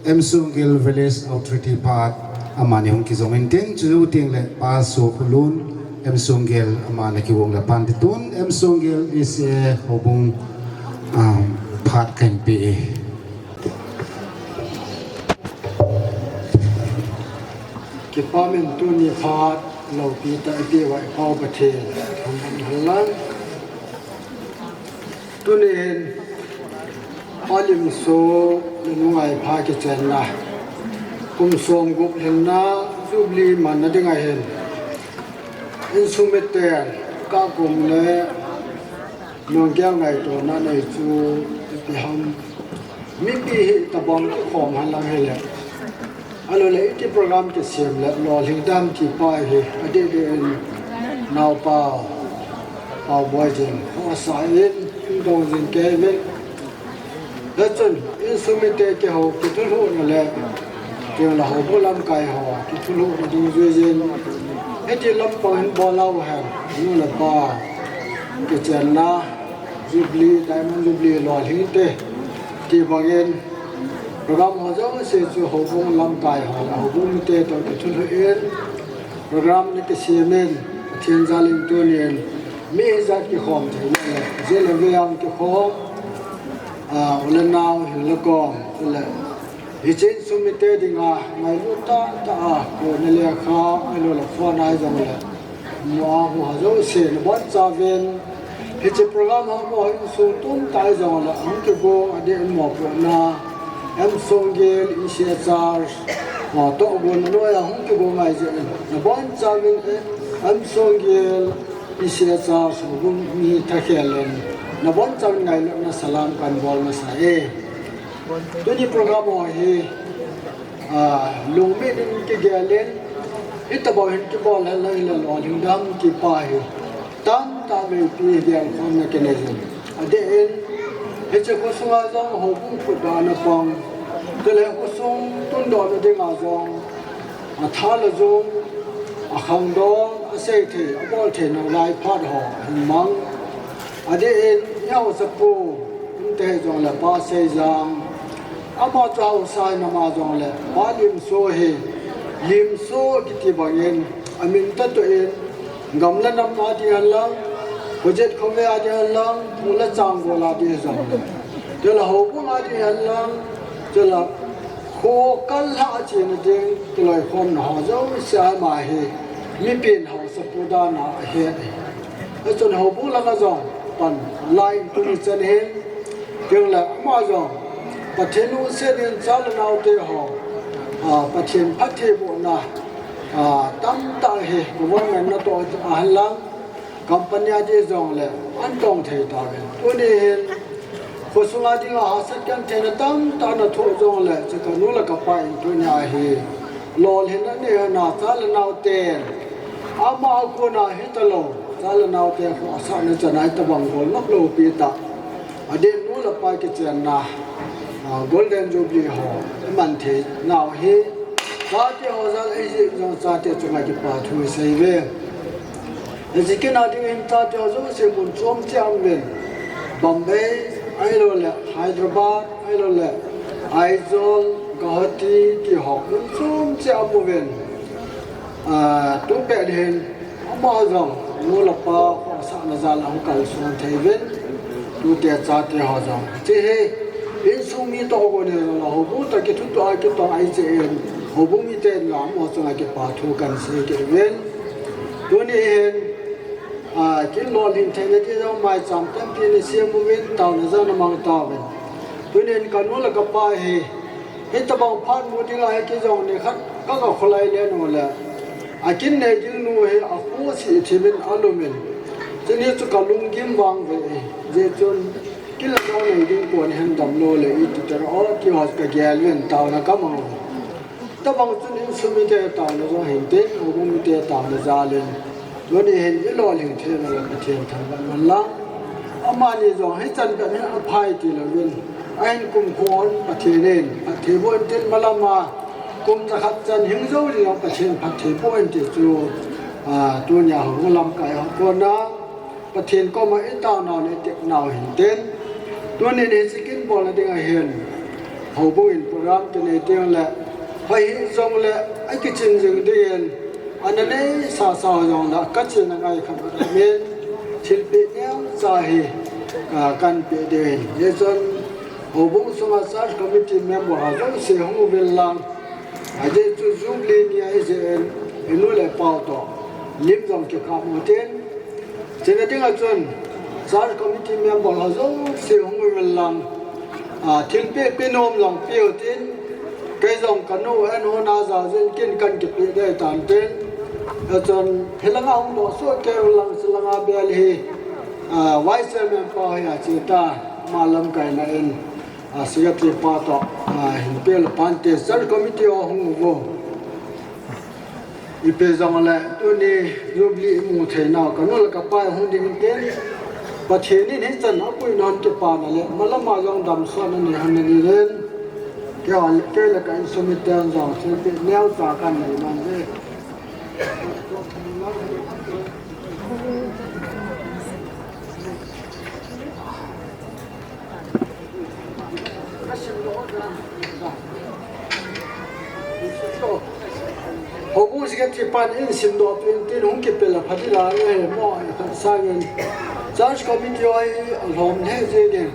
M Songgel Village Authority phat amani hung kijong in tin, chujou teng le Pa Sophulun, M Songgel amani kivong le phante. Tun M Songgel E C A houbung, um, phat kahin pe e. Kipa min tuni phat loupi tah eipeuva i Pau Pathen thangvah in umhen lang. Tunin Pa Limso le nu Ngaipha kichenna kum som gup lhinna Jubilee manna ding ahin, insung miten Kakum le Nongkeng ngaitona nei chu ipi ham, mipi hi tabang kikhom hen lang hile, ahilou le iti program kisem le lolhing dam ti pa hi adeh deh in naopa Paoboi jin ho asa in, in dong jin kei vin. Hichun insung mite kihou kithulhuhna le, kei le houbung lamkai ho kithulhuhna ding jui jin, hiti lampang hin bol uhen, nu le pa kichenna Jubilee, Diamond Jubilee lolhing te ti bangin, program ho jouse chu houbung lamkai ho le houbung mite toh kithulhuh in program ana kisem in, Pathen jal in tunin mi ijat kikhom theina le, jeh le vei a kikhom, ah, u le nao, hing le kom, le hiche insung mite dinga ngailut tah tah a, kona lekha, ahilou le phone a hijongle, mu a hu a jouse nabonchauvin, hiche program a mu a insung tum tah hijongle, ahung kigo adeh in mopohna, M Songgel E C A Church, ah, tohgon noiya hung kigo ngai jeh in, nabonchauvin, eh, M Songgel E C A Church houbung mi thakhel in, nabonchauvin ngailutna salam kahin bol masa e. Tuni program ho hi, ah, lungmin in kigel in, hitabang hin kibol hen lang hile lolhing dam ti pa hi tamtah veipi gelkhomna kinei in. Adeh in, hiche khosunga jong houbung khutdana pang, chule khosung tundohna dinga jong atha le jung, akhangdong, aseithei, abolthei nalai phat ho ahin mang. Adeh in, i haosapu, inte hijongle Pa Seijang, ama chu haosa in ama jongle, Pa Limso hi, Limso kiti bangin, amin tah toh in, gam le nam a ding hen lang, khojet khovei a ding hen lang, phung le chang gol a ding hijongle, chule houbung a ding hen lang, chule kho kal lhah a chena ding kiloikhomna ho jouse a ama hi mipin haosapu dan a ahet ahi. Hichun houbung langa jong pan alai in tuni chan hin, kei le ama jong Pathen lungset in cha le naote ho, ah, Pathen phattheibohna, ah, tamtah hi government natoh a hen lang, company a ding jongle ahin tong thei tauvin. Tuni hin khosunga dinga hahsat gentheina tamtah ana thoh jongle, hiche kanu le kapa in tunia hi lolhinna nei hon a, cha le naoten ama a kona hitalou, cha le naote khohsahna chana hitabang gol ngap loupi tah, adeh in nu le pa kichenna, ah, Golden Jubilee ho iman thei nau hi, chate ho jal a ijeh jong chate chunga kipa thu isei uve. Hiche kit na ding hin chate ho jouse mun chom cheh a um uvin, Bombay, ahilouleh Hyderabad, ahilouleh Aizawl, Guwahati, ti ho mun chom cheh a amu uvin. Ah, tu pet hin, amaho jong, nu le pa, khohsahna jal a hung kalson thei uvin, tute chate ho jong. Hiche hi, insung mi toh gon in jong, houbung toh kithutup a kitong ahi jeh in, houbung miten jong amaho chunga kipa thu kahin sei kit uvin. Tuni hin, ah, kin lolhing theina ding jong maicham tampi nasim uvin, taona jong namang tauvin. Tunin kanu le kapa hi, hitobang phat mu ding ahi kei jong nikhat ka, ka kholai le nu le. Akin nei ding nu hi akhu sih thim in alum in. Chuni chu ka lunggim vang ve e. Hijeh chun kin le ka nei ding kon hen damlou le iti tera o ti ho ka gel uvin taona ka mang uve. Tabang chun insung mite taona jong hinte, houbung mite taona jal in. Tuni hin i lolhing theina le Pathen thangvah in lang. Amani jong hichan bep hin aphai ti louvin. Ahin kumkho un Pathen in phatthei boh in tin malam a kum jakhat chan hing jou ding jong Pathen phatthei boh in ti chu, ah, tunia houbung lamkai ho kona Pathen koma i taonau le i tepnau hin tin. Tunin hiche kin bolna ding ahin, houbung in program kinei ding le, hoihi jongle, akichin jing dingin, ana nei sasa ho jongle, kachena ngai khat khat amin, thilpeh neocha hi, ah, kahin peh ding ahin. Hijeh chun, houbung sunga church committee member ho jouse hung uvin lang, ajeh chu Jubilee ni ahi jeh in, i nu le i pa toh, lim jong kikap u tin, Chena dinga chun, church committee member ho jouse hung uvin lang, ah, thilpeh, peh nom jong peh u tin, kei jong kanu en hon a jao jin kin kahin kipeh ding ahi tan tin, achun, hilanga hung doh soh kei uvin lang, chulanga bel hi, ah, Vice Chairman pa hi ache ta, ama lamkaina in, ah, Secretary pa toh, ah, hin peh le pan te, church committee ho hung uvo. Ipi jongle, tuni Jubilee imu theinau, kanu le kapa hung ding tin, Pathen in hichan a apuina hon kipana le, malam a jong damsotna nei hon nanei in, kei, kei le ka insung miten jong, thilpeh neocha kahin nei man uve. Houbung Secretary pan in simdoh peh in tin hung kipel a pha ding ahi mo, sangin Church Committee ho hi alhom lheh jeng in.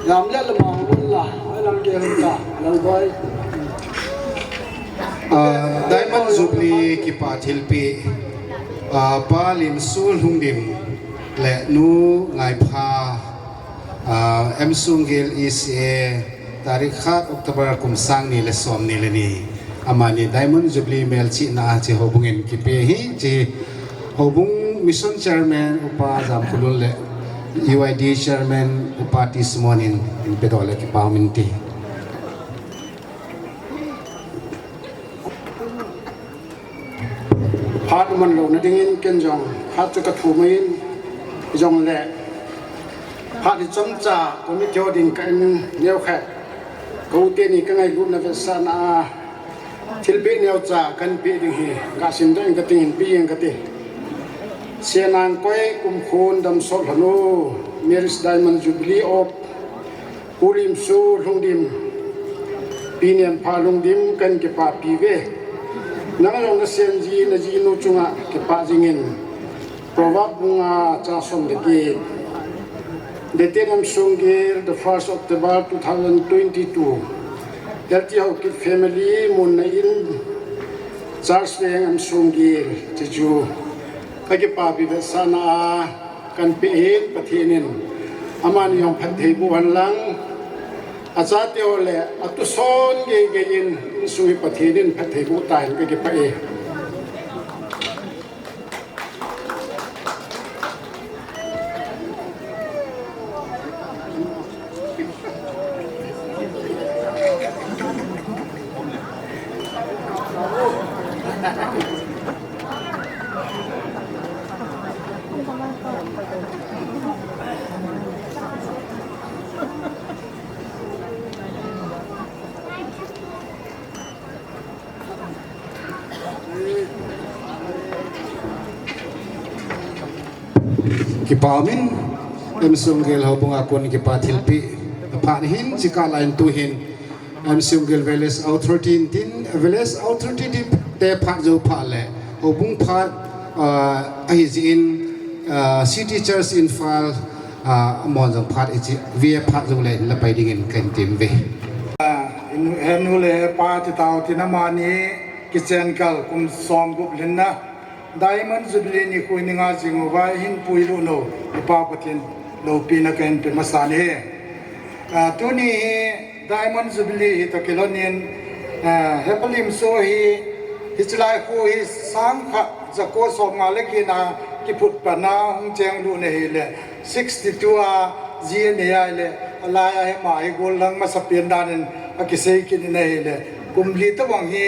Lam le lamang un la, alang ge hun ta, Lalboi. Ah, Diamond Jubilee kipa thilpeh, ah, Pa Limsu Lhungdim le Nu Ngaipha, ah, M Sunggel E C A, tarik khat October kum sang ni le som ni le ni. Amani Diamond Jubilee melchihna a hiche houbung in kipe ahi, hiche houbung Mission Chairman Upa Jamkholun le U I D Chairman Upa T Simon in, in pedoh le kipa um inte. Phat man louna dingin ken jong, phat chu ka thum in, jongle, phat hi chomcha, committee ho ding ka in neo khat, ka u teni ka ngailutna vetsahna a, thilpeh neocha kahin peh ding hi, ka simdoh in ka tin, peh in ka ti. Senang koi kumkhon damsot lhon u, Marriage Diamond Jubilee of Pu Limsu Lhungdim, Pi Nempha Lhungdim kahin kipapi uve. Nang jong nasen ji, najinu chunga kipah jingin. Proverb bung nga chang som le get. Date in M Sunggel, the first October two thousand twenty-two. L T Haokip family, Munna in, Charles Veng M Sunggel, Jeju. Ka kipapi vetsahna a, kahin peh hin Pathen in amani jong phatthei boh hen lang, achate ho le atuson geigei in insung hi Pathen in phatthei boh tahen, ka kipah e. Kipa umin, M C Lunggel houbung a kon kipa thilpeh phat hin chika lain tuhin M C Lunggel Village Authority in tin, Village Authority te phat jou phat le houbung phat, ah, ahi jin, ah, City Church Imphal, ah, amon jong phat ichi, V A phat jou le la pai dingin kahin tem ve. Ah, in, henu le pa ti tao tin amani kichen kal kum som gup lhinna Diamond Jubilee nikho ni nga jing uva hin puilut nau i Pa Pathen loupina kahin pe masa e. Ah, tuni hi Diamond Jubilee hi toh kilhonin, ah, he Palimso hi, hiche lai kho hi sangkhat jako somnga le get a kiphut pat na hung chenglut na hile, sixty-two a ji anei ahile, alai a hi ama hi gollhang masapen dan in akisei kit in ahile, kum li tobang hi,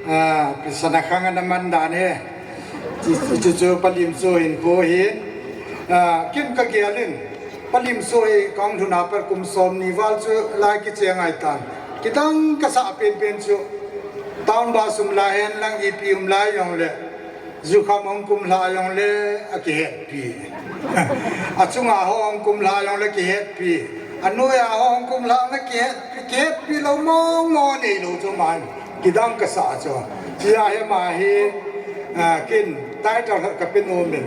ah, pasal a khang ana man dan e. Chu, chu, chu Palimso hinkho hi, ah, ken kagel in, Palimso hi kahung lhun a pat kum somni val chu lai kicheng ahitan. Kidang kasah penpen chu, town bus um lai hen lang, ipi um lai jongle, jukham hung kumlha jongle akihetpi. Achunga ho hung kumlha jongle kihetpi. Anoiya ho hung kumlha jongle kihetpi, kihetpi lou mong mong neilou chu man. Kidang kasah chu. Chia hi ama hi, ah, ken title khat kape nom in,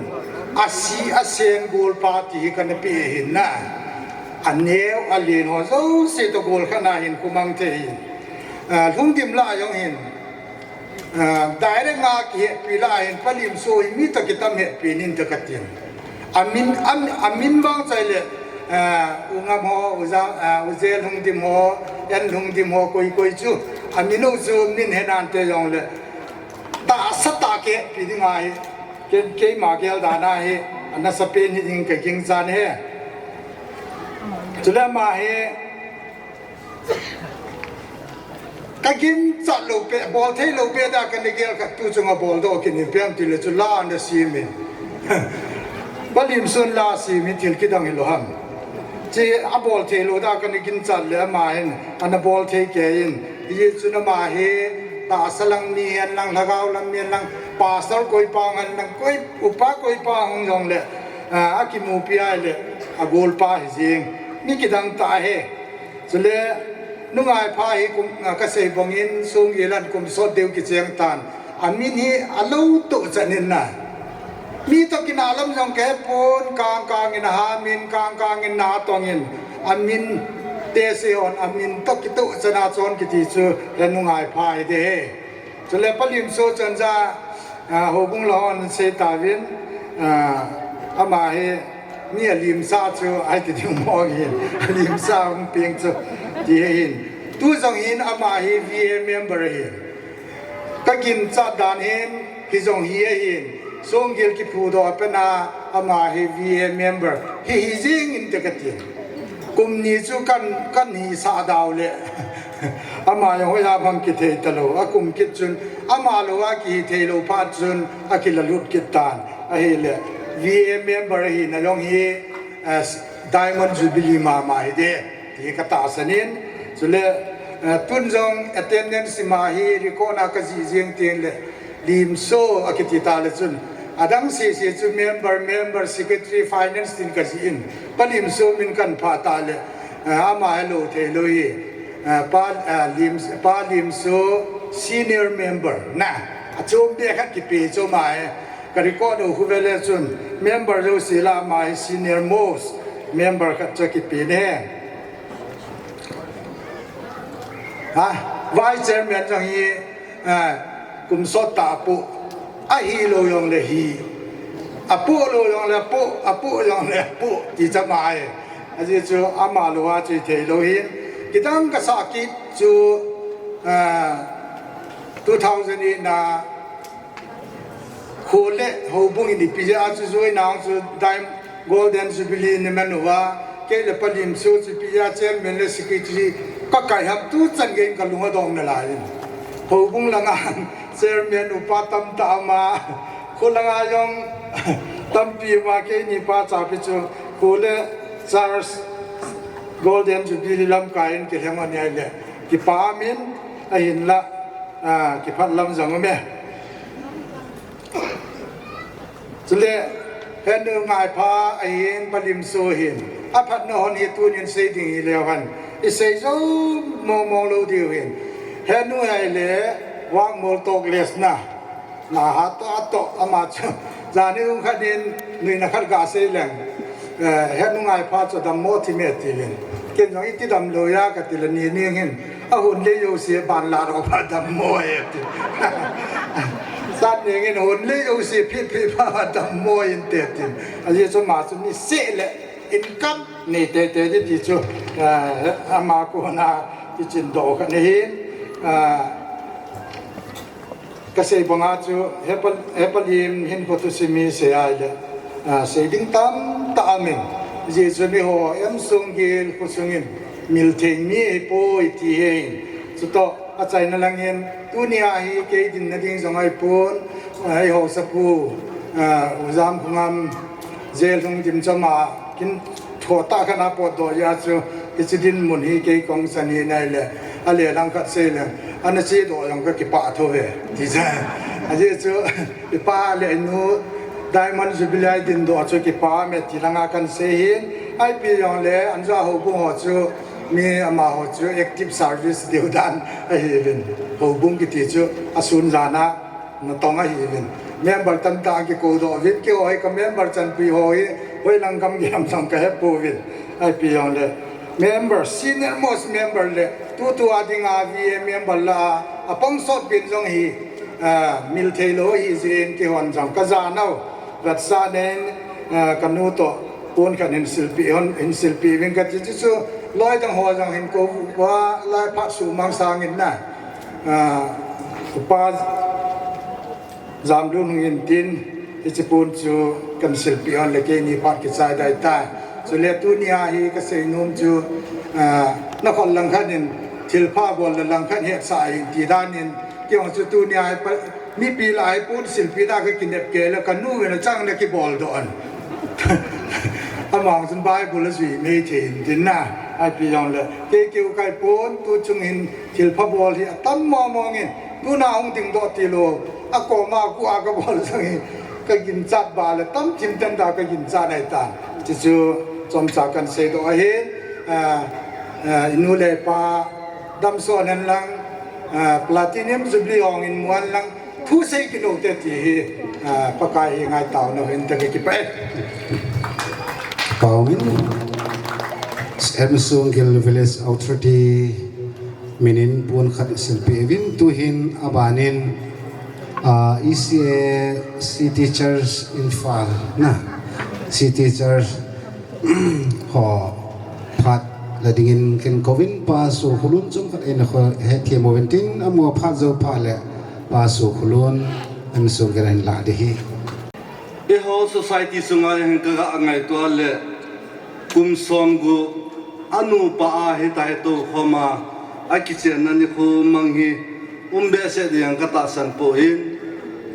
Asi Asen Golpa ti hi kana pe ahin na. Aneo alen ho jouse toh gol khat na hin kumang thei hin. Ah, lhungdim lah jong hin. Ah, direct a kihetpi lah hin Palimso hi mi toh kitam hetpi in tin katin. Amin, am, amin vang chai le, ah, U Ngam ho, U Za, ah, U Zel Lhungdim ho, N Lhungdim ho, koi koi chu. Amin u chu min he nante jongle, tahsa tah a kihetpi ding ahi. Ken, keima gel dan a hi, anasa pen hi ding kagingchan e. Chule ama hi, kaginchat lou pet, bol thei lou pet a kana gel khat tu chunga boldoh kit in, ipi ham tile chu la ana sim in. Palimson la sim hi thil kidang hilou ham. Chu abol thei lou dan a kana ginchat le ama hin ana bol thei kei in. Hijeh chun ama hi tahsa lang mi hen lang, lhagao lam mi hen lang, pastor koi pa hen lang, koi upa koi pa hung jongle, ah, akimupi ahile agolpa hi jing. Mi kidang tah ahi. Chule, nungai pha hi kum, ah, kasei bangin, Songgel in kum sot deu kicheng tan. Amin hi alou toh chan in na. Mi toh kinah lam jong kahepon, kang kang in aham in, kang kang in ana tong in. Amin te seihon, amin toh kitoh chan a chon kiti chu, he nungai pha hi de he. Chule Palimso chonja, ah, houbung la hon sei tauvin, ah, ama hi mi alimsa chu ahi ti ding mo hin, alimsa hung peng chu ti ahin. Tu jong hin ama hi V A member ahin. Kaginchat dan hin, hijong hi ahin. Songgel kiphudoh a pat a ama hi V A member hi, hi jing inte katin. Kum ni chu kan, kan hisah dau le. Ama jong hoiya bang kithei talou, akum kit chun, ama lou a kihi thei lou phat chun, akilalut kit tan. Ahile, V A member ahina jong hi, eh, Diamond Jubilee mama hi de, ti katahsan in. Chule, eh, tun jong attendance ima hi record a kajih jeng teng le, Limso akiti ta le chun, adang sese chu member, member, secretary, finance tin kajih in, Palimso min kan phah ta le, eh, ama hi lou thei lou hi, eh, Pa, eh, Lim, Palimso senior member na, achom beh khat kipe chu ama hi, ka record u khu ve le chun, member jouse lah a ama hi senior most member khat chu akipe ne. Ha, vice chairman jong hi, ah, kum sot tah a apoh. Ahilou jongle hi. Apoh lou jongle apoh, apoh jongle apoh. Ti cha mai. Ajeh chu ama lou a chu thei lou hin. Kidang kasah kit chu, ah, two thousand eight na Kho le houbung in ipi jeh a chu join nau chu Dime Golden Jubilee ni man uva, kei le Palimso chu ipi jeh a chairman le secretary ka kai ham tu chan gei in ka lung adong nalai in. Houbung langa chairman upa tamtah ama, kho langa jong tampi ama, keini pa chapi chu kho le church Golden Jubilee lamkai in kilheng u ahi le kipah min ahinla, ah, kiphat lam jong um e. Chule, Henu Ngaipha ahin, Pa Limso hin. Aphatna hon hi tunin sei ding hileu hen, isei jou mong mong lou diu hin. Henu hi le vang mol tok lesna. Na ha to a to ama chu. Jani ung khat in nuina khat ga sei leng. Eh, Henu Ngaipha chu dammo thim e ati vin. Ken jong iti damlou a kati le ni ning hin. Ahon le jouse ban la ro pha dammo e ati. Sat ning in hon le jouse phit phit pha dammo inte ati. Ajeh chu ama chu niseh le income nei teitei ding ti chu, eh, ama kona kichin doh khat ahin, eh, kasei banga chu he Pa, he Pa Lim hin kho thusim hi sei ahile, ah, sei ding tamtah amin. Ajeh chu miho M. Songgel khosungin mil thei mi ahipoi ti ahin. Chutoh achaina langin tunia hi kei dinna ding jong ahipon, ah, eiho sapu, ah, U Jamkhongam jail lhung dim chama kin thotah khat a potdoh jeh a chu, hiche dinmun hi kei kong san hi nai le, ale lang khat sei le, ana chedoh jong kakipah thou ve, ti chu. Ajeh chu, ipa le inu Diamond Jubilee a idindoh chu kipah me ti langa kan sei hin, ipi jongle, anjo houbung ho chu, mi amaho chu active service deu dan ahiuvin. Houbung kiti chu, asun jan a, natong ahiuvin. Member tamtah kikoudoh uvin, keiho hi ka member chanpui ho hi, hoilang gamgi ham jong kahepouvin. Ipi jongle, member, senior most member le, tutua dinga V A member lah a, apang sot pen jong hi, ah, mil theilou ahi jeh in keihon jong kajanau vetsahnan, ah, kanu toh pon khat hin silpeh hon, hin silpeh uvin kati chu chu, loi dang ho jong hin kouva, lai phat sumang sangin na, ah, upa Jamlun hung in tin, hiche pon chu kan silpeh hon le keini phat kichai dai tai. Chule tunia hi kasei nom chu, ah, nakhut langkhat in thilpha bol le langkhat hetsah ahin ti danin, keijong chu tunia hi pa, mipi lah a hi pon silpeh da kakinep kei le kanu in achang na kiboldoh in. Amang chun Bible ajui mei thei in tin na, ipi jongle, kei keu kai pon tu chung hin thilpha bol hi atam mong mong in, tuna hung dingdoh tilou, akoma kua kabol jong hi, kaginchat ba le tamthim tah in kaginchat ahitan. Chuchu chomcha kan seidoh ahin, ah, ah, inu le ipa damsot hen lang, ah, Platinum Jubilee hung in mu hen lang, thu sei kilou te ti hi, ah, Pakai hi ngaitao nau hin ti kakipah e. Pau min, M. Songgel Village Authority minin pon khat silpeh uvin tuhin abanin, ah, E C A City Church Imphal na, City Church ho phat la dingin ken kouvin Pa Sokholun chomkhat eina kho hethem uvin tin, amaho phat jou phat le Pa Sokholun, M. Songgel in la ding ahi. Eiho society sunga hin kaga ngaito le kum somgup anupa a hitia hi toukhom a akichenna nikho mang hi um behseh ding katahsan poi.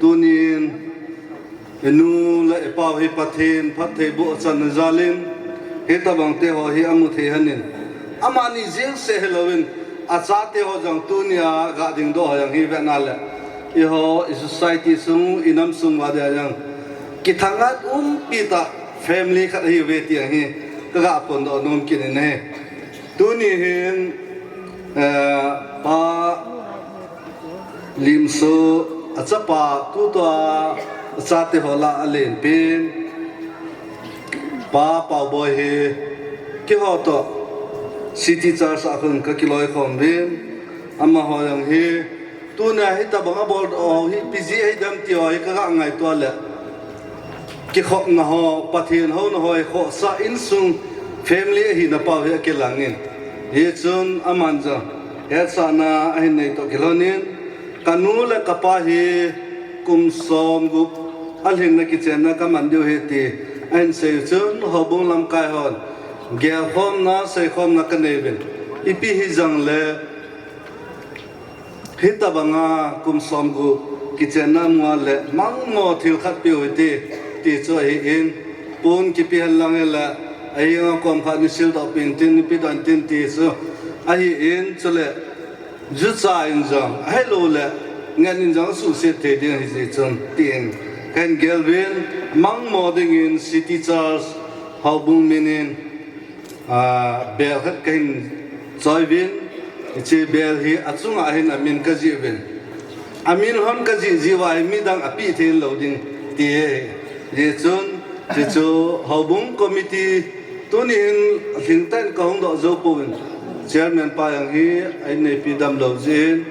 Tunin inu le ipa hi Pathen phattheiboh channa jalin, hitobang teho hi amu thei hen in, amani jeng seh hilouvin, achate ho jong tunia ga dingdoh ho jong hi vetna le, eiho i society sung, i nam sung uva dia jong kithanghat umpi tah family khat ahiuve ti jong hi kaga phondoh nom kit in ahi. Tuni hin, eh, Pa Limso, achapa tutua achate ho lah a alen pen, Pa Paoboi hi keiho toh City Church a khun kakiloikhom uvin, amaho jong hi tunia hitobang abol ho hi ipi jeh a hidem ti ho hi kaga ngaito le, kikhopna ho, Pathen houna ho hi khohsah insung family ahina pau hi akilangin, hichun aman jong hetsahna ahin nei toh kilhonin, kanu le kapa hi kum somgup alhinna kichenna kaman diu ahi ti ahin sei u chun, houbung lamkai hon gelkhomna, seikhomna kanei uvin, ipi hijongle hitobanga kum somgup kichenna mu a le mangmo thil khat peu hite ti chu ahin, pon kipe hen lang hile, ahinga kom khat neisildoh peh intin, neipedoh intin ti chu ahin, chule jucha in jong ahiloule ngen in jong asuhset thei ding ahijeh chun tin, Kahin gel uvin, mangmo dingin City Church houbung minin, ah, bel khat kahin choi uvin, hiche bel hi achunga hin amin kajih uvin. Amin hon kajih jeh uva hi midang apeh thei lou ding ti ahi. Hijeh chun, hichu houbung committee tuni hin lhingtah in kahung doh jou pouvin. Chairman pa jong hi a-inneipi damlou jeh in,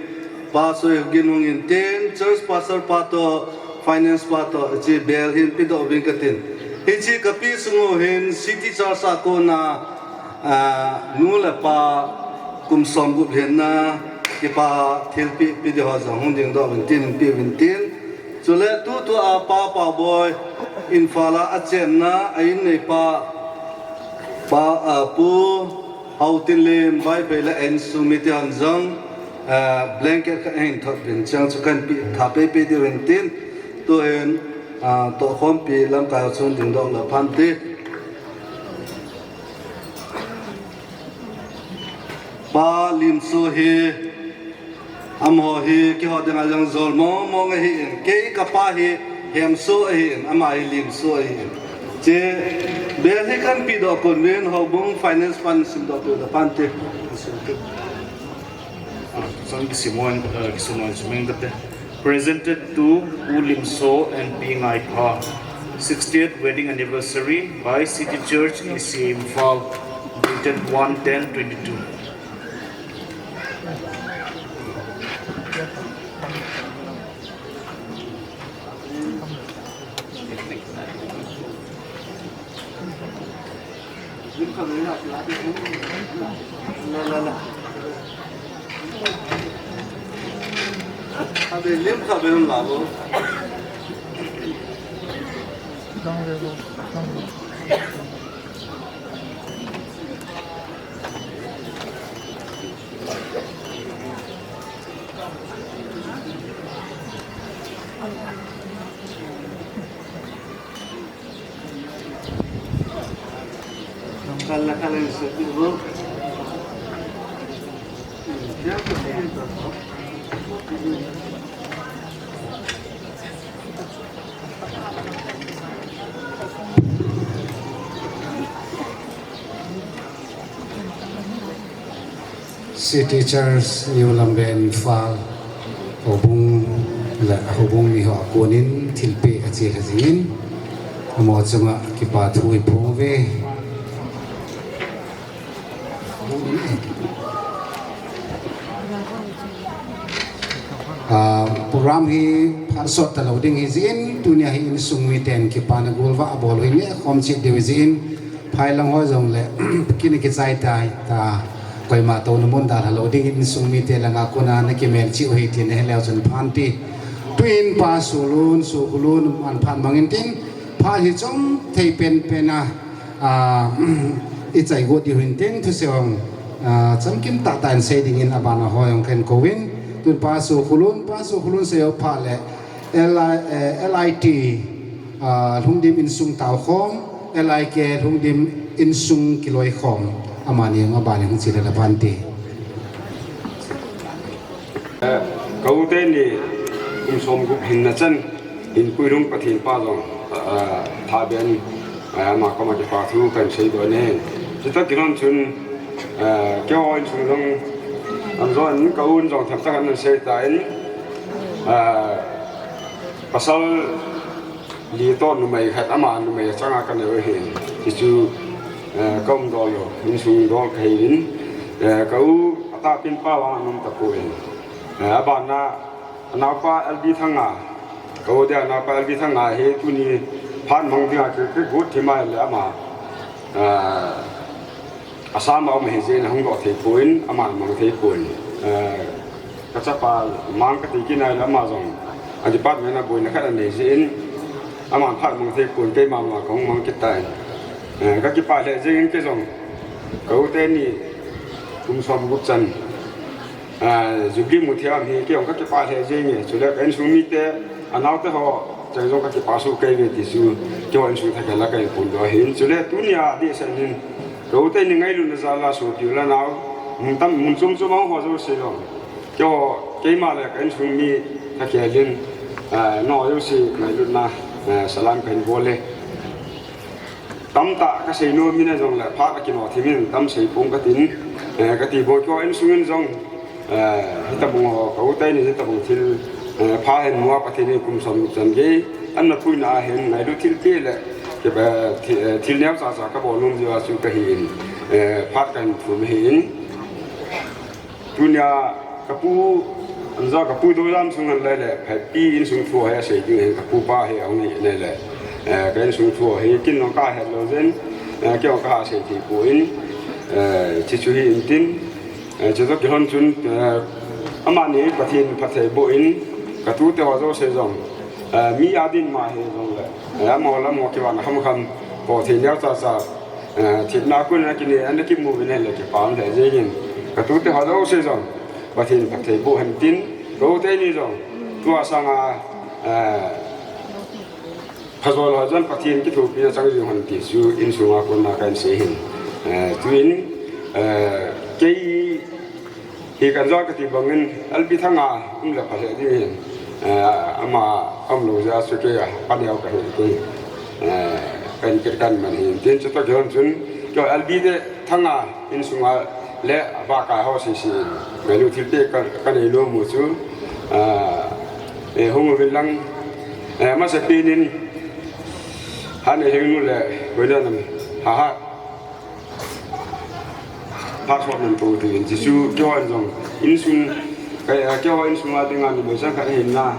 Pa Soigin hung in tin, church pastor pa toh, finance pa toh, hiche bel hin pedoh uvin katin. Hiche kapeh sung u hin, City Church a kona, ah, nu le pa kum som gup lhinna, kipa thilpeh, pe ding ho jong hung dingdoh uvin tin, pe uvin tin. Chule tutua Pa Paoboi, Imphal a achenna, a-inneipa, Pa, ah, Pu Haotinlen, Vaiphei le insung mite hon jong, ah, blanket khat ahin thot uvin, chuche chu kahin peh tha pei pei diu ahin tin, tuhin, ah, tohkhompi lamkai ho chun dingdoh le phante. Pa Limso hi, amaho hi keiho dinga jong jol mong mong ahin, kei kapa hi Hemso ahin, ama hi Limso ahin. Hiche bel hi kahin pedoh kon uvin, houbung finance pan simdoh peh le phante. Ah, sang kisimon, ah, kisimon simeng kate. Presented to Pu Limso and Pi Ngaipha, sixtieth wedding anniversary by City Church E C A Imphal, dated one ten twenty-two. City Church, New Lamben, Imphal, houbung le houbung miho a konin thilpeh achelha jingin, amaho chunga kipa thu iphong uve. Ah, program hi phat sot talou ding ahi jeh in, tunia hi insung miten kipana golvah abol u hi nehkhom cheh diu ahi jeh in, phai lang ho jongle, kina kichai tai ta, koima touna mun dalha lou ding in, insung mite langa kona na kimelchih u ahi tin nahe leu chun phante. Tuin Pa Solun, Sokholun, aman phat mang intin, phat hi chom thei penpen a, ah, ichai got diu ahin tin, thusei hung, ah, chamkim tahtah in sei dingin abana ho jong kahin kouvin. Tun Pa Sokholun, Pa Sokholun sei u phat le, L I, eh, L I T, ah, Lhungdim Insung Taokhom, L I K Lhungdim Insung Kiloikhom, amani jong abana hung chele le phante. Eh, ka u teni kum som gup hinna chan, Hinpuilhung Pathen pa jong, ah, thaben, ah, ama koma kipa thu kahin seidoh in. Chuti kilhon chun, ah, keiho insung jong, an jong, ka un jong themcha khat ahin sei tan, ah, pasal li toh numei khat, ama numei achanga kanei u ahin. Hichu, eh, ka umdoh lou, insung dol kahiuvin. Eh, ka u atahpen pa vang aum tapon. Eh, abana, anaopa L B Thanga, ka u dia anaopa L B Thanga hi tuni phat mang dinga ki, kigot thim ahile ama, eh, Assam a um ahi jeh in ahung doh thei pon, aman mang thei pon. Eh, ka chapa mang kati kit nai le ama jong a department a boina khat anei jeh in, aman phat mang thei pon, keima ma kahung mang kit tan. Eh, ka kipah lheh jeng in kei jong, ka u teni kum som gup chan, ah, Jubilee mu thei a um hi kei jong ka kipah lheh jeng e, chule ka insung mite, anaote ho, cheng jong ka kipah soh kei uve ti chu, keiho insung thakhat a kahin phondoh ahin, chule tunia dehset in, Ka u teni ngailutna jal a sopi u le nao, mun tam, mun chom chom a hung ho jouse jong, keiho, keima le ka insung mi thakhel in, eh, nangho jouse ngailutna Eh, salam kahin bol e. Tamtah kasei nom in jong le phat akino thim in tam sei pong katin, eh, kati bou kio insung in jong, eh, hitabang ho, ka u teni hitabang thil, eh, pha hin mua Pathen in kum som gup chan gei ana puina ahin ngailut thilpeh le, ke ba, thi-, eh, thil neo chacha kabol nom jeh a chu kahin, eh, phat kahin thum ahin. Tunia kapu, anja kapu dolam sung anlai le, Phaipi insung thu hi asei ding ahin, kapu pa hi ahung hi nai le. Eh, ka insung thu hi kin nong kahet lou jeh in, eh, kei nong kasei thei poi, eh, chuchu hi intin, eh, chutoh kilhon chun, eh, amani Pathen phatthei boh in, katute ho jouse jong, eh, mi adin ma hi jong le, eh, amaho le amaho kivahna khamkham, po thei neo chacha, eh, thina kun ana kinei, ana kimu uvin ahile kipa um lheh jengin. Katute ho jouse jong, Pathen phatthei boh hen tin, ka u teni jong, tua sanga, eh, phajol ho jong Pathen kithopina chang jing hen ti chu insunga kona kahin sei ahin. Eh, tuin, eh, kei hi kan jong kati bangin L B Thanga um le pha lheh ding ahin. Eh, ama um lou jeh a chu kei a, pa neo kahi kei. Eh, kahin kit kahin man ahin. Tin chutoh kilhon chun, kei L B te Thanga insunga le apakai ho sese in ngailut thilpeh ka, kanei nom u chu, ah, eh, hung uvin lang, eh, amasapen in, Haneinhlingnu le Boinanam, ha ha, phat sot nan tou tin, chuchu keiho jong insung, ka, keiho insung a dinga numei chang khat ahin na,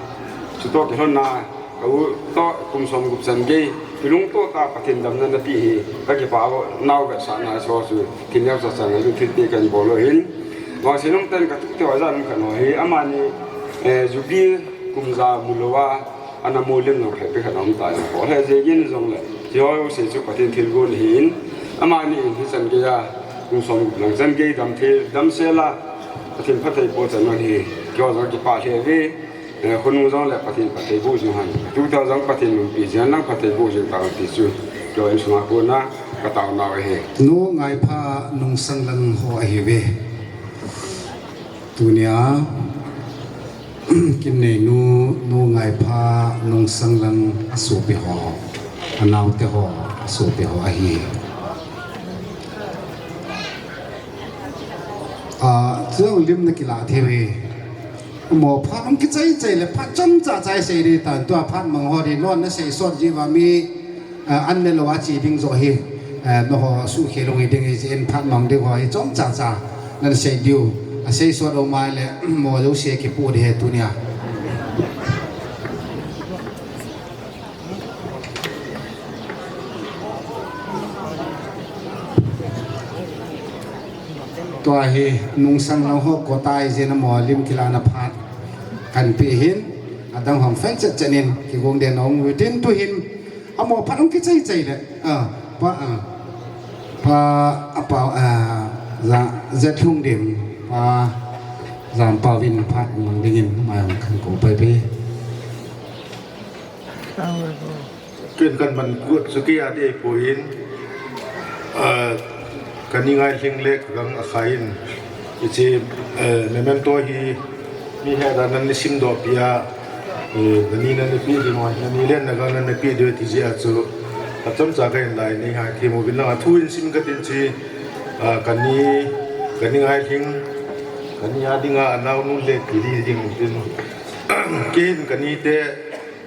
chutoh kilhon na, ka u toh kum som gup chan gei, kilungtoh tah a Pathen damna napeh hi, kakipah u, nao vetsahna chu, thil neo chacha ngailut thilpeh kahin bol u ahin. Vangset um tah in katute ho jong um khat ho hi, amani, eh, Jubilee kum ja mu lou a, ana mu lem jong Phaipi khat aum tan, bol lheh jengin jong le, keiho jouse chu Pathen thilgon ahin, amani in hichan gei a, kum som gup lang chan gei dam thei, damsel a, Pathen phatthei boh chan u ahi, keiho jong kipah lheh uve. Eh, khonung jong le Pathen phatthei boh jing hen. Tute jong Pathen lungpi jing lang phatthei boh jing tau ti chu, keiho insunga kona ka taona u ahi. Nu Ngaipha Nungsanglang ho ahiuve. Tunia, Kimneinu, Nu Ngaipha Nungsanglang asopi ho, anaote ho, asopi ho ahi. Ah, chuang lim na kilah thei uve. Mo phat hung kichai chai le phat chomcha cha sei ding tan tua phat mang ho ding non na sei sot ji va mi, ah, an ne lou a chi ding jo hi, ah, nangho suhkhel lou hi ding hi jeh in phat mang ding ho hi chomcha cha nan sei diu. A sei sot lou mai le mo jouse kipu ding ahi tunia. Tua hi Nungsanglang ho kotah ahi jeh in amaho lim kilahna phat kahin pe ahin, adang hung fen chet chet in kigong den ong utin tuhin amaho phat hung kichai chai le, ah, pa, ah, pa, apa, ah, ja, Jetlhungdim, pa, Jampao vin phat mang dingin, mai hung kahin kou pai pai. Ken kan man kut chu kei a dei poi in, ah, ka ni Ngailhing le ka gang a khai in, hiche, eh, memento hi mi he dan nan ni sim doh pi a, eh, na ni nan ni pi ding, na ni le na gang nan ni pi ding ti jeh a chu, a chomcha ka hin lai nei hai thei mo vin lang a thu in sim ka tin chi, ah, ka ni, ka ni Ngailhing, ka ni a ding a, a naonu le ti di ding tin, kei hin ka ni te,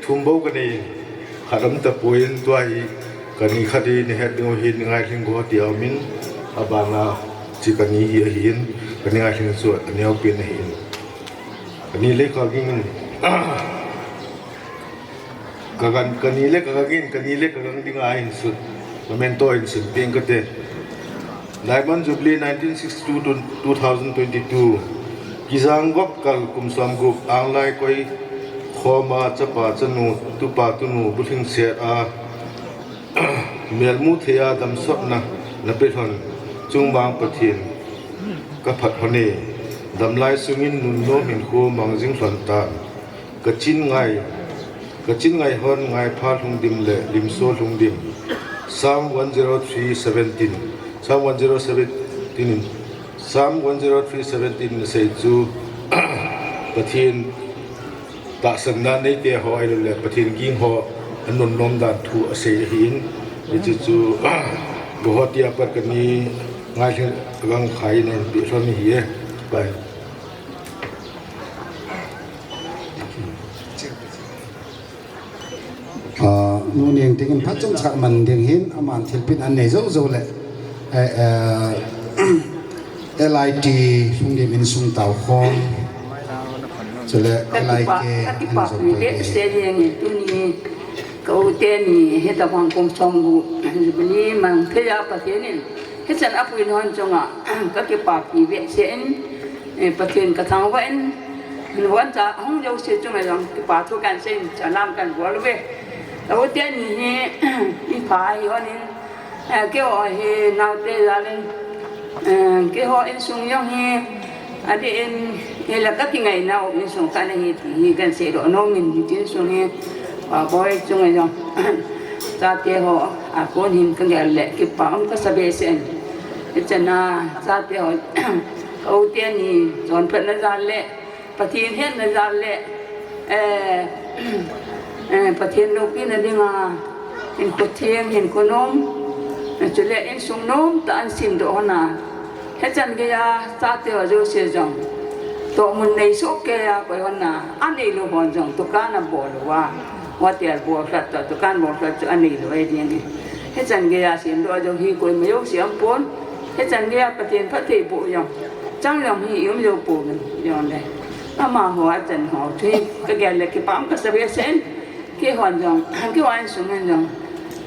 Thum bou ka nei, khat um tapoi in tua hi, ka ni khat hi na het ding u hi ni Ngailhing go ti a um in, abana chi ka ni hi ahi in, ka ni Ngailhing chu a neo pen ahi in. Ka ni le ka ging in, ka gan, ka ni le ka gang in, ka ni le ka gang ding a hin sut, memento in sim peng ka te. Diamond Jubilee nineteen sixty-two to two thousand twenty-two. Kijang gop kal kum som gup anglai koi khoma chapa chanu tupa tunu bulhing set a melmu thei a damsotna na pe lhon chungmang Pathen ka phat lhon e. Damlai sungin nun nom hinkho mang jing lhon tan. Ka chin ngai, ka chin ngai hon ngai pha lhung dim le limso lhung dim. Psalm one zero three seventeen. Psalm one zero seventeen in, Psalm one zero three seventeen in asei chu, Pathen tahsanna neite ho ahilou le Pathen ging ho Anun nom dan thu asei ahin, hichu chu Guwahati a pat kani ngailhah gang khai in ahin peh lhon ahi e. Bai. Ah, nu Nengting in phat chomcha man ding hin, aman thilpeh anei jou jou le, eh, eh, L I T Lhungdim Insung Taokhom, chule L I K, kakipah, kakipah in jong pi pai ding. Behseh jeng e, tuni ka u teni hitabang kum som gup Jubilee mang thei a Pathen in hichan apuina hon chunga kakipah pi behseh in, eh, Pathen kathangvah in, hin von cha hung jouse chunga jong kipa thu kahin sei in, salam kahin bol uve. Ka u teni hi, i pha hi hon in, eh, keiho hi naote jal in, eh, keiho insung jong hi, adeh in, hila kakingaina u insung kana hi ti hi kahin seidoh nom in, hiche insung hi, Paboi chunga jong, chate ho a kon hin kagel le kipa um kasa behseh in. Hichan a chate ho, ka u teni chonphatna jal le, Pathen hetna jal le, eh, eh, Pathen loupina dinga hinkho theng, hinkho nom, eh, chule insung nomtah a ahin semdoh hon a. Hichan geiya chate ho jouse jong tohmun nei soh keiya koi hon a, aneilou hon jong dukan abol uva, hotel bol khat toh dukan bol khat chu aneilou ahi ding e. Hichan geiya semdoh jong hi koima jouse aumpon. Hichan geiya Pathen phattheiboh jong chang jong hi i um jou pouvin jongle. Amaho a chan ho chu hi kagel le kipa um kasa behseh in, keihon jong, keiho insung in jong,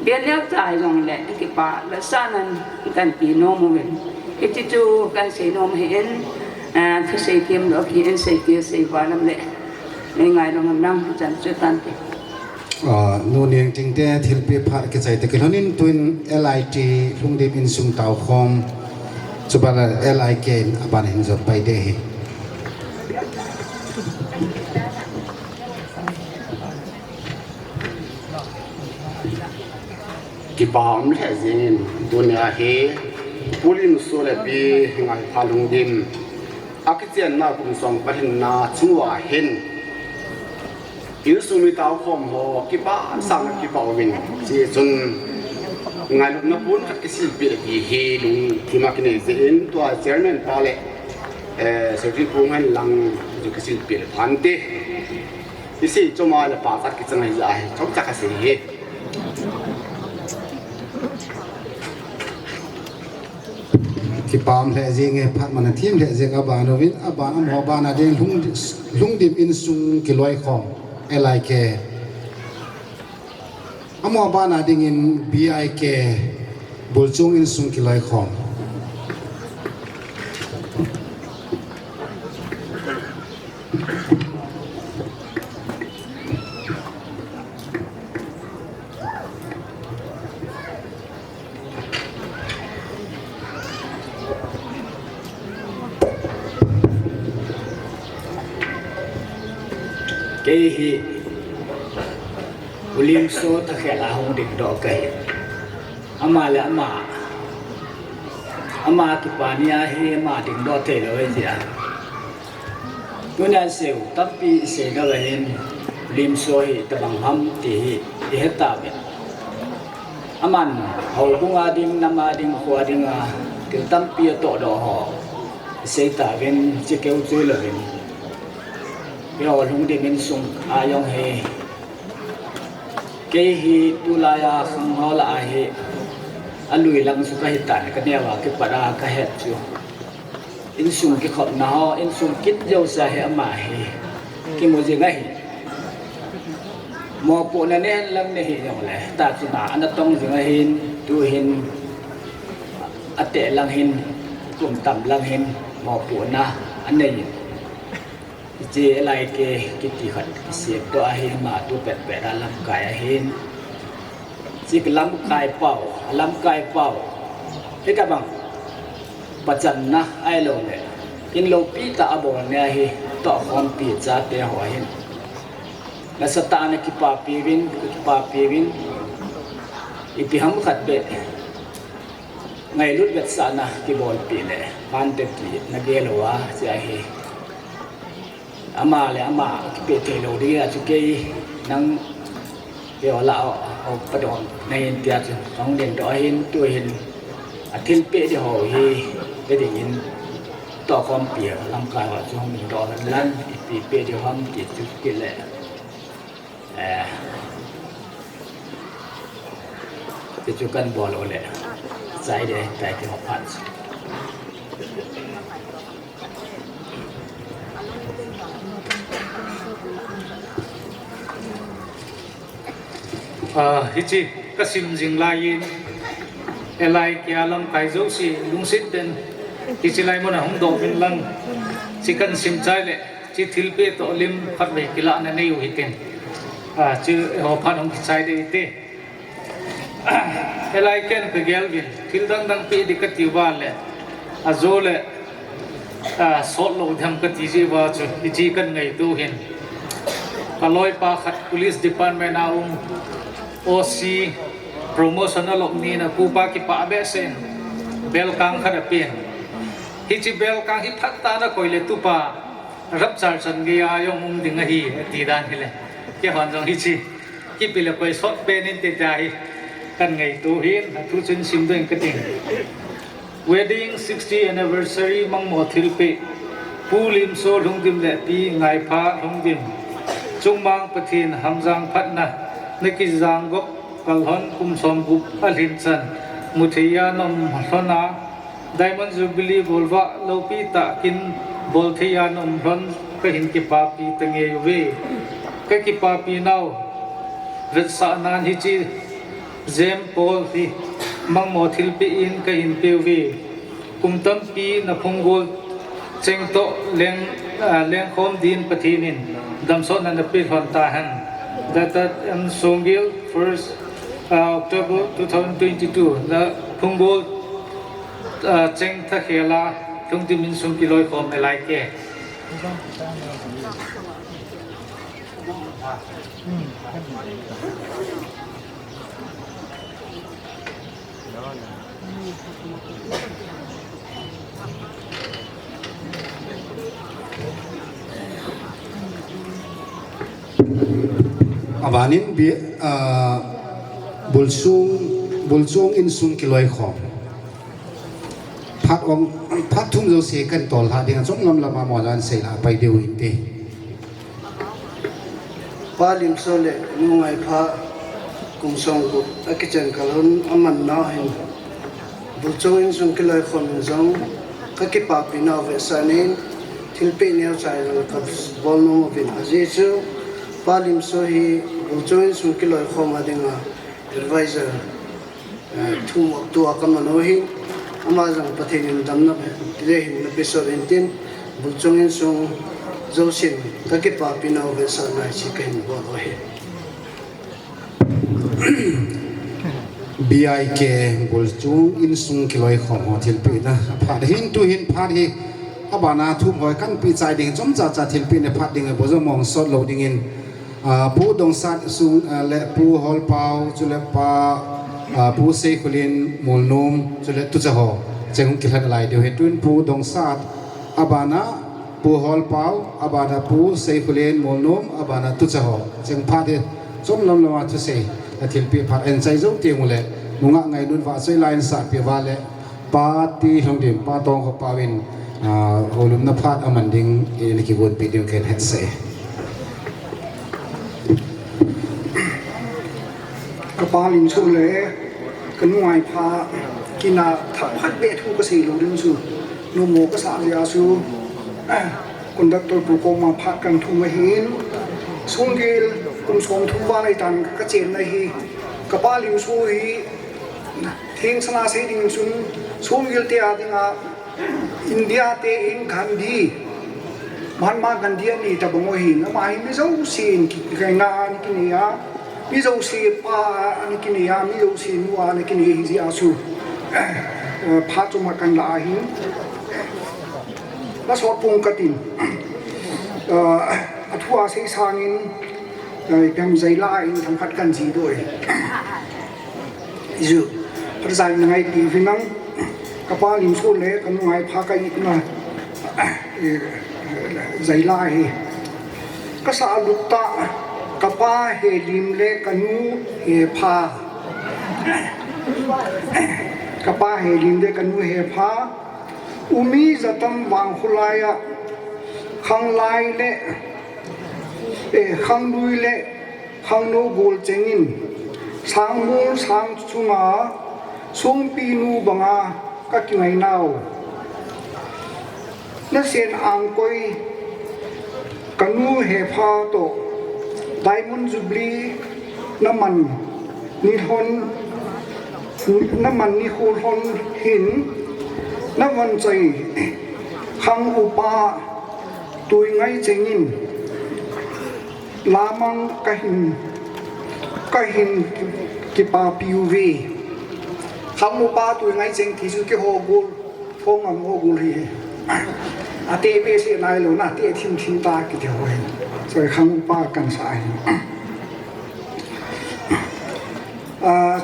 bel neocha hijongle kipa vetsahnan kahin pe nom uvin. Hiti chu kahin sei nom ahin, ah, thusei themdoh kihin, sei thei sei val lam le, nei ngailou ngam lang, hichan chu tante. Ah, nu Nengting te thilpeh phat kichai te kilhon in, tun L I T Lhungdim Insung Taokhom, chuban le L I K in aban hin jot pai ding ahi. Kipa um lheh jeng in, tunia hi Pu Limso le Pi Ngaipha Lhungdim akichenna kum som pali na chunga hin, insung mi taokhom ho kipah sanga kipa uvin, hichun ngailutna pon khat kisilpeh le ti hi lungthim a kinei jeh in, tua chairman pa le, eh, secretary pu hen lang chu kisilpeh le phante. Isei chom a le pachat kichang ahi jeh a hi chomcha kasei hi. Kipa um lheh jeng e, phat man a thim lheh jeng, aban uvin, aban amaho bana ding Lhung-, Lhungdim Insung Kiloikhom, L I K. Amaho bana dingin B I K, Bulchung Insung Kiloikhom. Kei hi U Limso thakhel a hung dingdoh kahi. Ama le ama, ama kipa ni a hi ama dingdoh theilou ahi jeh a. Tunia seiu tampi isei nau ahin, Limso hi itobang ham ti hi ihet tauvin. Aman houbung a ding, nam a ding, kho a ding a thil tampi atohdoh ho isei tauvin, chekeu chu louvin. Keiho Lhungdim Insung a jong hi, kei hi tulai a khangho lah a hi alui lang chu kahitan, kaneo a kipat a kahet chu. Insung kikhopna ho, insung kit jouse a hi ama hi kimu jing ahi. Mopohna nei hen lang nei hih jongle, tah chun a ana tong jing ahin, tuhin ateh lang hin, kum tam lang hin mopohna anei in. Hiche L I K kiti khat kisem toh ahi, ama tu petpet a lamkai ahin. Hiche lamkai pau, lamkai pau hitabang pachatna ahilouleh kin loupi tah a bolna ahi, tohkhompi chate ho ahin. Nasatah a nakipapi uvin, kipapi uvin, ipi ham khat beh ngailut vetsahna kibolpeh le phante ti nagel uva, hiche ahi. Ama le ama kipeh theilou ding a chu kei nang Te ola o, o padon na hin tia chu, hung ding doh hin, tu hin, a thilpeh di ho hi, te ding in, to khompi lamkai ho chu hung ding doh hin lan, ipi peh di ham ti chu kile. Eh, ti chu kan bol u le, chai de, chai ti ho phat. Ah, hiche ka sim jing lai in, L I K a lamkai jouse lungset tah in, hiche lai mun a hung doh uvin lang, hiche kan sim chai le, hiche thilpeh toh lim khatvei kilahna nei u hitin. Ah, hiche ho phat hung kichai ding hite. L I K in ka gel uvin, thil dang dang peh ding ka ti uva le, ajou le, ah, sot lou ding ka ti jeh uva chu, hiche kan ngaito u hin. Ka loipa khat police department a um, O C promotion a lop ni na kupa kipah behseh in, belkang khat apen. Hiche belkang hi phatah in a koi le tupa, rapture chan gei a jong um ding ahi, ati dan hile. Keihon jong hiche. Kipe le koi sot pen inte tia hi kan ngaito u hin, athu chun sim doh ing kati. Wedding sixty anniversary mangmo thilpeh. Pu Limso Lhungdim le Pi Ngaipha Lhungdim. Chungmang Pathen hamjang phatna, na kijang gop kalhon kum som gup alhin chan, mu thei a na um lhon a, Diamond Jubilee bolvah loupi tah kin bol thei a na um lhon ka hin kipapi ta ngei uve. Ka kipapi nau vetsahnan hiche Jem Paul hi mangmo thilpeh in ka hin pe uve. Kum tampi na phunggol cheng toh leng, ah, lengkhom din Pathen in damsotna na pe lhon tahen. Dated M Songgel, first, ah, October two thousand twenty-two. Na phunggol, ah, cheng thakhel a Lhungdim insung kiloikhom L I K. Abanin bi, ah, Bulchung, Bulchung insung kiloikhom. Phat ong, phat thum jouse kan tol lha ding a, chom lam lam a mo jan sei lha pai diu inte. Pa Limso le Nu Ngaipha kum som gup akichen kalhon aman nau hin, Bulchung insung kiloikhom in jong ka kipapi nau vetsahnan thilpeh neocha jong ka bol nom uvin, ajeh chu Pa Limso hi Bulchung insung kiloikhom a dinga advisor, eh, thum tua ka man u hin, ama jong Pathen in damna le hin na pe sot intin, Bulchung insung jousen ka kipapi nau vetsahna hiche ka hin bol u ahi. B I K Bulchung insung kiloikhom ho thilpehna aphat hin, tu hin phat hi abana thum ho kan pe chai ding, chomcha cha thilpehna phat ding a bou jong mong sot lou dingin, ah, Pu Dongsat sung, ah, le Pu Holpao, chule Pa, ah, Pu Seikhulen Molnom, chule tucha ho cheng hung kilhen lai diu ahi. Tun Pu Dongsat, abana Pu Holpao, abana Pu Seikhulen Molnom, abana tucha ho. Cheng phat hi chom lam lam a thusei, a thilpeh phat a hin chai jou teng uleh, nungah Ngainun Vahchoi la hin sahpeh uva le, Pa T. Lhungdim, Pa Tongkhopao in, ah, houlimna phat aman ding, eh, na kigonpeh ding kahin hetsah e. Ka Pa Limso le ka Nu Ngaipha kin a thakhat beh thu ka sei lou ding chu, nomo ka sah jeh a chu, conductor pu koma phat kan thum ahin, Songgel kum som thum val ahitan ka chenna hi, ka Pa Limso hi, Thengsel a sei ding chun, Songgel te a dinga India te in Gandhi, Mahatma Gandhi ani tabang u ahin, ama hi mi jousen ki, kingaina ana kinei a, mi jouse pa ana kinei a, mi jouse nu ana kinei ahi jeh a chu, eh, phat chom a kan la ahin, la sot pong katin, eh, athu a sei sangin, eh, ipi ham, jaila in themkhat kan ji doh e. Iju, phat jaina ngai ti vinang, ka Pa Limso le ka Nu Ngaipha ka itna, eh, jaila hi. Ka sah lut ta, Kapa Helim le kanu Hepha. Kapa Helim le kanu Hepha. Umi Jatam Vangkhulai a Khanglai le, eh, Khanglui le Khangno gol chengin, Sangmol sang chunga songpinu banga kakingainau. Nasen angkoi kanu Hepha to Diamond Jubilee naman nilhon, naman nikho lhon hin, navon chai Khang upa Tuingai chengin lamang kahin, kahin kipapiuve. Khang upa Tuingai cheng ti chu keiho gol, Khang ngam ho gol hi. Ate behseh nailou na, ate thim thim ta kiti ho hi. Choi Khang upa kan sa hi.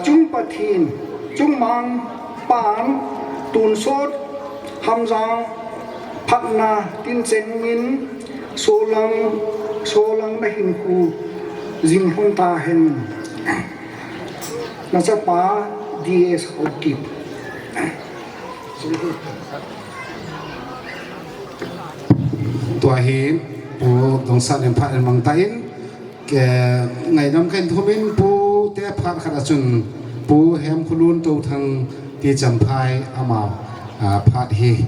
Chung Pathen, Chungmang pan, tunsot, hamjang, phatna, tincheng min, solang, solang nahin khu, jing hon tahen. Nachapa, D S Haokip. Tua hi, Pu Dongsan in phat in mang tan, Ke, ngaidam kahin thumin Pu te phat khat a chun Pu Hemkholun Touthang ti Champhai ama, a, phat hi,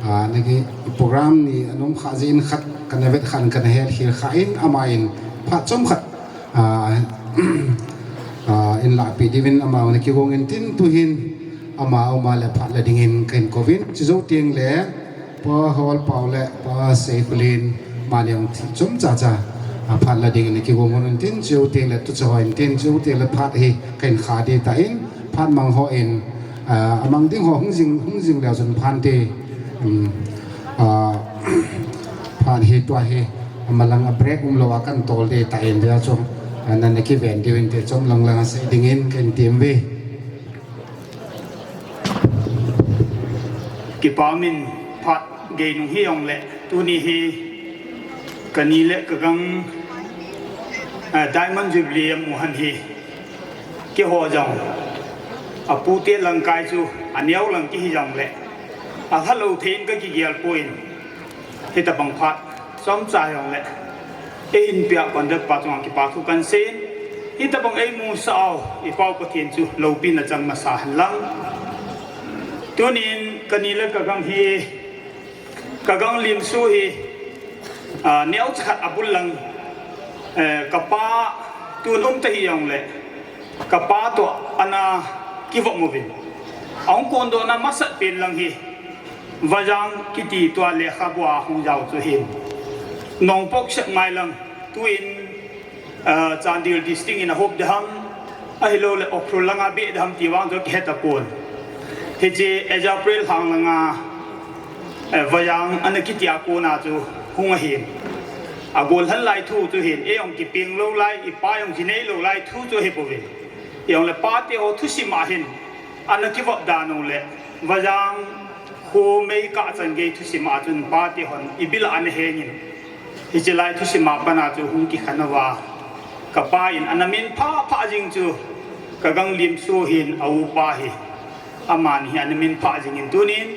a, naki program ni anom kha jeh in khat kana vet khan kana het khel kha in ama in phat chomkhat, a, a, in lahpeh diuvin ama naki gong in tin tuhin ama, ama le phat la dingin kahin kouvin chujou teng le Pa Hol Pau le Pa Seikhulin, amani jong chomcha cha, a, phat la dingin kigong un tin, chuteng le tucha hon tin, chuteng le phat hi kahin kha ding tan, phat mang hon, a, amang ding ho hung jing, hung jing leu chun phante, um, a, phat hi tua hi, amalang a break umlou a kahin tol ding tan, tia chu, a, nana kiven diuvin te chom lang lang a sei dingin kahin tem uve. Kipa min phat gei nung hijongle, tuni hi kani le kagang, eh, Diamond Jubilee amu hon hi, keiho jong, apute langkai chu, aneo lang kihi jongle, alhalou thei in kakigel poi. Hitabang phat, chomcha hijongle, eihin pia conductor pa chunga kipa thu kahin seiyin, hitabang eimusah u, i Pau Pathen chu loupina chang masa hen lang. Tunin kani le kagang hi, kagang Limsu hi, a, neocha khat abul lang, eh, kapa tun um ta hijongle, kapa toh ana kivop uvin. Ahung kondohna masat pen lang hi, Vajang kiti tua lekhabu a hung jao chu hin. Nongpok sep ngai lang, tuin, eh, Chandel District in ahop ding ham, ahilouleh Ukhrul langa beh ding ham ti vang chu kihe tapon. Hiche April lhang langa, eh, Vajang ana kiti a kona chu hung ahin. Agol lhan lai thu chu hin, eijong kipeng lou lai, ipa jong kinei lou lai thu chu ahi bouvin. Ijongle pate ho thusim a hin, ana kivop dan u le, Vajang kho mei kah chan gei thusim a chun pate hon ibil a ana hengin. Hiche lai thusim a pat a chu hung kikhen uva. Kapa in ana min phah phah jing chu, kagang Limsu hin a upa hi. Amani hi ana min phah jingin tunin.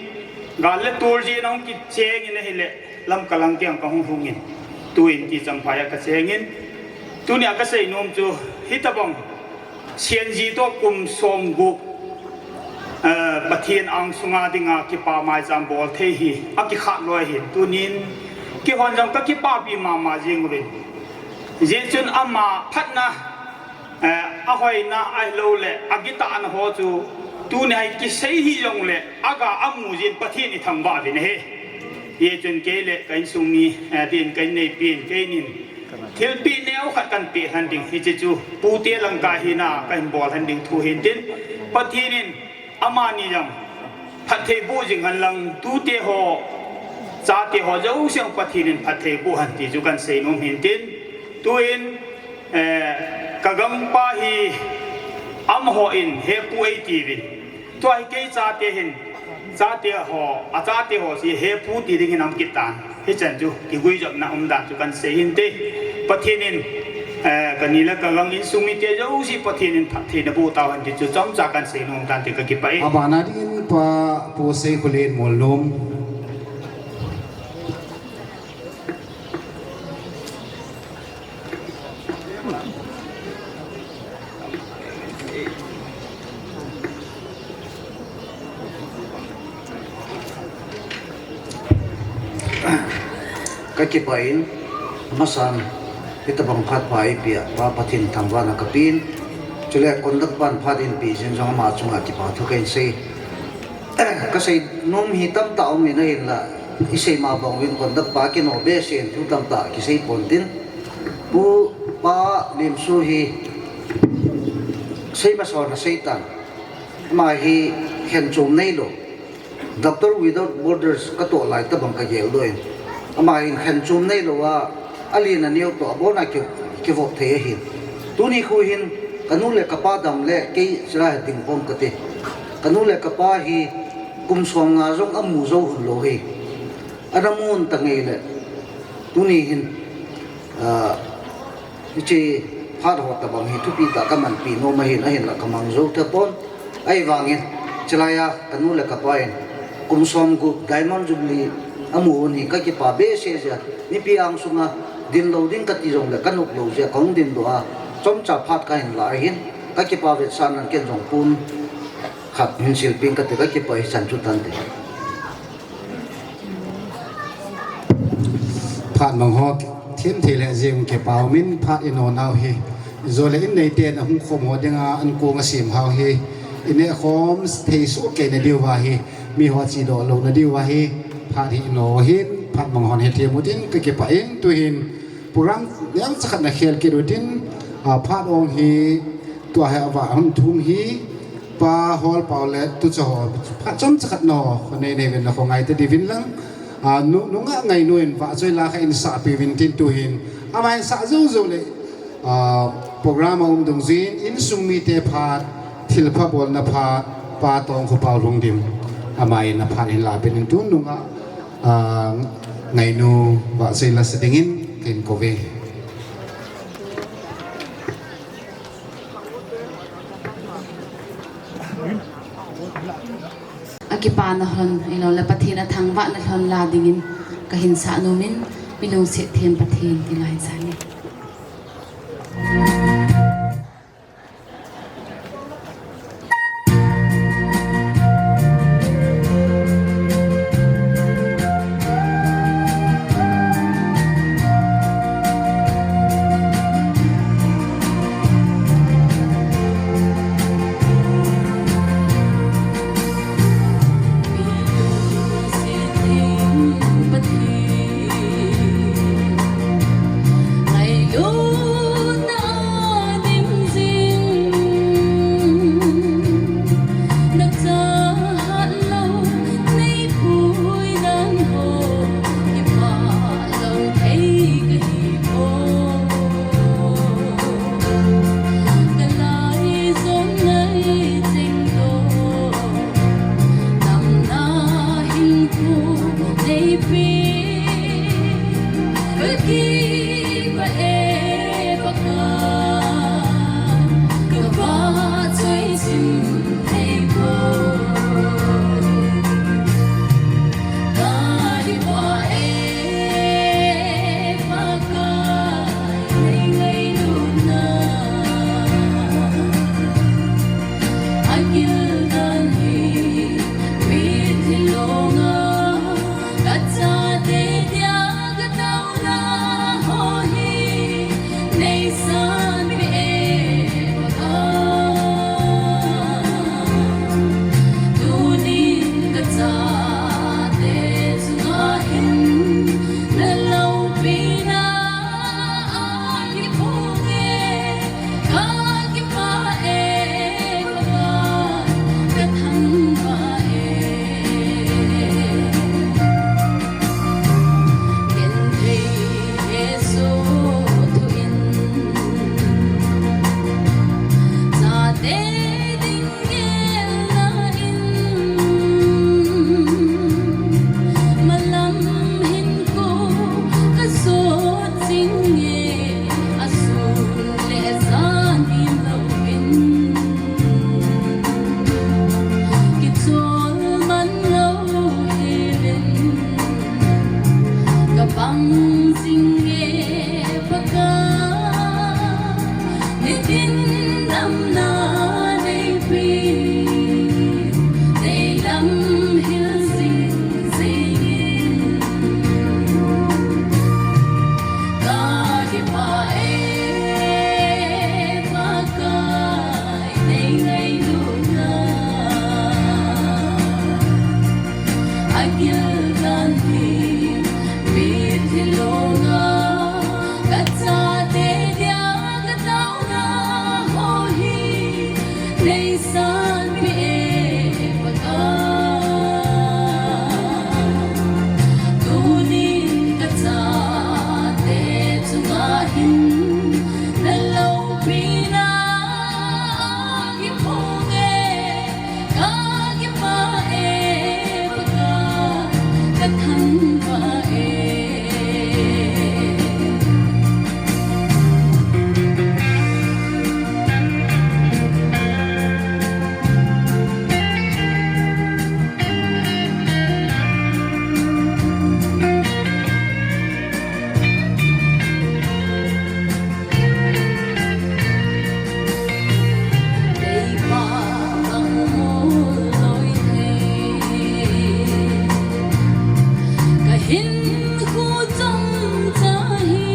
Gal le tul jin ahung kichengin ahile, Lamka lang keng kahung hungin. Tuin ti Champhai a kachengin. Tunia kasei nom chu, hitabang. Sienji toh kum somgup, eh, Pathen angsunga dinga kipa maicham bol thei hi, akikhat lou ahin, tunin, keihon jong kakipapi mama jing uvin. Hijeh chun ama phatna, eh, ahoina ahilouleh, agitahna ho chu, tunia hi kisei hijongle, aga amu jin Pathen ithangvah uvin ahi. Hijeh chun kei le ka insung mi, eh, tin ka inneipi in, keinin, Thilpeh neo khat kahin peh lhan ding, hiche chu pute langkai hina kahin bol lhan ding thu hintin, Pathen in amani jong phatthei boh jing hen lang, tute ho, chate ho jouse jong Pathen in phatthei boh hen ti chu kahin seinom hintin, tuin, eh, kagangpa hi amaho in hepu eitiuvin. Tua hi kei chate hin, chate ho, achate ho si hepu ti ding hin aum kit tan. Hichan chu, kiguijopna umdan chu kahin sei hinte. Pathen in, Eh, kani le kagang insung mite jouse Pathen in phattheina boh tauhen ti chu chomcha kahin seinom tante, kakipah e. Abana dingin Pa Pu Seikholen Molnom. Kakipah in, amasan, hitabang phat pha eipeh a, Pa Pathen thangvahna kapen, chule conductor pan phat eipeh jeh in jong ama chunga kipa thu kahin sei. Kasei nom hi tamtah um in ahinla, isei ma bang uvin conductor pa kino behseh in thu tamtah kisei pontin. Pu Pa Lemsu hi sei masa hon asei tan. Ama hi khenchom neilou. Doctor Without Borders katoh lai tabang kageldoh in. Ama hin khenchom neilou a, alen aneo toh abona ki, kivop thei ahin. Tuni khu hin kanu le kapa dam le kei chila hi ding khom kate. Kanu le kapa hi kum somnga jong amu jou hon lou hi. Ana mun ta ngei le. Tuni hin, ah, hiche phat ho tabang hi thupi tah kamanpi nom ahin, ahinla kamang jou tapon. Ahivangin, chilai a kanu le kapa in kum somgup Diamond Jubilee amu hon hi kakipah behseh jeh a, mipi angsunga dinlou ding kati jongle kanop lou jeh a kahung dindoh a, chomcha phat kahin la ahin, kakipah vetsahnan ken jong pun khat hin silpeh kate, kakipah hichan chu tante. Phat mang ho themthei le jeng kipah umin phat ino nau hi. Jole in neiten ahung khom ho dinga ankong asem hau hi. Ineh khom thei soh kei nadiuva hi. Miho chedoh lou nadiuva hi. Phat hi ino hin, phat mang hon hethem utin, kakipah in, tuhin program jangcha khat nakhel kit utin, ah, phat ong hi, tua hi ava hung thum hi, Pa Holpao le tucha ho, phat chomcha khat no, khonei nei uvin, nakhongai ta diuvin lang. Ah, nu, nungah Ngainu in vahchoi la kha insahpeh uvin tin tuhin. Ama insah jou jou le, ah, program aum dungjuiyin, insung mite phat, thilpha bolna phat, Pa Tongkhopao Lhungdim. Ama in aphat hin lapen in tun nungah, ah, Ngainu vahchoi la sa dingin, kahin kouve. Akipana lhon, ahiloule Pathen athangvahna lhon la dingin kahin sah nomin, mi lungset them Pathen ti la hin sah ni. Sanpi e Pakai, tunin kachate chunga hin naloupina kiphong e, kakipah e Pakai, kathangvah e. Kahinkho chomcha hi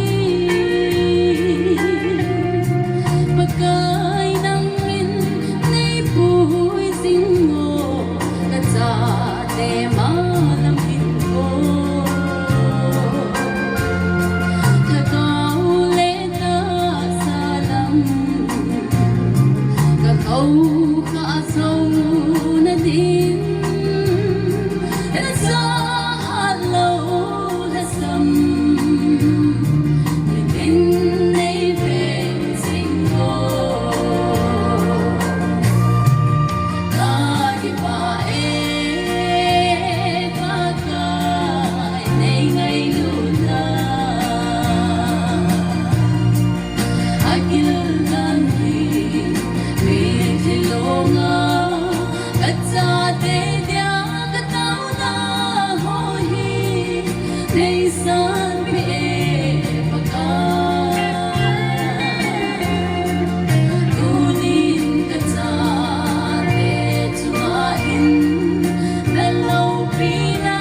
Pakai nangin neipui jing o, kachate malam hinkho, lhagao le tahsa lam, kakhoukhah jou nadin, lhacha hatlou lhasam, nitin neiven jing o. Kakipah e Pakai, neingailutna agil dan hi, mitlhi longa kachate dia kataona ho hi, neisanpi e Pakai. Tunin kachate chunga hin naloupina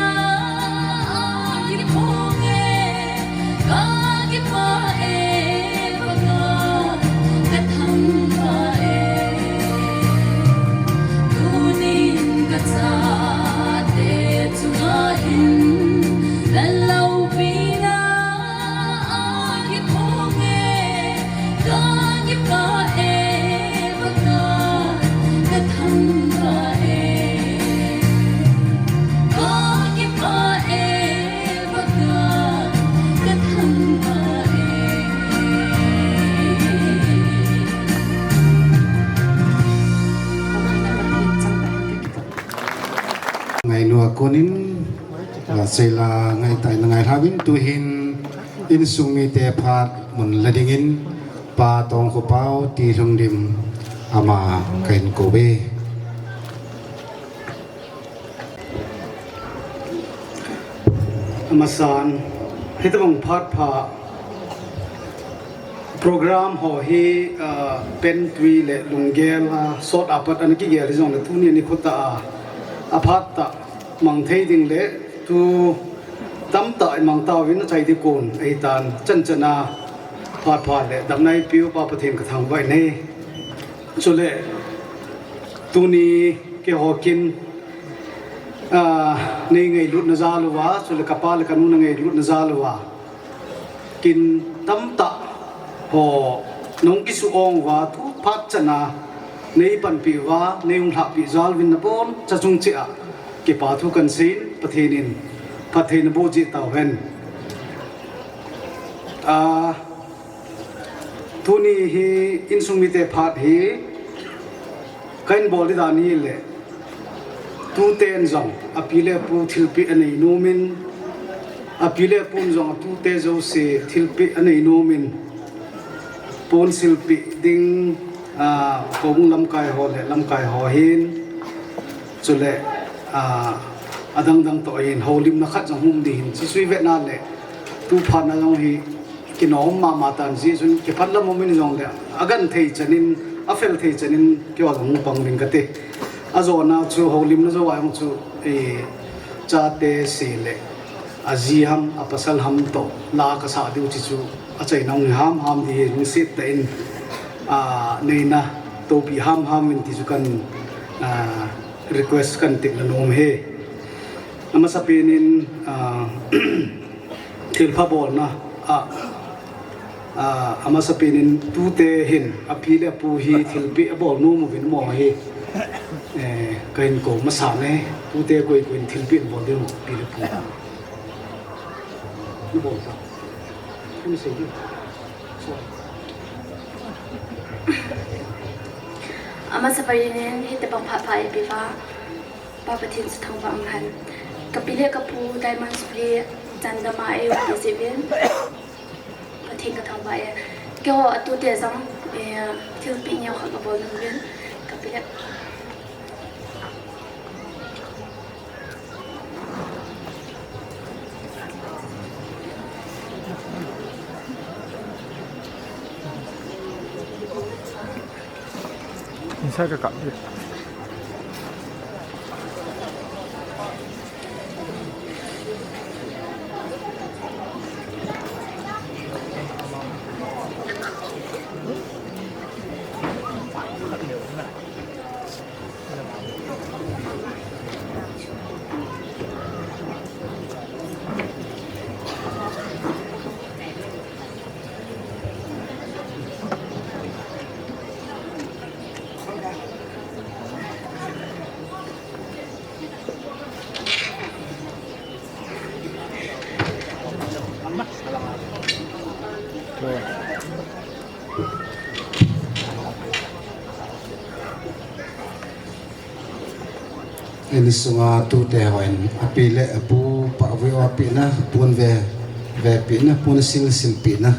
kiphong e, kakipah e Pakai, kathangvah e. Tunin kachate chunga hin naloupina kiphong e, kakipah e Pakai, kathangvah e. Kakipah e Pakai, kathangvah e. Ngainu a konin, ah, seila ngaitah in ngailhauvin, tuhin insung mite phat mun la dingin Pa Tongkhopao Tilhunglim ama kahin kouve. Amasan, hitobang phat pha program ho hi, ah, pentui le lunggel a sot apat ana kigel hijongle tuni nikho tah a, aphat tah mang thei ding le tu tamtah imang tauvin achai ding kon ahitan, chan chan a phat pha le damna eipeu Pa Pathen kathangvah in ahi. Chule tuni keiho kin, ah, neingailutna jal uva, chule kapa le kanu na ngailutna jal uva, kin tamtah ho nahung kisu-ong uva, tu phat chan a neipanpi uva, neihung lhahpi jal uvin naboncha chung cheh a kipa thu kahin seiyin, Pathen in phatthei naboh jeh tauhen. Ah, tuni hi insung mite phat hi kahin bol ding dan hile, tuten jong api le apu thilpeh anei nomin, api le apun jong atute jouse thilpeh anei nomin, pon silpeh ding, ah, Houbung lamkai ho le lamkai ho hin, chule, ah, adang dang toh hin houlimna khat jong hung um ding ahin, chuchu ivetna le tu phat na jong hi kinom mama tan, jeh chun kiphatlam um in jongle, agenthei chan in, afel thei chan in keiho jong hung pang ding kati. Ajona chu houlimna jou a jong chu, eh, chate se le aji ham, apasal ham toh la kasah diu chu chu achaina hung hi ham ham ding ahi, lungset tah in, ah, neina tohpi ham ham uvin ti chu kahin, ah, request kahin tepna nom ahi. Amasapen in, ah, thilpha bolna a, Ah, amasapen in tute hin api le apu hi thilpeh abol nom uvin mo hi. Eh, kahin kou masa e, tute koi koi in thilpeh abol diu api le apu. Nabol ta. Kahin sei diu. Amasapen in hitobang phat pha eipeh uva, Pa Pathen chu thangvah in umhen. Kapi le kapu Diamond Jubilee chan dama eiumpi jeh uvin Pathen kathangvah e. Keiho atute jong, eh, thilpeh neokhat kabol nom uvin. Kapi le Inside ka kap dia. Insung a tute hon api le apu pahvui o pina, pon ve, ve pina, pon sil sil pina.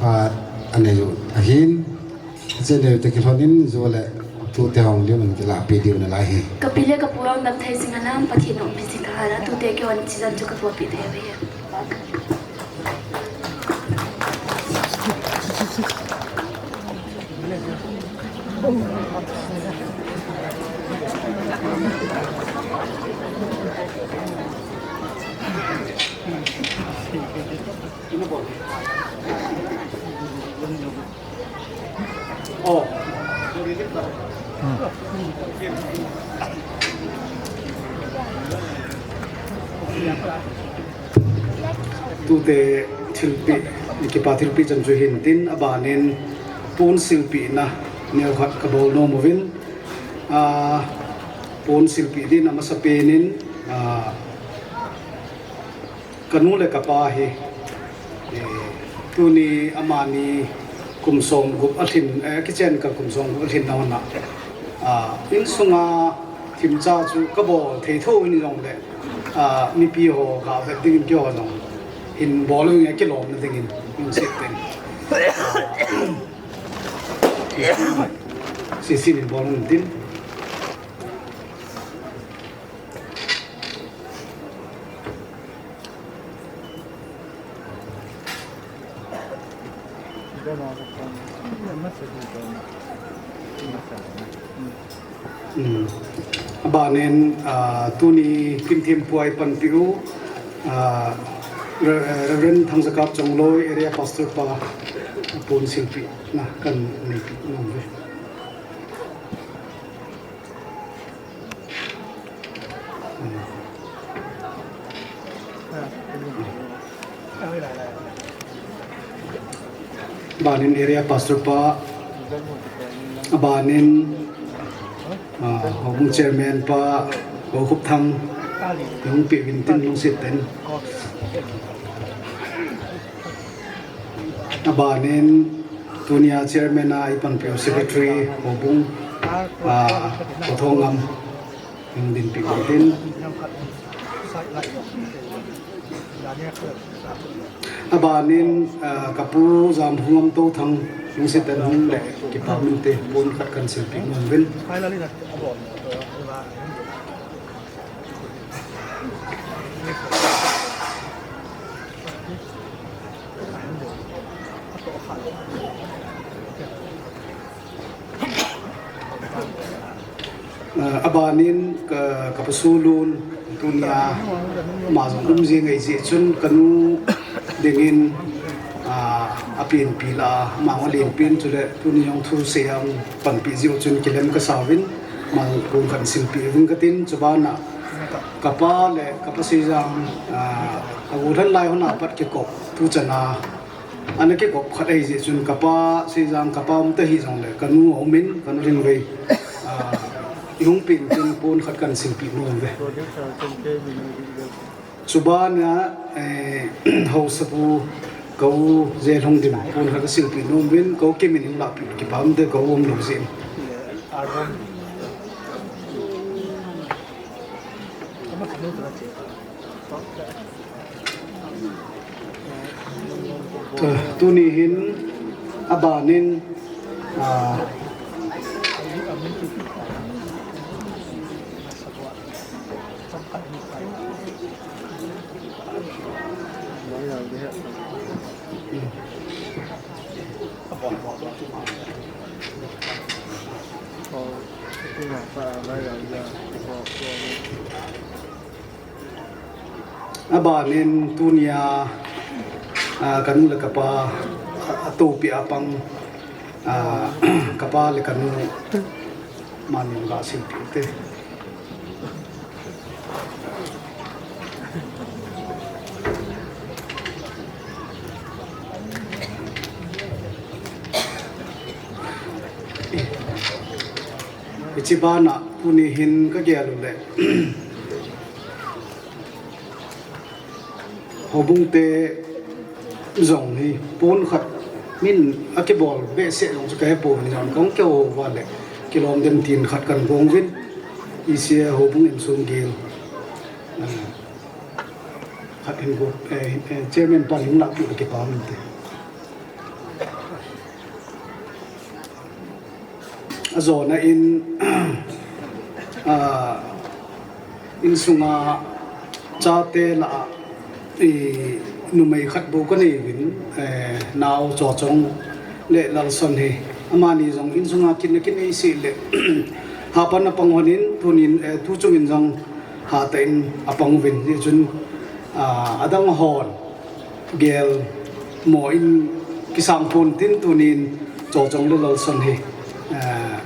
A, anei u ahin, hiche neo te kilhon in, jole tute hung liu in kila pe diu nalai hi. Kapi le kapu hung dam thei jing a nam, Pathen in umpi jing kaha a, tute kihon chijan chu kapo pi thei uve. Tute thilpeh, kipa thilpeh chan chu hin tin, aban in pon silpeh na neokhat kabol nom uvin, a, pon silpeh din amasapen in, a, kanu le kapa hi, eh, tuni amani kum som gup alhin, eh, kichen kal kum som gup alhin na hon a, a, insunga themcha chu kabol thei tho in jongle, a, mipi ho gavet dingin keiho jong hin bol u nge kilomna dingin, lungset tah in. Sisi min bol u tin. Hmm. Aban in, ah, tuni kin thempu a eipanpi u, ah, Re-, Reverend Thangjakap Chongloi, Area Pastor pa, pon silpeh na kanei nom uve. Aban in Area Pastor pa, aban in, ah, Houbung Chairman pa, Houkhup Thang, hung pe uvin tin lungset tah in. Aban in tunia Chairman a eipanpi u Secretary Houbung, ah, Pathongam, hung dinpi uvin tin. Aban in, ah, kapu Jamhungam Touthang, lungset tah in hung le kipa min te pon khat kan silpeh nom uvin. Ah, aban in ka, ka pasu lun tunia ama jong um jing ahi jeh chun kanu dingin, ah, apenpi la, ama jong alenpi in chule tuni jong thusei a panpi jeh u chun kilem kasa uvin, ama jong pon khat silpeh uvin katin, chuban a kapa le kapa Seijang, ah, agollhang lai hon a pat kikop tuchan a Ana kikop khat ahi jeh chun kapa, Seijang kapa um ta hih jongle, kanu aumin, kanu Lhingvei, ah, ihung pen tin pon khat kan silpeh nom uve. Chubana, eh, haosapu, ka u Jelhongdim, pon khat kasilpeh nom uvin, ka u Kimin in lahpeh le kipa um te, ka u umlou jeh in. Tuni hin, abanin, ah, abanin tunia, ah, kanu le kapa, ah, atoupeh a pang, ah, kapa le kanu, manin gasilpeh u te. Hiche bana tuni hin kagel u le, houbung te jong hi pon khat min akibol behseh jong chu kahepon, jong kong kihou uva le kilom den tin khat kan gong uvin, hiche houbung insung gel, ah, khat hin go, eh, eh, chairman pan hin lahpeh le kipa um inte. Ajona in, ah, insunga chate lah a, i, numei khat bou kanei uvin, eh, nao Chochong le Lalson hi. Amani jong insunga kin, kinei seh le, hapan apang hon in, tunin, eh, tuchung in jong hatah in apang uvin. Hichun, ah, adang hon gel mo in kisang pon tin tunin Chochong le Lalson hi, eh,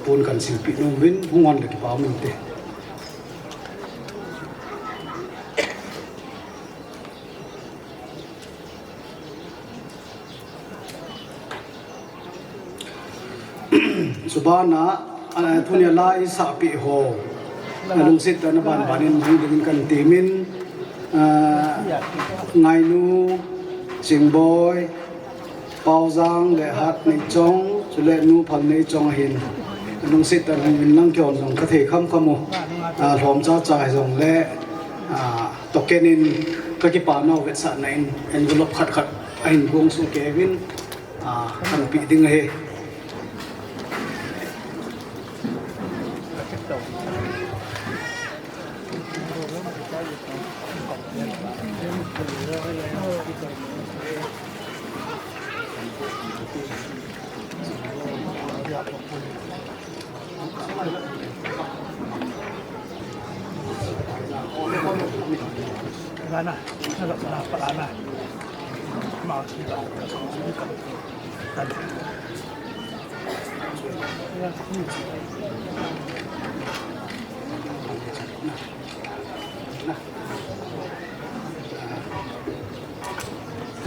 pon kan silpeh nom uvin, hung hon le kipa um inte. Chubana, ah, tunia la isahpeh ho, nalungset tah in aban banin hung dingin kan temin, ah, Ngainu, Chingboi, Paojang le Hatneichong, chule Nu Phalneichong ahin, nalungset tah in hung in lang, kihon jong kathei khamkham u, ah, lhom chacha hijongle, ah, token in kakipa nau vetsahna in envelope khat khat ahin gong soh kei uvin, ah, kan peh ding ahi.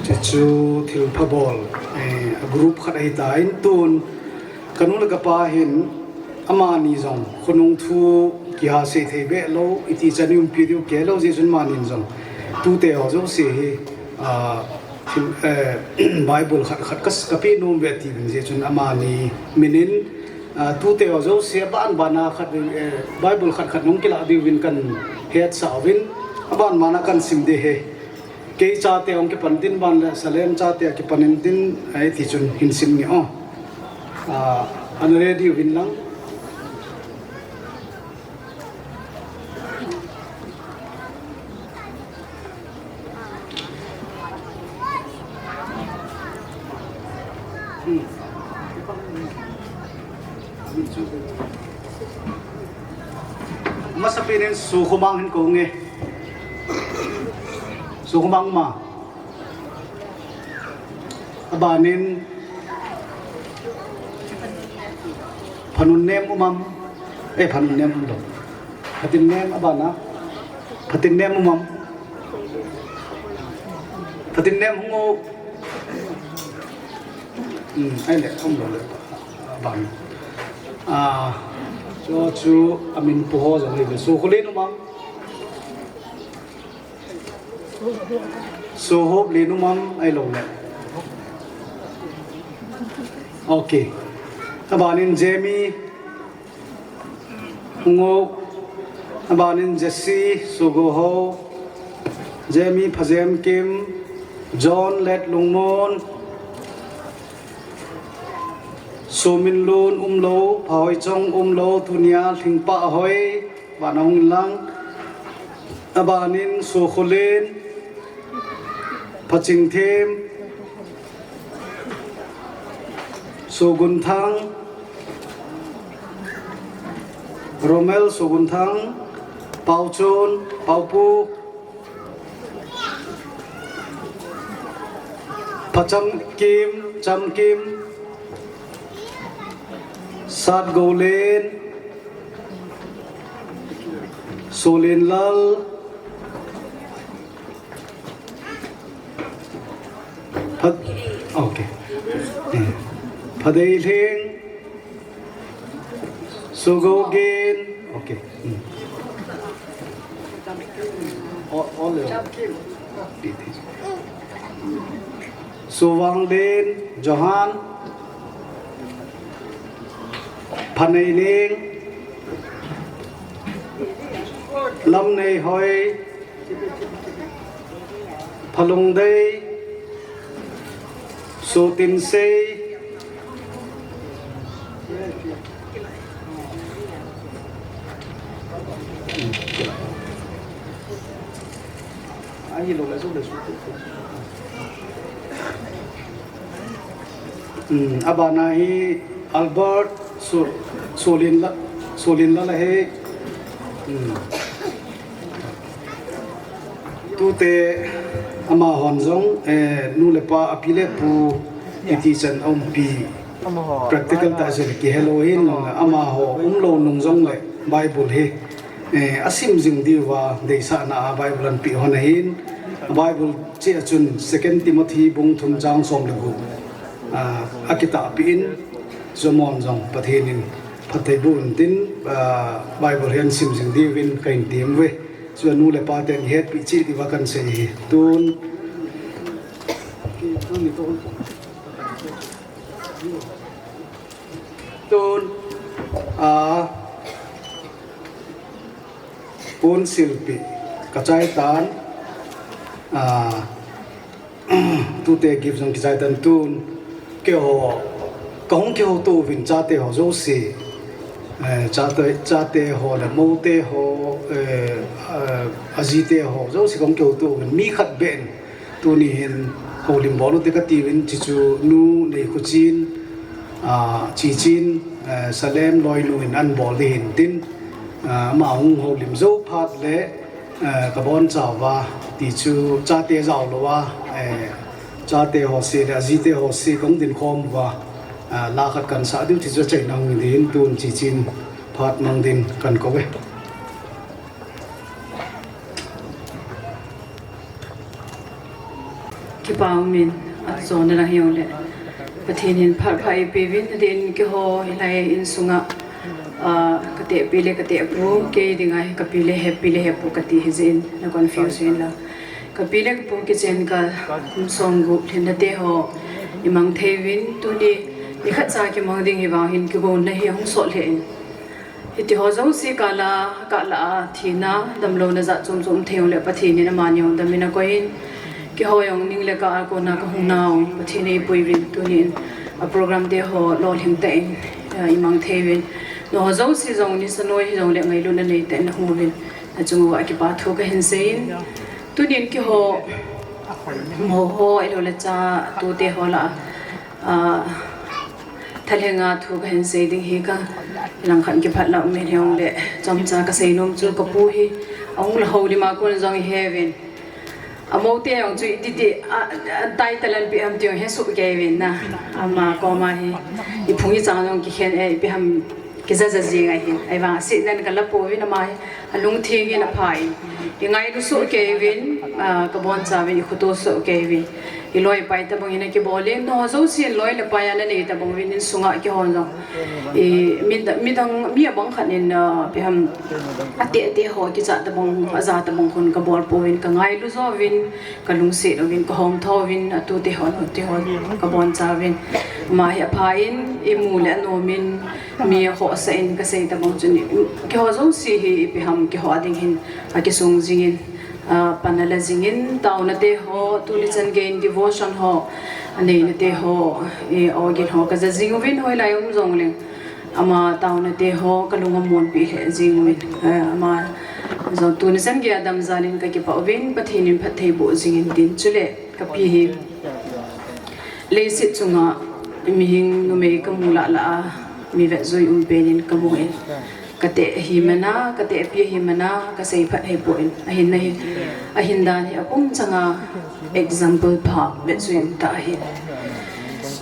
Chuchu thilpha bol, eh, a group khat ahitan tun, kanu le kapa hin, amani jong khonung thu kiha sei thei beh lou, iti chan i umpi diu kei lou jeh chun amanin jong tute ho jouse hi, ah, thil, eh, Bible khat khat ka, kapeh nom uve ati uvin jeh chun amani minin, ah, tute ho jouse aban bana khat, eh, Bible khat khat nung kilah diuvin kan hetsah uvin, aban bana kan sim ding ahi. Kei chate hung kipan tin, ban le Salem chate akipan in tin, ahi ti chun hin sim nge o. Ah, ana ready uvin lang. Hmm. Masapen in Sukhumang hin kou nge. Sukhumang ma. Abanin Phanunnem um am. Eh, Phanunnem um lou. Phatinnem abana. Phatinnem um am. Phatinnem hung o. Hmm, ai le, um lo le. Ban. Ah, chu chu amin pu ho jong le. Sokholen um am? Sohoplen um am, ai lo le. Okay. Abanin Jamie Ngo, abanin Jesse Sugoho, Jamie Phajem Kim, John Let Lungmon, Sumin Lun umlo, Phahoi Chong umlo, tunia Lhingpa Ahoi, vana hung lang. Abanin Sokholen, Phachingthem, Sogunthang, Romel Sogunthang, Pauchon, Paupu, Phacham Kim, Cham Kim, Sat Golen, Solen Lal, Phat, okay. Eh, Phadeilhing, Sugogen, okay. Hmm. All, all level. Suvanglen, Johan, Phaneiling, Lamneihoi, Phalungdei, Sotinsei, Hmm, abana hi Albert Su-, Sulin la, Sulin la la he. Hmm. Tute amahon jong, eh, nu le pa api le pu iti chan aumpi. Practical ta se kihelou hin amaho umlou nung jong le Bible hi, eh, asim jing diuva deisahna a Bible anpeh hon ahin. Bible cheh a chun Second Timothy bung thum chang som le gup, ah, akitahpeh in, jomon jong Pathen in phatthei boh in tin, ah, Bible hi asim jing diuvin kahin tem uve. Chua nu le pa ten ihetpeh cheh diuva kahin sei hi. Tun, tun, ah, Pon silpi kachai tan, ah, tute gift jong kichai tan tun, keiho, kahung kihouto uvin chate ho jouse, eh, chate, chate ho le moute ho, eh, eh, ajite ho jouse kahung kihouto uvin mi khat beh in, tuni hin houlim bol ute kati uvin, chuchu nu Neikhuchin, ah, Chichin, eh, Salem loinu in anbol ding hin tin, ah, ama hung houlim jou phat le, eh, kabonchauva, tichu chate jaolouva, eh, chate ho se le ajite ho se kahung dinkhom uva, ah, la khat kahin sah diu tichu achaina hung ding hin tun Chichin phat mang din kahin kou ve. Kipa umin, ajona lang hijongle Pathen in phat pha eipeuvin, adeh in keiho hilai insunga, ah, katehpi le katehpu, kei dinga hi kapi le hepi le hepu kati hijeh in na confuse uvinlang. Kapi le kapu kichen kal kum somgup lhinna teho imang thei uvin, tuni nikhat cha kimang ding hivang hin kigonna hi ahung sot lheh in. Hitiho jouse kah la, kah la a thina, damlouna jat chom chom thei jongle Pathen in amani jong damin akoiyin, keiho jong ning le kah a kona kahung nau Pathen in eipui uvin, tunin a program teho lolhing tah in, eh, imang thei uvin. Nangho jouse jong nisa noi hijongle ngailutna neitah in nahung uvin, nachung uva kipa thu kahin seiyin. Tunin keiho moho ahiloule chatute ho lah a, ah, thalhenga thu kahin sei ding hi ka, langkhat kiphat lah umin hijongle, chomcha kasei nom chu kapu hi ahung la houlim a kon jong ihe uvin. Amoute jong chu iti ti, a, a, title anpeh ham ti jong hesoh kei uvin na. Ama koma hi iphung ichang jong kikhen e, ipi ham kijaja jing ahin. Ahivang asetnan kala pouvin, ama hi alungtheng in apha in. Ingailu soh kei uvin, ah, kabonchauvin, ikhoto soh kei uvin. Iloi pai tabang in akibol in, nangho jousen loi le pai ana nei tabang uvin insunga kihon jong. I, midang, midang, mi abang khat in, ah, ipi ham, ate, ate ho kichat tabang, aja tabang khun kabol pouvin, kangailu jouvin, kalungset uvin, kahomtho uvin, atute hon, atute hon, kaboncha uvin. Ama hi apha in, imu le anom in, mi akhohsah in, kasei tabang chun, kihou jouse hi, ipi ham, kihou ding hin, akisung jing in. Ah, pan ala jing in, taona te ho, tuni chan gei in devotion ho, aneina te ho, eh, organ ho, kaja jing uvin hoilai um jongleng. Ama taona te ho, kalung amonpi lheh jing uvin. Eh, ama jong tuni chan gei a damjal in kakipah uvin, Pathen in phatthei boh jing in tin chule, kapi hi. Leiset chunga mihing numei kamu lah lah a, mi vetjui um pen in kamu in. Kate hi mana, kate pi hi mana, kasei phat hei poi. Ahin nahi, ahin dan hi apum changa example pha vetjui um ta ahi.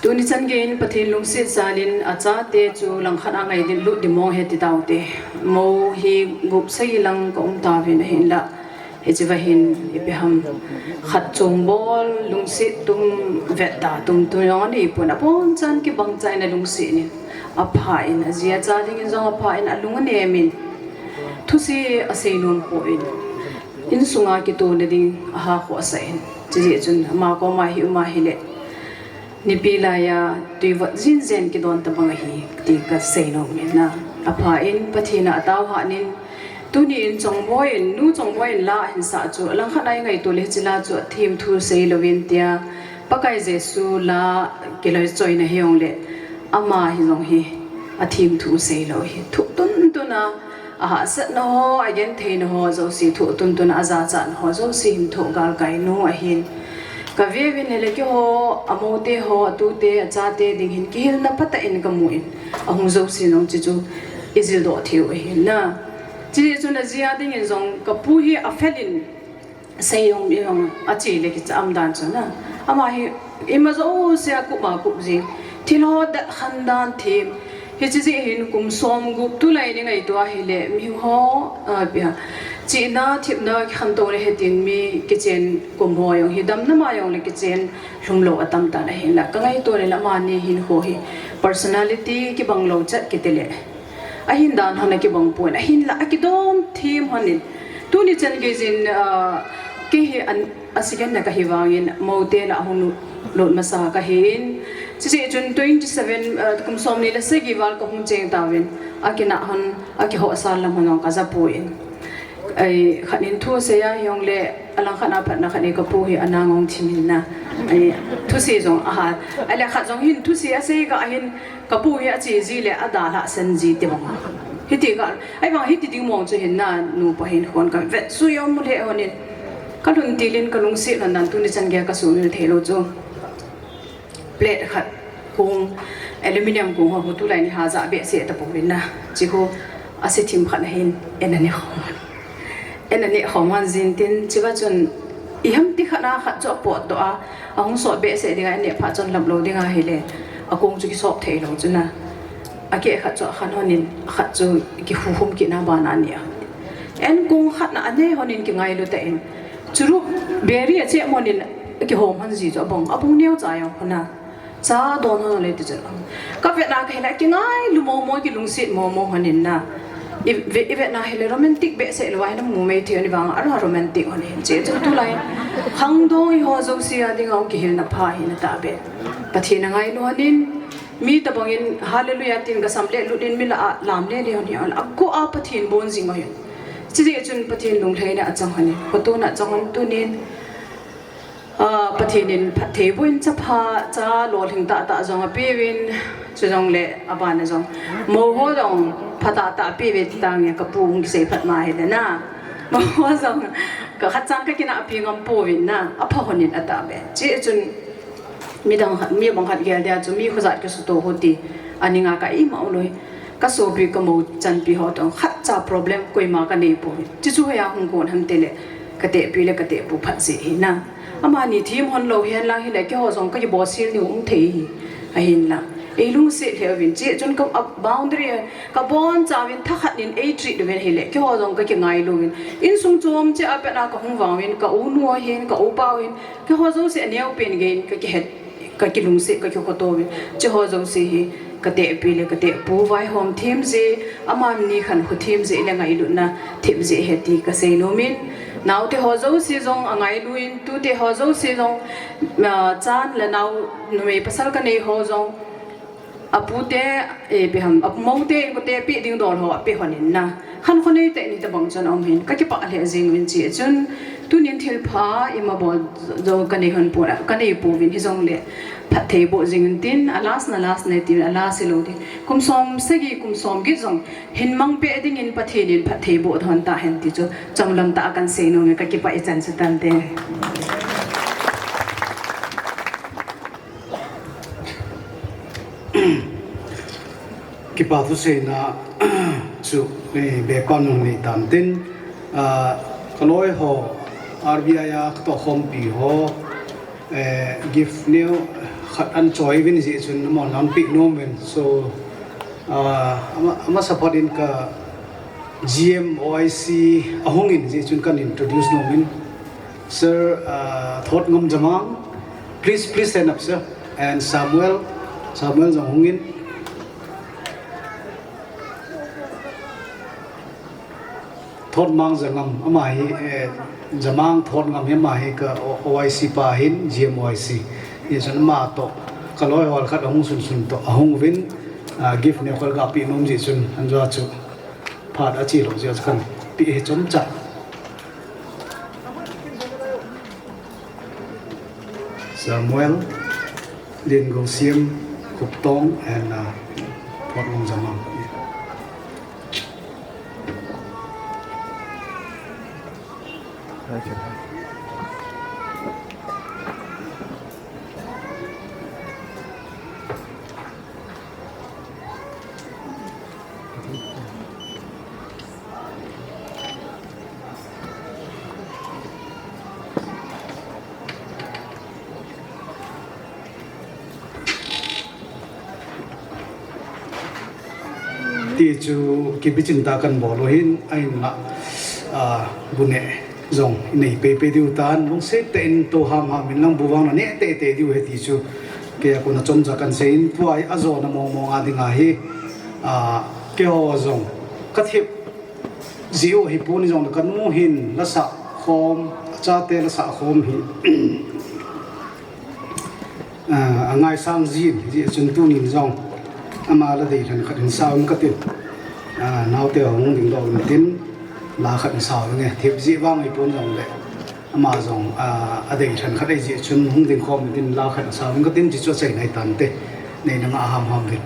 Tuni chan gei in Pathen lungset jal in achate chu langkhat a ngai din lut dimong he ti taute. Mo hi gup sei lang kaum tauvin ahinla. Hiche va hin, ipi ham, khat chongbol, lungset tum, vetda tum, tu jong anei pon, abonchan kibang chaina lungset in, apha in, aji acha dingin jong apha in, alung anem in, thuse asei nom poi, insunga kitona ding, aha khohsah in, chujeh chun, ama koma hi, uma hile, nipi laiya, tui vot jin jen kidon tabang ahi, ti kasei nom in na, apha in, Pathen a atao hat in, Tuni in Chongboi in, Nu Chongboi in la ahin sah chu, alangkhat a i ngaito le hiche la chu athem thu sei louvin tia, Pakai Jesu la kiloi choina hijongle, ama hi jong hi athem thu sei lou hi. Thuh tuntun a, ahahsatna ho, agentheina ho jouse, thuh tuntun a, ajachatna ho jouse hin thuh galkai nu ahin. Kave uvin hile keiho, amoute ho, atute, achate ding hin kihilna phatah in kamu in, ahung jouse jong chuchu ijildoh theiu ahin na. Chujeh chun aji a dingin jong kapu hi afel in sei jong, jong ache le kicha um dan chu na. Ama hi ima jouse a kup ma kup jing. Thil ho dat khan dan them. Hiche jeh hin kum som gup tulai ni ngaito a hile mi ho, a, pia. Chihna, thepna khantou le hitin mi kichen kum ho jong hi damna ma jong le kichen lhumlou atam tan ahinla. Ka ngaito le amani hin ho hi personality kibang lou chat kiti le. Ahin dan hon akibang pon, ahinla akidom them hon in. Tuni chan gei jin, ah, kei hi an, a second na kahi vangin, mote la ahung lut, lut masa kahin. Chujeh chun twenty seven, ah, kum som ni le sagi val kahung cheng tauvin, akinah hon, akihohsal lam hon jong kaja pon. Ai, khat in thu asei a hijongle, alangkhat a phatna khat in kapu hi anang ahung thim in na. Ai, thusei jong aha. Ahile khat jong hin thusei asei kah hin, Kapu hi ache ji le adalhah sen ji ti bang. Hiti ka, ahivang hiti ding mong chu hin na, nupa hin hon kavet sui um le hon in. Kalhun til in kalungset lhon dan tuni chan gei a kasumil thei lou chu. Plate khat kong, aluminium kong ho, tulai ni ha ja behseh tapouvin na. Chi ho, ase thim khat na hin, en ani khom. En ani khom hon jin tin, chi va chun, iham ti khat na khat chu apot doh a, ahung sot behseh ding a, en neh phat chun lap lou ding ahile, akong chu kisop thei lou chu na. Akeh khat chu akhan hon in, khat chu kihuhum kit na bana ni a. En kong khat na ane hon in kingailu tah in, churuk beri ache mon in, kihom hon ji chu abong, abong neo cha jong hon a. Cha don hon le ti chu. Kavet na kahin a kingailu momo kilungset momo hon in na. I ve, i vet na hile romantic behseh lou a hin mu mei thei hon in vang a romantic hon in. Che chu tulai. Khangdong i ho jouse a ding a hung kihilna pha hi na ta be. Pathen a ngailu hon in. Mi tabang in hallelujah tin kasam le lut in mi la a lam le le hon in. Ako a Pathen bon jing hon in. Chujeh chun Pathen lunglhaina achang hon in. Khotona achang hon tunin. Ah, Pathen in phatthei boh in chapha, cha lolhing tahtah jong apeuvin, chujongle abana jong. Moho jong pha tahtah apeuve ti tange kapu hung kisei phat ma hile na. Moho jong ka khat chang kakinah pi ngam pouvin na, apha hon in ata be. Chi chun midang khat, mi bang khat gel dia chu mi khojat kisuto ho ti, aninga ka ima u loi. Kasopi kamou chanpi ho tong khat cha problem koima kanei poi. Chuchu hoiya hung kon ham tile, katehpi le katehpu phat jeh hi na. Amani thim hon lou hen lang hile keiho jong kakibol sil ni um thei hi. Ahin la. Ei lungset lheh uvin, cheh chun ka, a boundary a, ka bonchauvin thakhat in ei treat uvin ahile, keiho jong ka kingailuvin. Insung chom cheh a pat a ka hung vangin, ka unu hin, ka upa hin, keiho jouse aneopen geiyin ka kihet, ka kilungset, ka kikhoto uvin. Cheh ho jouse hi ka tehpi le ka tehpu vaihom them jeh, ama nikho khankho them jeh le ngailutna them jeh ahi ti ka seinom in. Naote ho jouse jong angailu in, tute ho jouse jong, ah, chan le nao numei pasal kanei ho jong, apute, eh, ipi ham, amoute in kote pe ding dol ho ape lhon in na. Khankho neitah in hitobang chun aum hin, ka kipah lheh jeng uvin cheh chun, tunin thilpha ima bol jong kanei lhon pon, kanei pouvin hijongle, phattheiboh jeng un tin, a last na last na tin, a last hilou ding. Kum som sagi, kum som get jong, hin mang peh dingin Pathen in phattheiboh lhon tahen ti chu, chomlam tah a kan seinom e, ka kipah ichan chu tante. Kipa thuseina chu, eh, be pan hung nei tan tin, ah, ka loi ho, R B I a ka tohkhompi ho, eh, gift neo khat an choi uvin jeh chun amahon an pe nom uvin. So, ah, ama, amasa phat in ka G M O I C ahung in jeh chun kan introduce nom in. Sir, uh, Thotngam Jamang, please, please stand up, sir. And Samuel, Samuel jong hung in. Thotmang Jangam, ama hi, eh, Jamang Thotngam hi ama hi ka O-, O I C pa ahin, G M O I C. Hijeh chun ama toh, ka loi ho khat ahung sunsun toh, ahung uvin, ah, gift neo khat ga pe nom jeh chun, anjo chu. Phat a chi lou jeh a chu kan pe hi chomcha. Samuel, Lin Gosiam, Khuptong, and, uh, Photmong Jamang. Ti chu kibichin tah kan bol u ahin, ahinla, ah, bu neh jong inei peipei diu tan, lungset tah in tou hamham in lang bu vang na neh teitei diu ahi ti chu, kei a kon a chomcha kan seiyin, tua hi ajona mongmong a ding ahi, ah, keiho jong ka thep jeh u hipon hijongle ka nu hin la sah khom, achate la sah khom hi, ah, angaisang jin, hijeh chun tunin jong ama la deilhen khat hin sao inge katin. Ah, naote hung dingdoh inge tin, la khat hin sao inge, thep jeh vang hipon jongle ama jong, ah, adeilhen khat ahijeh chun hung ding khom inge tin, la khat hin sao inge katin, ti chu achaina ahi tante. Neina ngah hamham uvin.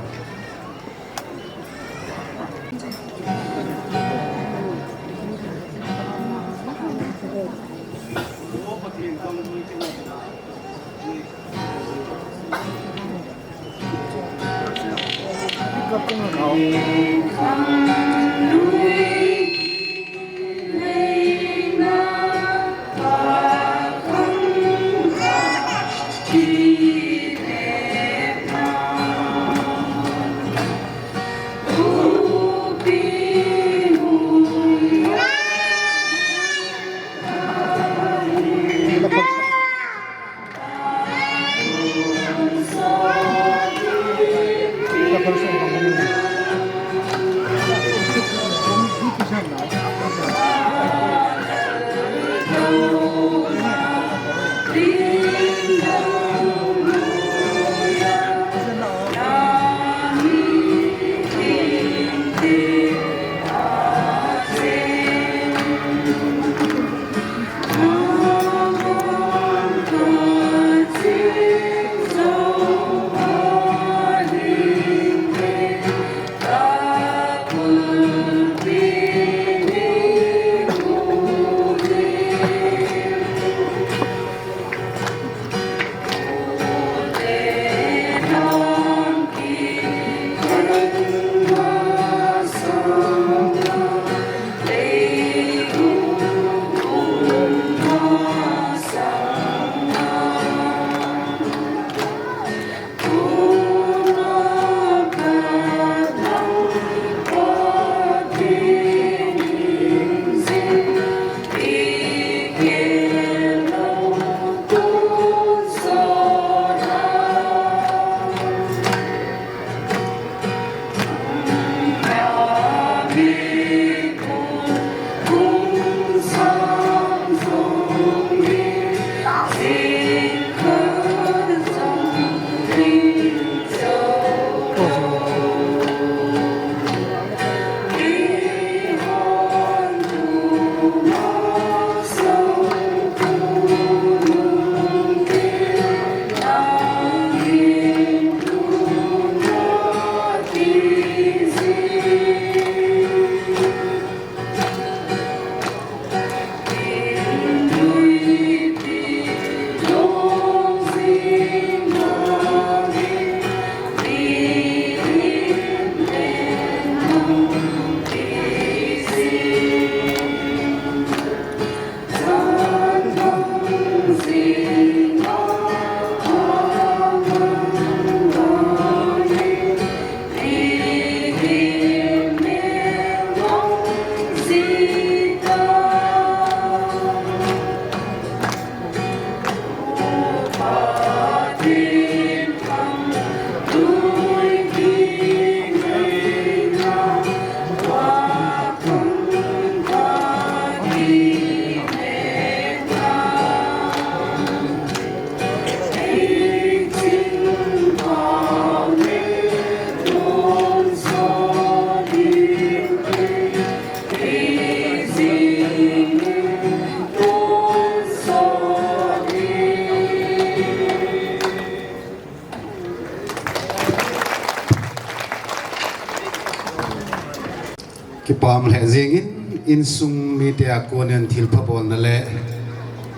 Kipah lheh jingin, insung mite a konin thilpha bolna le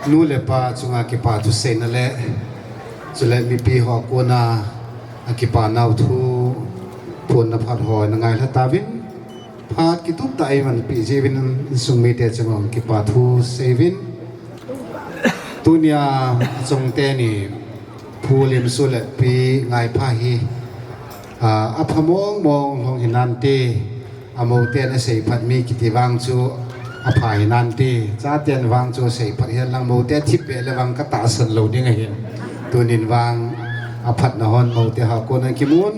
nu le pa chunga kipa thu seina le chule mipi ho kona akipa nau thu phonna phat ho na ngailha tauvin, phat kitup tah a eimanpi jiuvin insung mite chunga kipa thu seiuvin. Tunia chungte ni Pu Limsu le Pi Ngaipha hi, a, apha mong mong lhung hinante, amoten aseiphat mi kiti vang chu apha hinante, chaten vang chu seiphat hihen lang mote thipbeh le vang katahsan lou ding ahin. Tunin vang aphatna hon mote ho kona kimun,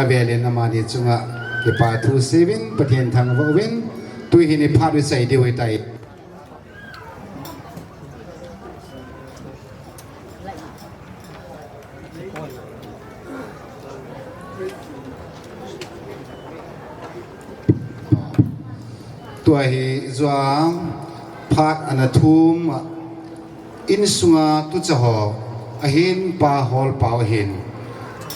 avelin amani chunga kipa thu seiuvin, Pathen thangvah uvin, tuhin iphat u chai diu ahitai. Tua hi jua phat ana thum a, insunga tucha ho ahin, Pa Holpao ahin,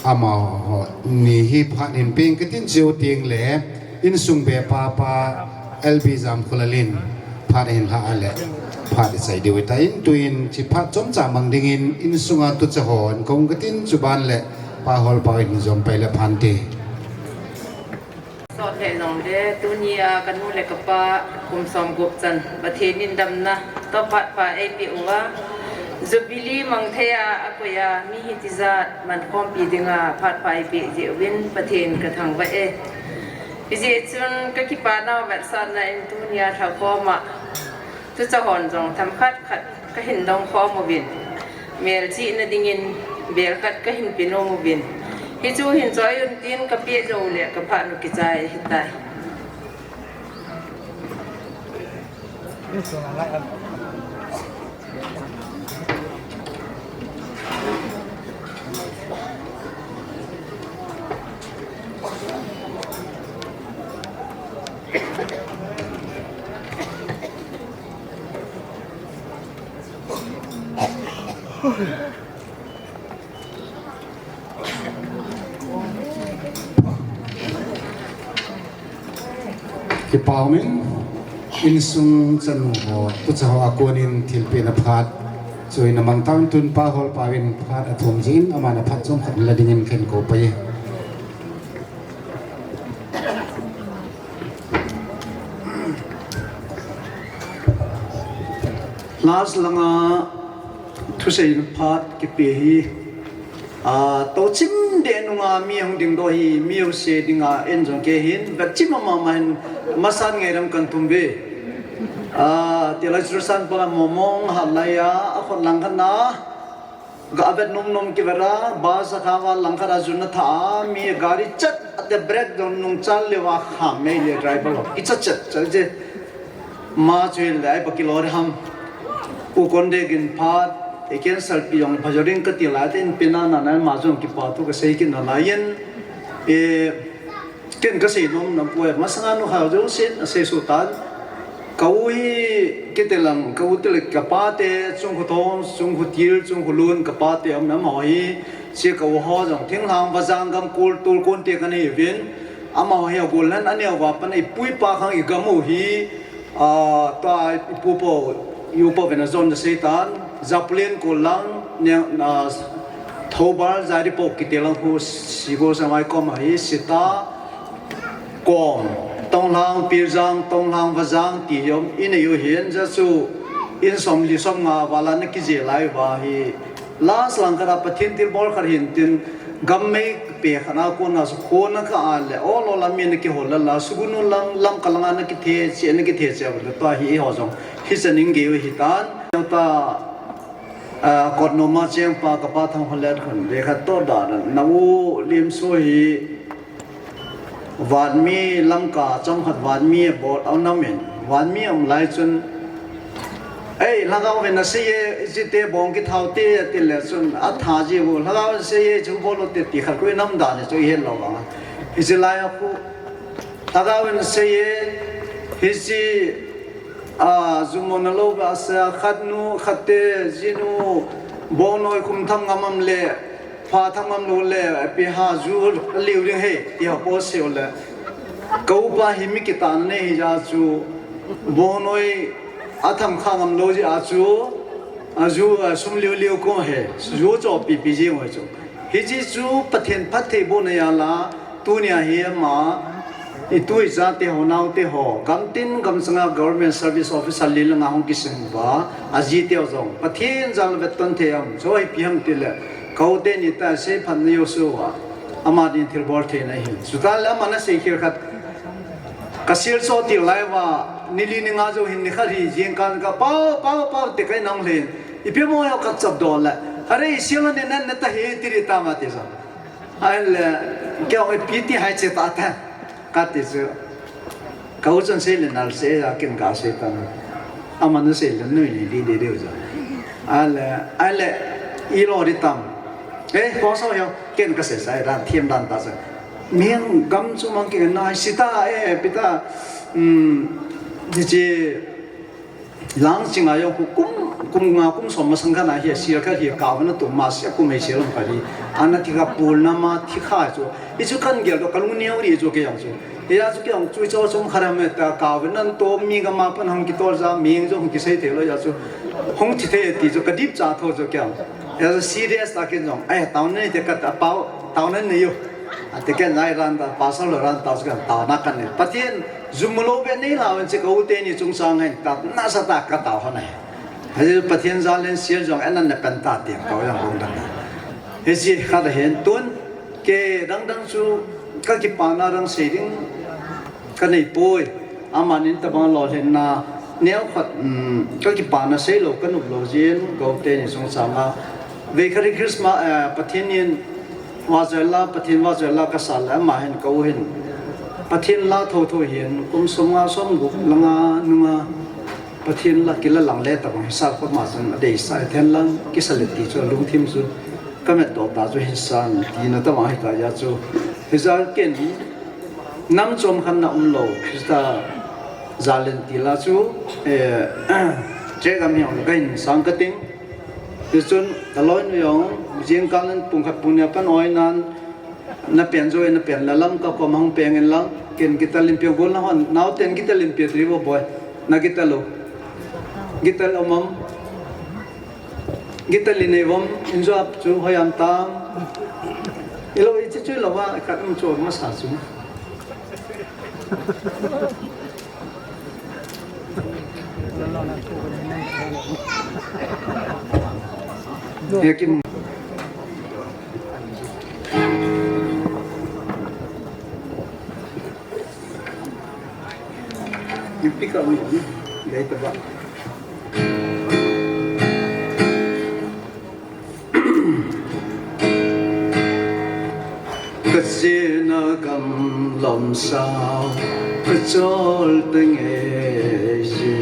amaho ni hi phat hin peng katin cheu teng le, insung bepa pa L B Jamkholalin phat ahin lha a le phat ichai diu ahitai. Tuin chi phat chomcha mang dingin insunga tucha ho ahin kong katin, chuban le Pa Holpao in jom pai le phante. Sot le jong le, tunia kanu le kapa kum somgup chan Pathen in damna toh phat pha eipeh uva, Jubilee mang thei a akoi a mi hitijat mankhompi dinga phat pha eipeh jeh uvin Pathen kathangvah e. Hijeh chun kakipa nau vetsahna in tunia lhakhom a tucha hon jong themkhat khat kahin dongkhom uvin, melchihna dingin bel khat kahin pe nom uvin, hichu hin choi un tin kapeh jou le kaphat u kichai ahitai. Kipah umin, insung chanu ho, tucha ho a konin thilpehna phat chu ina mang tan, tun Pa Holpao in phat athum jin, aman aphat chomkhat la dingin kahin kou pai e. Last langa thusei phat kipe hi, a, tochim deh nunga mi hung dingdoh hi, mi hung se dinga en jong kei hin, vetchim mama hin, masan ngairam kan tum ve. A, tilai chursan pa momong halai a, akhut langkhat na, ga vet nom nom kivet a, bus a kha va langkhat a jun na tha a, mi gari chat a te brake dong nung chal le va kham mei le driver ho. I chat chat, chat je. Ma chu le ai pa kilo de ham. U kon de gin phat, e ken sal pi jong pha jo ding kati la te in pe na na na ma jong kipa thu kasei kin na la yen. E, Ken kasei nom nam poi, masanga nu kha jousen asei suh tan. Ka u hi kiti lang, ka u tile ka pate, Chungkhothong, Chungkhotil, Chungkholun, ka pate um nam ho hi, sia ka u ho jong, thinglhang vajang gam kul tul kon te kan hi vin. Amaho hi agol nan aneo va pan ipu ipa khang igam u hi, a, ta ipu po, iu po vena jon da sei tan, Japlin ko lang, ne, a, Thoubal, Jairipo kiti lang hu, sigo sa mai kom hi, sita, Kom, Tonglhang, Pirjang, Tonglhang, Vajang, ti hiom, i nei u hin, ja chu, in som li som nga, vala na kije lai va hi. Last lang khat a Pathen thilbol khat hin tin, gam mei pe khat na ko na su kho na kha a le, o lo lam mi na kihol la la, sugunu lam, lam ka langa na kithe, che na kithe che va ta hi ho jong. Hi sa ning ge u hi tan. Ta, a, kot no ma cheng pa ka pa thang holet khun, le khat to da na, na u lim su hi, Vanmi Lamka chomkhat Vanmi a bol a um in, Vanmi a um lai chun, "Ei, Lhagao vin asei e, hiche te bong kithau te," ati le chun, a tha ji u, "Lhagao vin asei e, chu bol u te," ti khat khu i nam dan chu i het lou vang. Hiche lai a khu, "Lhagao vin asei e, hiche, a, jumona lou va sa, khat nu, khat te, jinu, bong noi khum tham ngam am le, pha tham ngam lou le, pi ha ju liu ding he," ti ha po seu le. Ka upa hi mi kitahna nei hi jeh chu, bonoi a tham kha ngam lou jeh a chu, a ju, a sum liu liu ko he, ju cho pi pi ji ngoi chu. Hiche chu Pathen phattheibohna jal a, tunia hi ama, i tu i cha te ho, nao te ho, gam tin gam chang a government service officer li lang a hung kisem uva, a ji teu jong, Pathen jal vetton thei am, chu ipi ham ti le, ka u teni ta seiphatna jouse uva. Ama din thilbol theina ahi. Chutah le ama na sei khel khat. Ka sel cho ti lai uva, ni li ni nga jou hin ni khat hi jingkah ka pao, pao, pao ti ka in a hung lhin. Ipi mo ho ka chapdoh le. Are i sel ni nan na ta hi ti ri ta ma ti jo. Ahile, kei jong ipi ti hai che ta ta. Ka ti chu. Ka u chun sei le nal sei a kin ka sei ta. Ama na sei le nui ni di di di u ja. Ahile, ahile, i lo di tam. Eh, ko so yo, ken ka sei sai dan, thiam dan ta sa. Mihem gam chu mang ken na sita, eh, pita, um, di chi, Lang chinga jong khu kum, kum nga, kum som masang khat a hi a sel khat hi a kavna tum ma sia kum hei sel lam khat hi. Ana thi kha pulna ma thi kha chu. Hichu kan gel doh ka lung neo ri chu kei jong chu. Hia chu kei jong chu cho chom khat a me ta kavna to mi ka ma pan hung kitol ja mi jong hung kisei thei lou ja chu. Hung thi thei ti chu ka dip cha tho chu kei jong. Hia chu serious ta ken jong. Ai tao nei te ka ta pao, tao nei nei yo. Ati ken jai ran ta, pasal lo ran ta, sukan ta na kan ni. Pathen, jumlo be nei la wen che ka u teni chungchang hen, ta na sa ta ka ta ho nai. Hei Pathen jal len sial jong en an ne pen ta ti, ka u jong hong dan na. Hiche khat a hin tun, kei dang dang chu, ka kipana dang sei ding, ka nei poi. Amanin tabang lolhinna neo khat, um, ka kipana sei lou, ka nop lou jin, ka u teni chungchang a. Vei khat hi Christmas, eh, Pathen in vajol la, Pathen vajol la ka sa le, ama hin ka u hin. Pathen la tho tho hin, kum som nga som gup lang a, nung a. Pathen la kila lang le tabang hi sa ko ma chun, a dei sa, Pathen lang kisa le ti chu, lungthim chu. Ka met doh ta chu hin san, ti na tabang hi ka ja chu. Hi ja ken, Nam chom khat na um lou, Christa jal in ti la chu, eh, che gam hiong ka hin sang ka ting. Ti chun, ka loi nu jong, jingkah nan pung khat pung ni a pan oi nan, na pen jo, na pen la lam ka kom hong peng in lang, ken kita lim pia gol na hon, nao ten kita lim pia tri bo boy, na kita lo. Kita lo mam. Gita li nei vom, in jop chu hoi am tam. Ilo i chi chu lo va, ka um chu ma sa chu. He kim. Ipi ka um, dai ta ba. Ka chena gam lam sao, ka chol ta nge ji.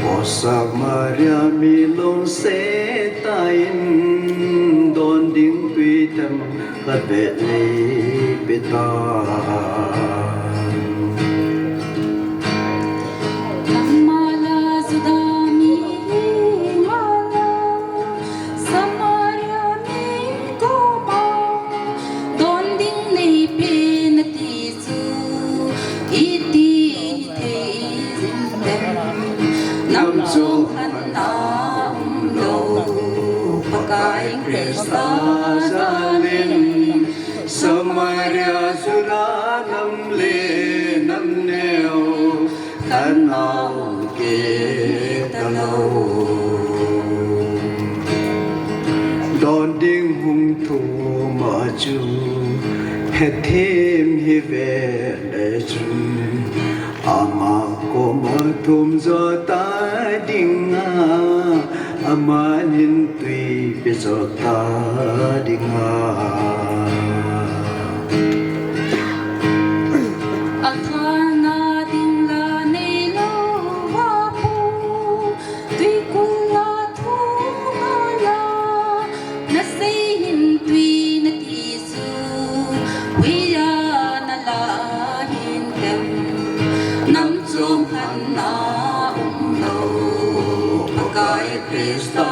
O Samaria mi lungset tah in, don ding tui them khat beh nei pe tan. Nangma la Juda mi, ma la Samaria mi koma, don ding nei pe nati chu, iti hithei jing dem. Nam chom khat na um lou, Pakai Christa jal in, Samaria Juda nam le nam neo, khat na um kit ta lou. Don ding hung thum a chu, hethem hi ve le chun, ama koma thum jo ta ding a, aman hin tui pe jo ta ding a. A thana ding la nei lou va pu, tui kul la thu nga la, na sei hin tui nati chu, hui a na la hin tem. Nam chom khat na um lou, Pakai Christa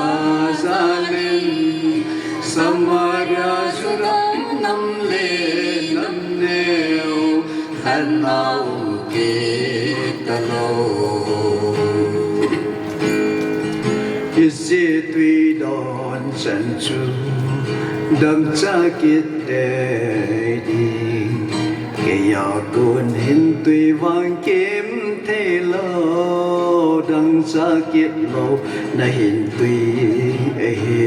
jal in, Samaria Juda nam le nam neo, Anau ke talo. Hiche tui don chan chu dangchah kit tei ding. Keiya kon hin tui vang kem thei lou, dangchah kit lou, na hin tui ahi.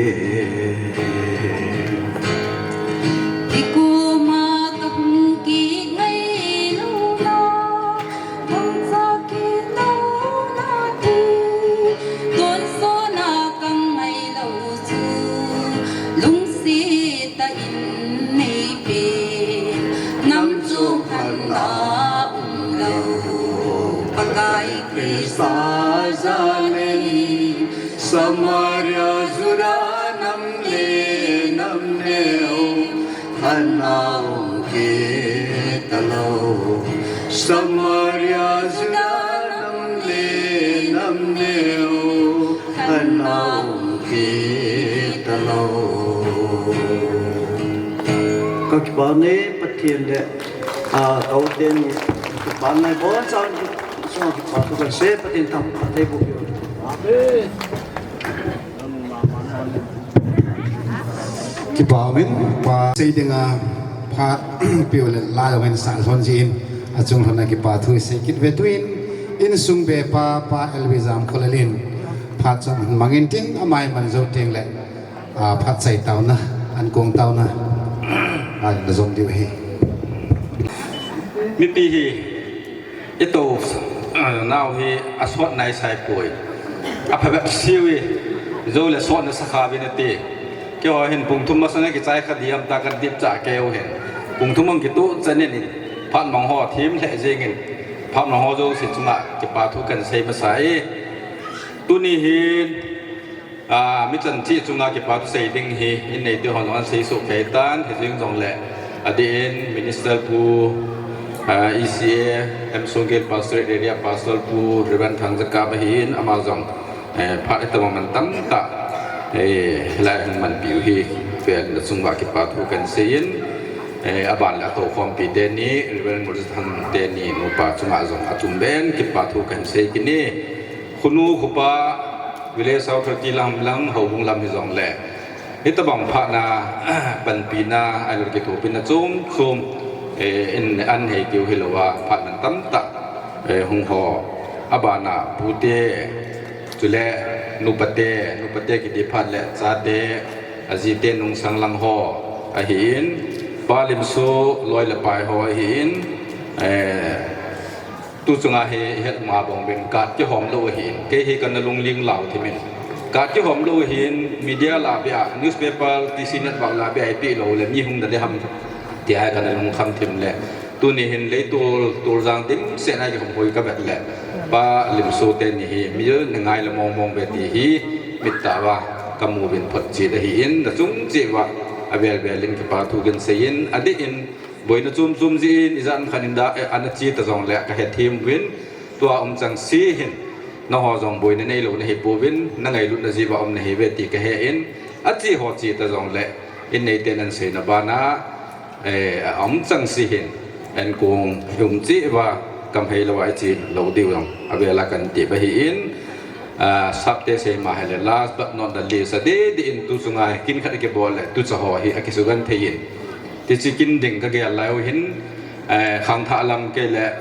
Kikoma kahung kit ngailou na, dangchah kit lou nati, tonsot na kangailou chu, lungset tah in neipen, nam chom khat na umlou, Pakai Christa janin, Samaria Juda nam le nam neo, khat na um kit talou. Samaria Juda nam le nam neo, khat na um kit talou. Ka kipah e Pathen le, a, ka u teni, kipah e, bon chang, sunga kipathu kasei, Pathen thangvah thei boh peh. Amen. Kipah e, pa sei dinga phat peh le la jong hin sah lhon jin, achung lhon a kipathu sei kit ve tuin, insung bepa, Pa L V Jamkholal in phat chom mangin tin, ama hin man jou teng le, a, phat chai taona, ankong taona, a, na jom diu ahi. Mipi hi, i tou, a, nau hi asot nai sai poi. Aphabep siu i, jou le sot na sakha vin ati. Keiho hin pung thum masang a kichai kha diam ta ka dip cha keu hin. Pung thum ang kitu chanin in, phat mang ho thim le jingin, phat mang ho jouse chunga kipathu kan sei masa e. Tuni hin, a, mi chan chih chunga kipathu sei ding hi, in neite hon jong an sei soh kei tan, hijing jong le, adeh in Minister Pu, a, E C A, M Songel Pastorate Area Pastor Pu, Reverend Thangjakap ahin, ama jong, eh, phat itobang man tamtah, eh, hilai hung manpi u hi, pen na chunga kipathu kan sei in, eh, aban le atou khompi teni, Reverend Murjithang teni, nupa chunga jong achom ben, kipathu kan sei kit e. Khonu khopa, Village Authority lam lang, houbung lam hijong le, hitobang phat na, panpina, ahilou le kithopina chom chom, eh, in an hei keu hilou a, phat man tamtah, eh, hung ho, abana pute, chule nupate, nupate kiti phat le chate, ajite nungsang lang ho, ahin, Pa Limso, loi le pai ho, ahin, eh, Tu chunga hi, het ma bang ben, card kihom lou ahin, kei hi kana lungling lau thimin. Card kihom lou ahin, media la bia, newspaper, T C network la bia, ipi lou le, mi hung na le ham, tia kana lungkham thim le. Tuni hin lei tul, tul jang dim, se na kihom hoi ka vet le. Pa Limso teni hi, mi na ngai le mong mong ve ti hi, mit tah uva, ka mu vin phot cheh ahin, na chung cheh uva, avel vel in kipathu kan sei in, adeh in, Boina chom chom jin, ijat ham khat in da, eh, ana che ta jong le, ka hethem uvin, tua um chang se hin, nangho jong boina neilou nahi pouvin, na ngailutna jeh uva um nahi uve ti ka he in, ache ho che ta jong le, in neite nan seina bana, eh, a um chang se hin, ankong um che uva, kam hei lou a che lou diu jong, avel a kan ti ba hi in, ah, sapte sei ma hile, last but not the least, adeh deh in tu chunga kin khat kibol le, tu cha ho hi, akisugenthei in, Tichu kin ding ka gel lai u hin, eh, khangthah lam kei le,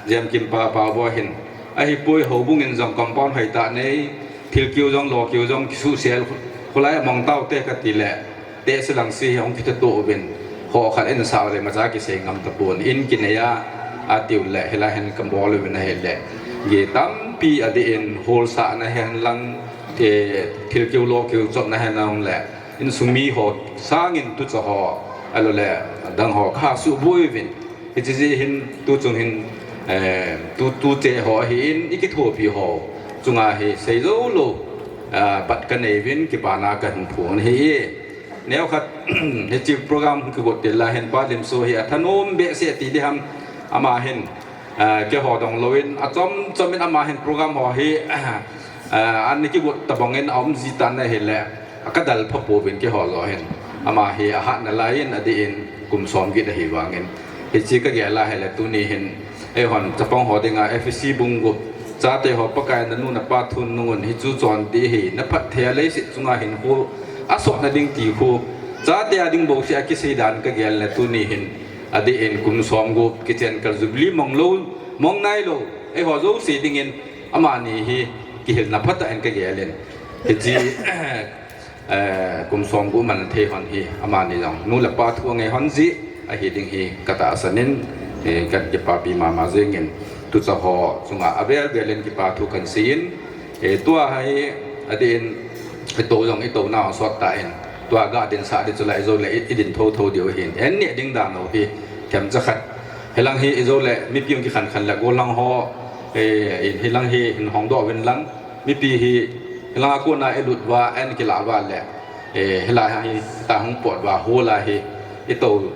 Jemkim pa, pa bo hin. Ahipoi houbung in jong compound hoi ta nei, thil kiu jong, lo kiu jong, kisusel, khulai a mong tau te ka ti le, te silang si hong kitha to uvin, ho khat in sa le macha kisei ngam ta pon, in kinei a, atiu le, hilai hin ka bol uvin ahile. Ge tampi adeh in, hol sa na hen lang, te, thil kiu lo kiu chot na hen lang le, Insung mi ho sangin tu cha ho, ahilou le, adang ho kha suboi uvin. Hiche jeh hin, tu chung hin, eh, tu, tu che ho ahin, i kithopi ho. Chunga hi, sei jou lou, ah, bat ka nei uvin, kipana ka hin phong ahi. Neo khat, hiche program kigot til lai hin, Pa Limso hi, athanom behseh ti ding ham, ama hin, Ah, keiho dong lou in, achom chom in ama hin program ho hi, ah, an kigot tabang in aum ji tan ahile, ka dal pha pouvin keiho jouse hin. Ama hi ahat nalai in adeh in kum som get ahi vangin. Hiche kagel a hile tuni hin eihon chapang ho dinga Ephesi bung gup, chate ho Pakai nanu napa thu nungun hichu chon ding ahi, naphat thei a leiset chunga hinkho asotna ding ti khu chate a ding bouseh a kisei dan kagel le tuni hin adeh in kum som gup kichen kal Jubilee mong lou, mong nailou eiho jouse dingin amani hi kihilna phatah in kagel in. Hiche kum som gup man thei hon hi amani jong nu le pa thu angai hon jeh ahi ding hi katahsan in, kakipapi mama jengin tucha ho chunga avel vel in kipa thu kansei in, tua hi adeh in itou jong itouna sot tan, tua gah dinsah ding chulai joule idin thotho diu ahin, an neh ding dan u hi themcha khat. Hilang hi ijoule mipi hung kikhan khan le golhang ho in hilang hi hin hongdoh uvin lang, mipi hi hilanga kona ilut uva an kilah uva le hilai hi ta hung pot uva hol a hi itou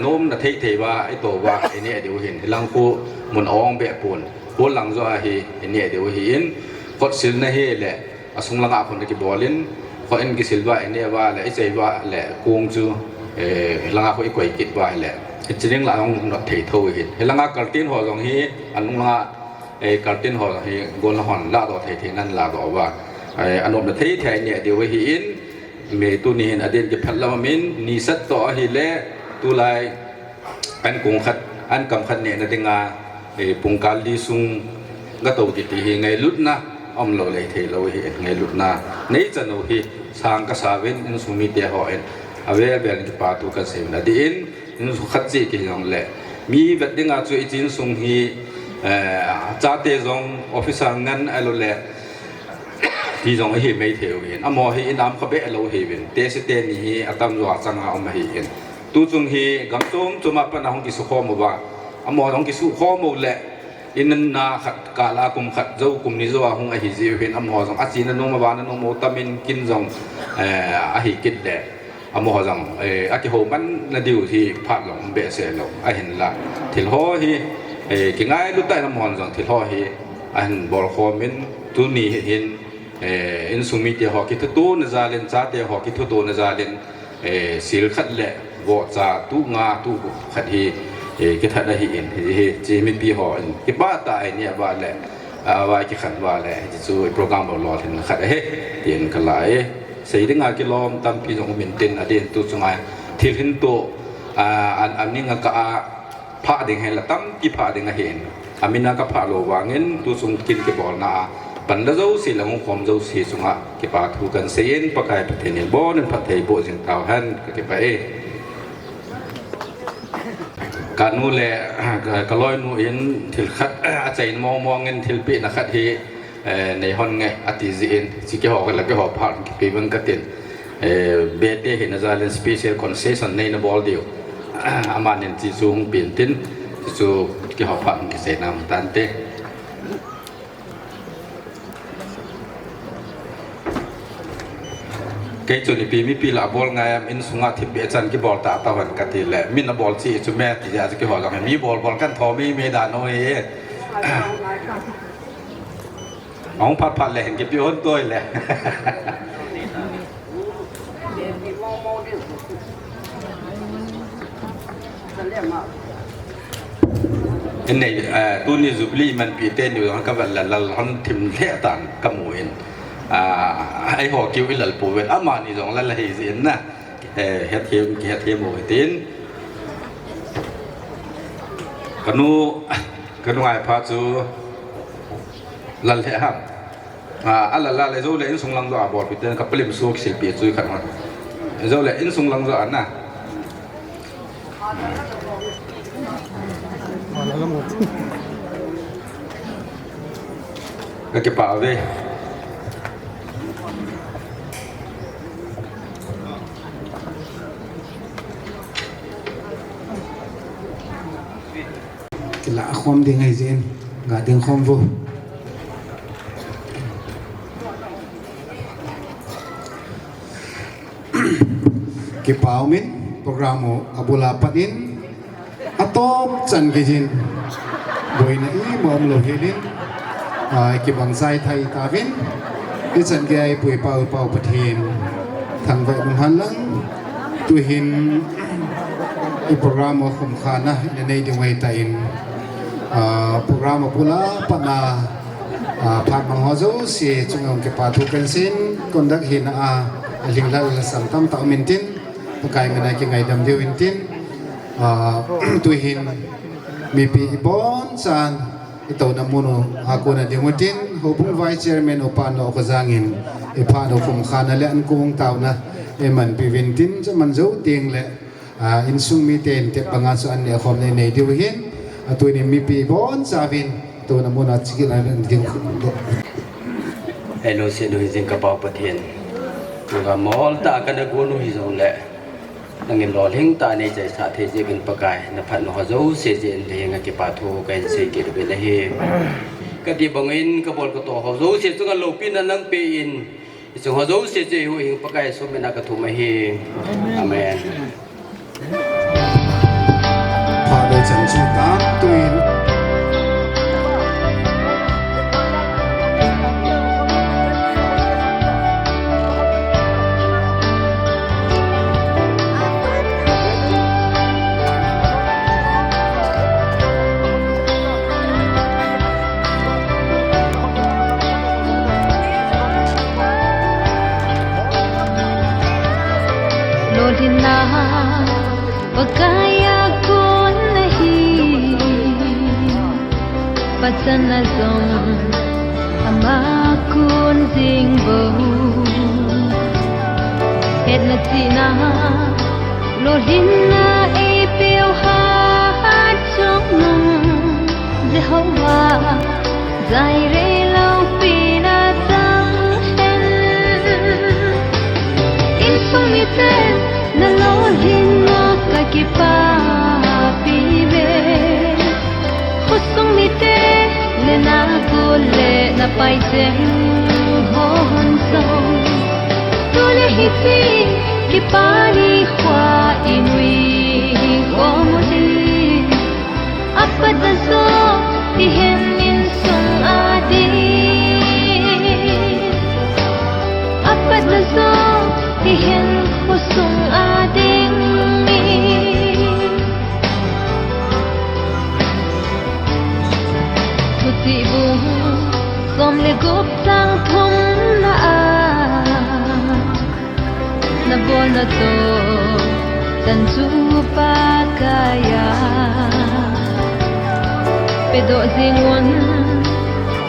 nomna thei thei uva itou uva ineh diu ahin, hilang khu mun aong behpon, hol lang joh a hi ineh diu ahin, khotsilna hile asung langa khun akibol in, khot in kisil uva ineh uva le ichei uva le kong chu hilanga khu ikoi kit uva hile hiche ding lah hung not thei tho ahin, hilanga curtain ho jong hi anung langa curtain ho jong hi golhang hon lahdoh thei thei nan lahdoh uva anopna thei thei ineh diu ahin, tuni hin adeh in kiphat lam amin nisat toh ahile tulai an kong khat an kam khat nehna dinga pungkal li sung gatou kiti hi ngailutna umlou lei theilou ahin, ngailutna neichan u hi sang kasa uvin insung mite hon avel vel in kipa thu kansei uvin adeh in, insung khat cheh kihi jongle mi vet dinga chu hiche insung hi chate jong officer ngen ahiloule ti jong ahi mai thei uvin, amaho hi inam kha behlou ahiuvin, tesi teni hi atamjo a changa um ahin, tuchung hi gam chom chom a pat a hung kisukhom uva, amaho hung kisukhom u le inna khat kal a kum khat jou kum ni jou a hung ahi jiuvin, amaho jong achena nom avahna nom u tamin kin jong ahi kit le amaho jong akihoumanna diu hi phat jong um behseh lou ahinla, thil ho hi kingailu tah in amahon jong thil ho hi ahin bolkhom in, tuni hin insung mite ho kithutona jal in, chate ho kithutona jal in sil khat le vohcha tuh nga tuh gup khat hi kithat ahin, hiche mipi hon kipah tah a ineh uva le avai kikhen uva le hiche chu program lolhinna khat ahi tin kalah e. Sei dinga kilom tampi jong um intin, adeh in tuchunga thil hin toh aning a kah a phah ding hile tampi phah ding ahin, amin a kaphah lou vangin tuchung kin kibolna a panla jouse le hung khom jouse chunga kipa thu kansei in, Pakai Pathen in abonin phatthei boh jing tauhen, kakipah e. Kanu le kaloinu in thil khat achaina mong mong in thilpehna khat hi neihon nge ati jeh in, hiche keiho le keiho phat hung kipe uvin katin, Bete hina jal in special concession neina bol diu amanin hiche chu hung pen tin, hiche chu keiho phat hung kiseina um tante. Kei chun ipi mipi lah abol ngai am, insunga thipbeh chan kibol tahtah uvin katile, min abol cheh chu me ti jeh chu keiho jong hi mi bol bol kahin thou mi, mi dan u hi. Ahung phat phat le hin kipe hon toi le. Innei, tuni Jubilee manpi teni jong kavet le lal hon thim lheh tan kamu in, eiho keu ilal pouvin, amani jong lal ahi jeh in na, hethem, kihethem u hitin. Kanu, kanu Ngaipha chu lal lheh ham. Alal lal le joule insung lang joh a bolpi ten kapalim su kisilpi chu khat hon. Joule insung lang joh a na. Kakipah uve. Kilah khom ding ahi jeh in, ga ding khom vo. Kipa umin, program u abul a pat in, atop chan geiyin, boina ima umlou helin, kibang chai thei tauvin, ichan gei a ipu ipa u Pathen thangvah in umhen lang, tuhin I program a khumkhana ina nei ding ahitan, ah, program a bula patna, ah, phat mang ho jouse chunga kipathu kahin seiyin, conduct hina a, ah, alhinglel lhasam tamtah um intin, Pakai mina kingaidam diu intin, ah, tuhin mipi ibon chan itouna mun u a kona ding utin, Houbung Vice Chairman upa no ka jangin, iphat u khumkhana le ankong taona eimanpi uvin tin, chaman jou teng le, ah, insung miten tep banga chu an neh khomna nei diu ahin, ah, tunin mipi ibon chauvin, touna mun a chikit a ding. Hello, se nu hi jing ka Pa Pathen. Ka mol ta ka na gon u hi jong le. Nangin lolhing tah a nei chaisah thei jeh uvin Pakai, na phatna ho jouse jeh in lolhing a kipathu kahin sei kit uvin ahi. Ka dih bangin ka bol ka toh ho jouse chunga loupina nang pe in, i chung ho jouse chu i huhhing Pakai sum in a ka thum ahi. Amen. Phat le chan chu tam tuin. Lolhinna Pakai a kon ahi, pachatna jong ama kon jing bou. Hetna chihna, lolhinna eipeu hat chungnung Jehovah, Jireh loupina chang hen. Insung mite na lolhinna ka kipapi uve. Khosung mite le na gol le na pai cheng hon jong, tu le hiche kipa nikho i nui khom u hi. Apatna joh hihen insung a ding, apatna joh hihen khosung a ding mi. Thuchih bung som le gup chang thumna a, na bolna toh chan chu Pakai a pedoh jing un,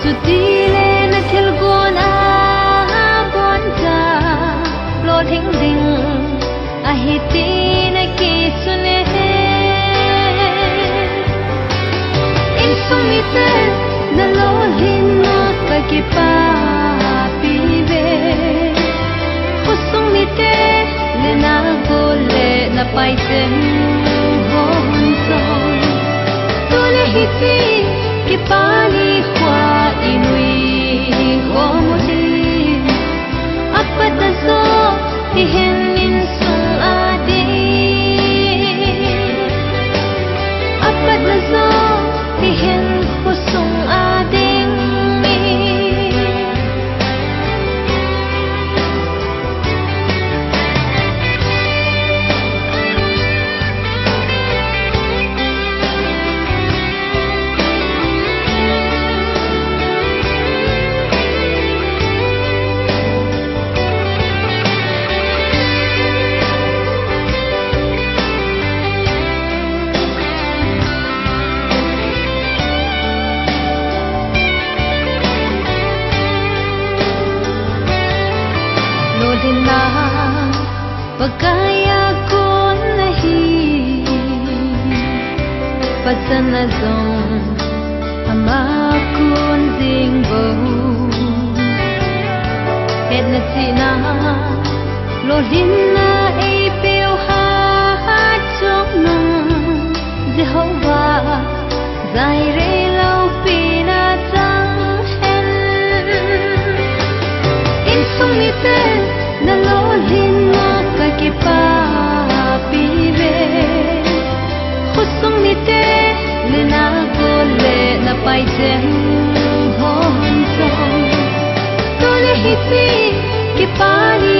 chutile na thilgon a boncha lolhing ding ahi ti na kisun e. Insung mite na lolhinna ka kipapi uve. Khosung mite le na gol le na pai cheng hon jong, tu le hiche kipa nikho i nui khom u hi. Apatna joh hihen insung a ding, apatna joh hihen khosung a ding mi. Lolhinna Pakai a kon ahi, pachatna jong ama kon jing bou. Hetna chihna, lolhinna eipeu hat chungnung Jehovah, Jireh loupina chang hen. Insung mite na lolhinna ka kipapi uve. Khosung mite le na gol le na pai cheng hon jong, tu le hiche kipa ni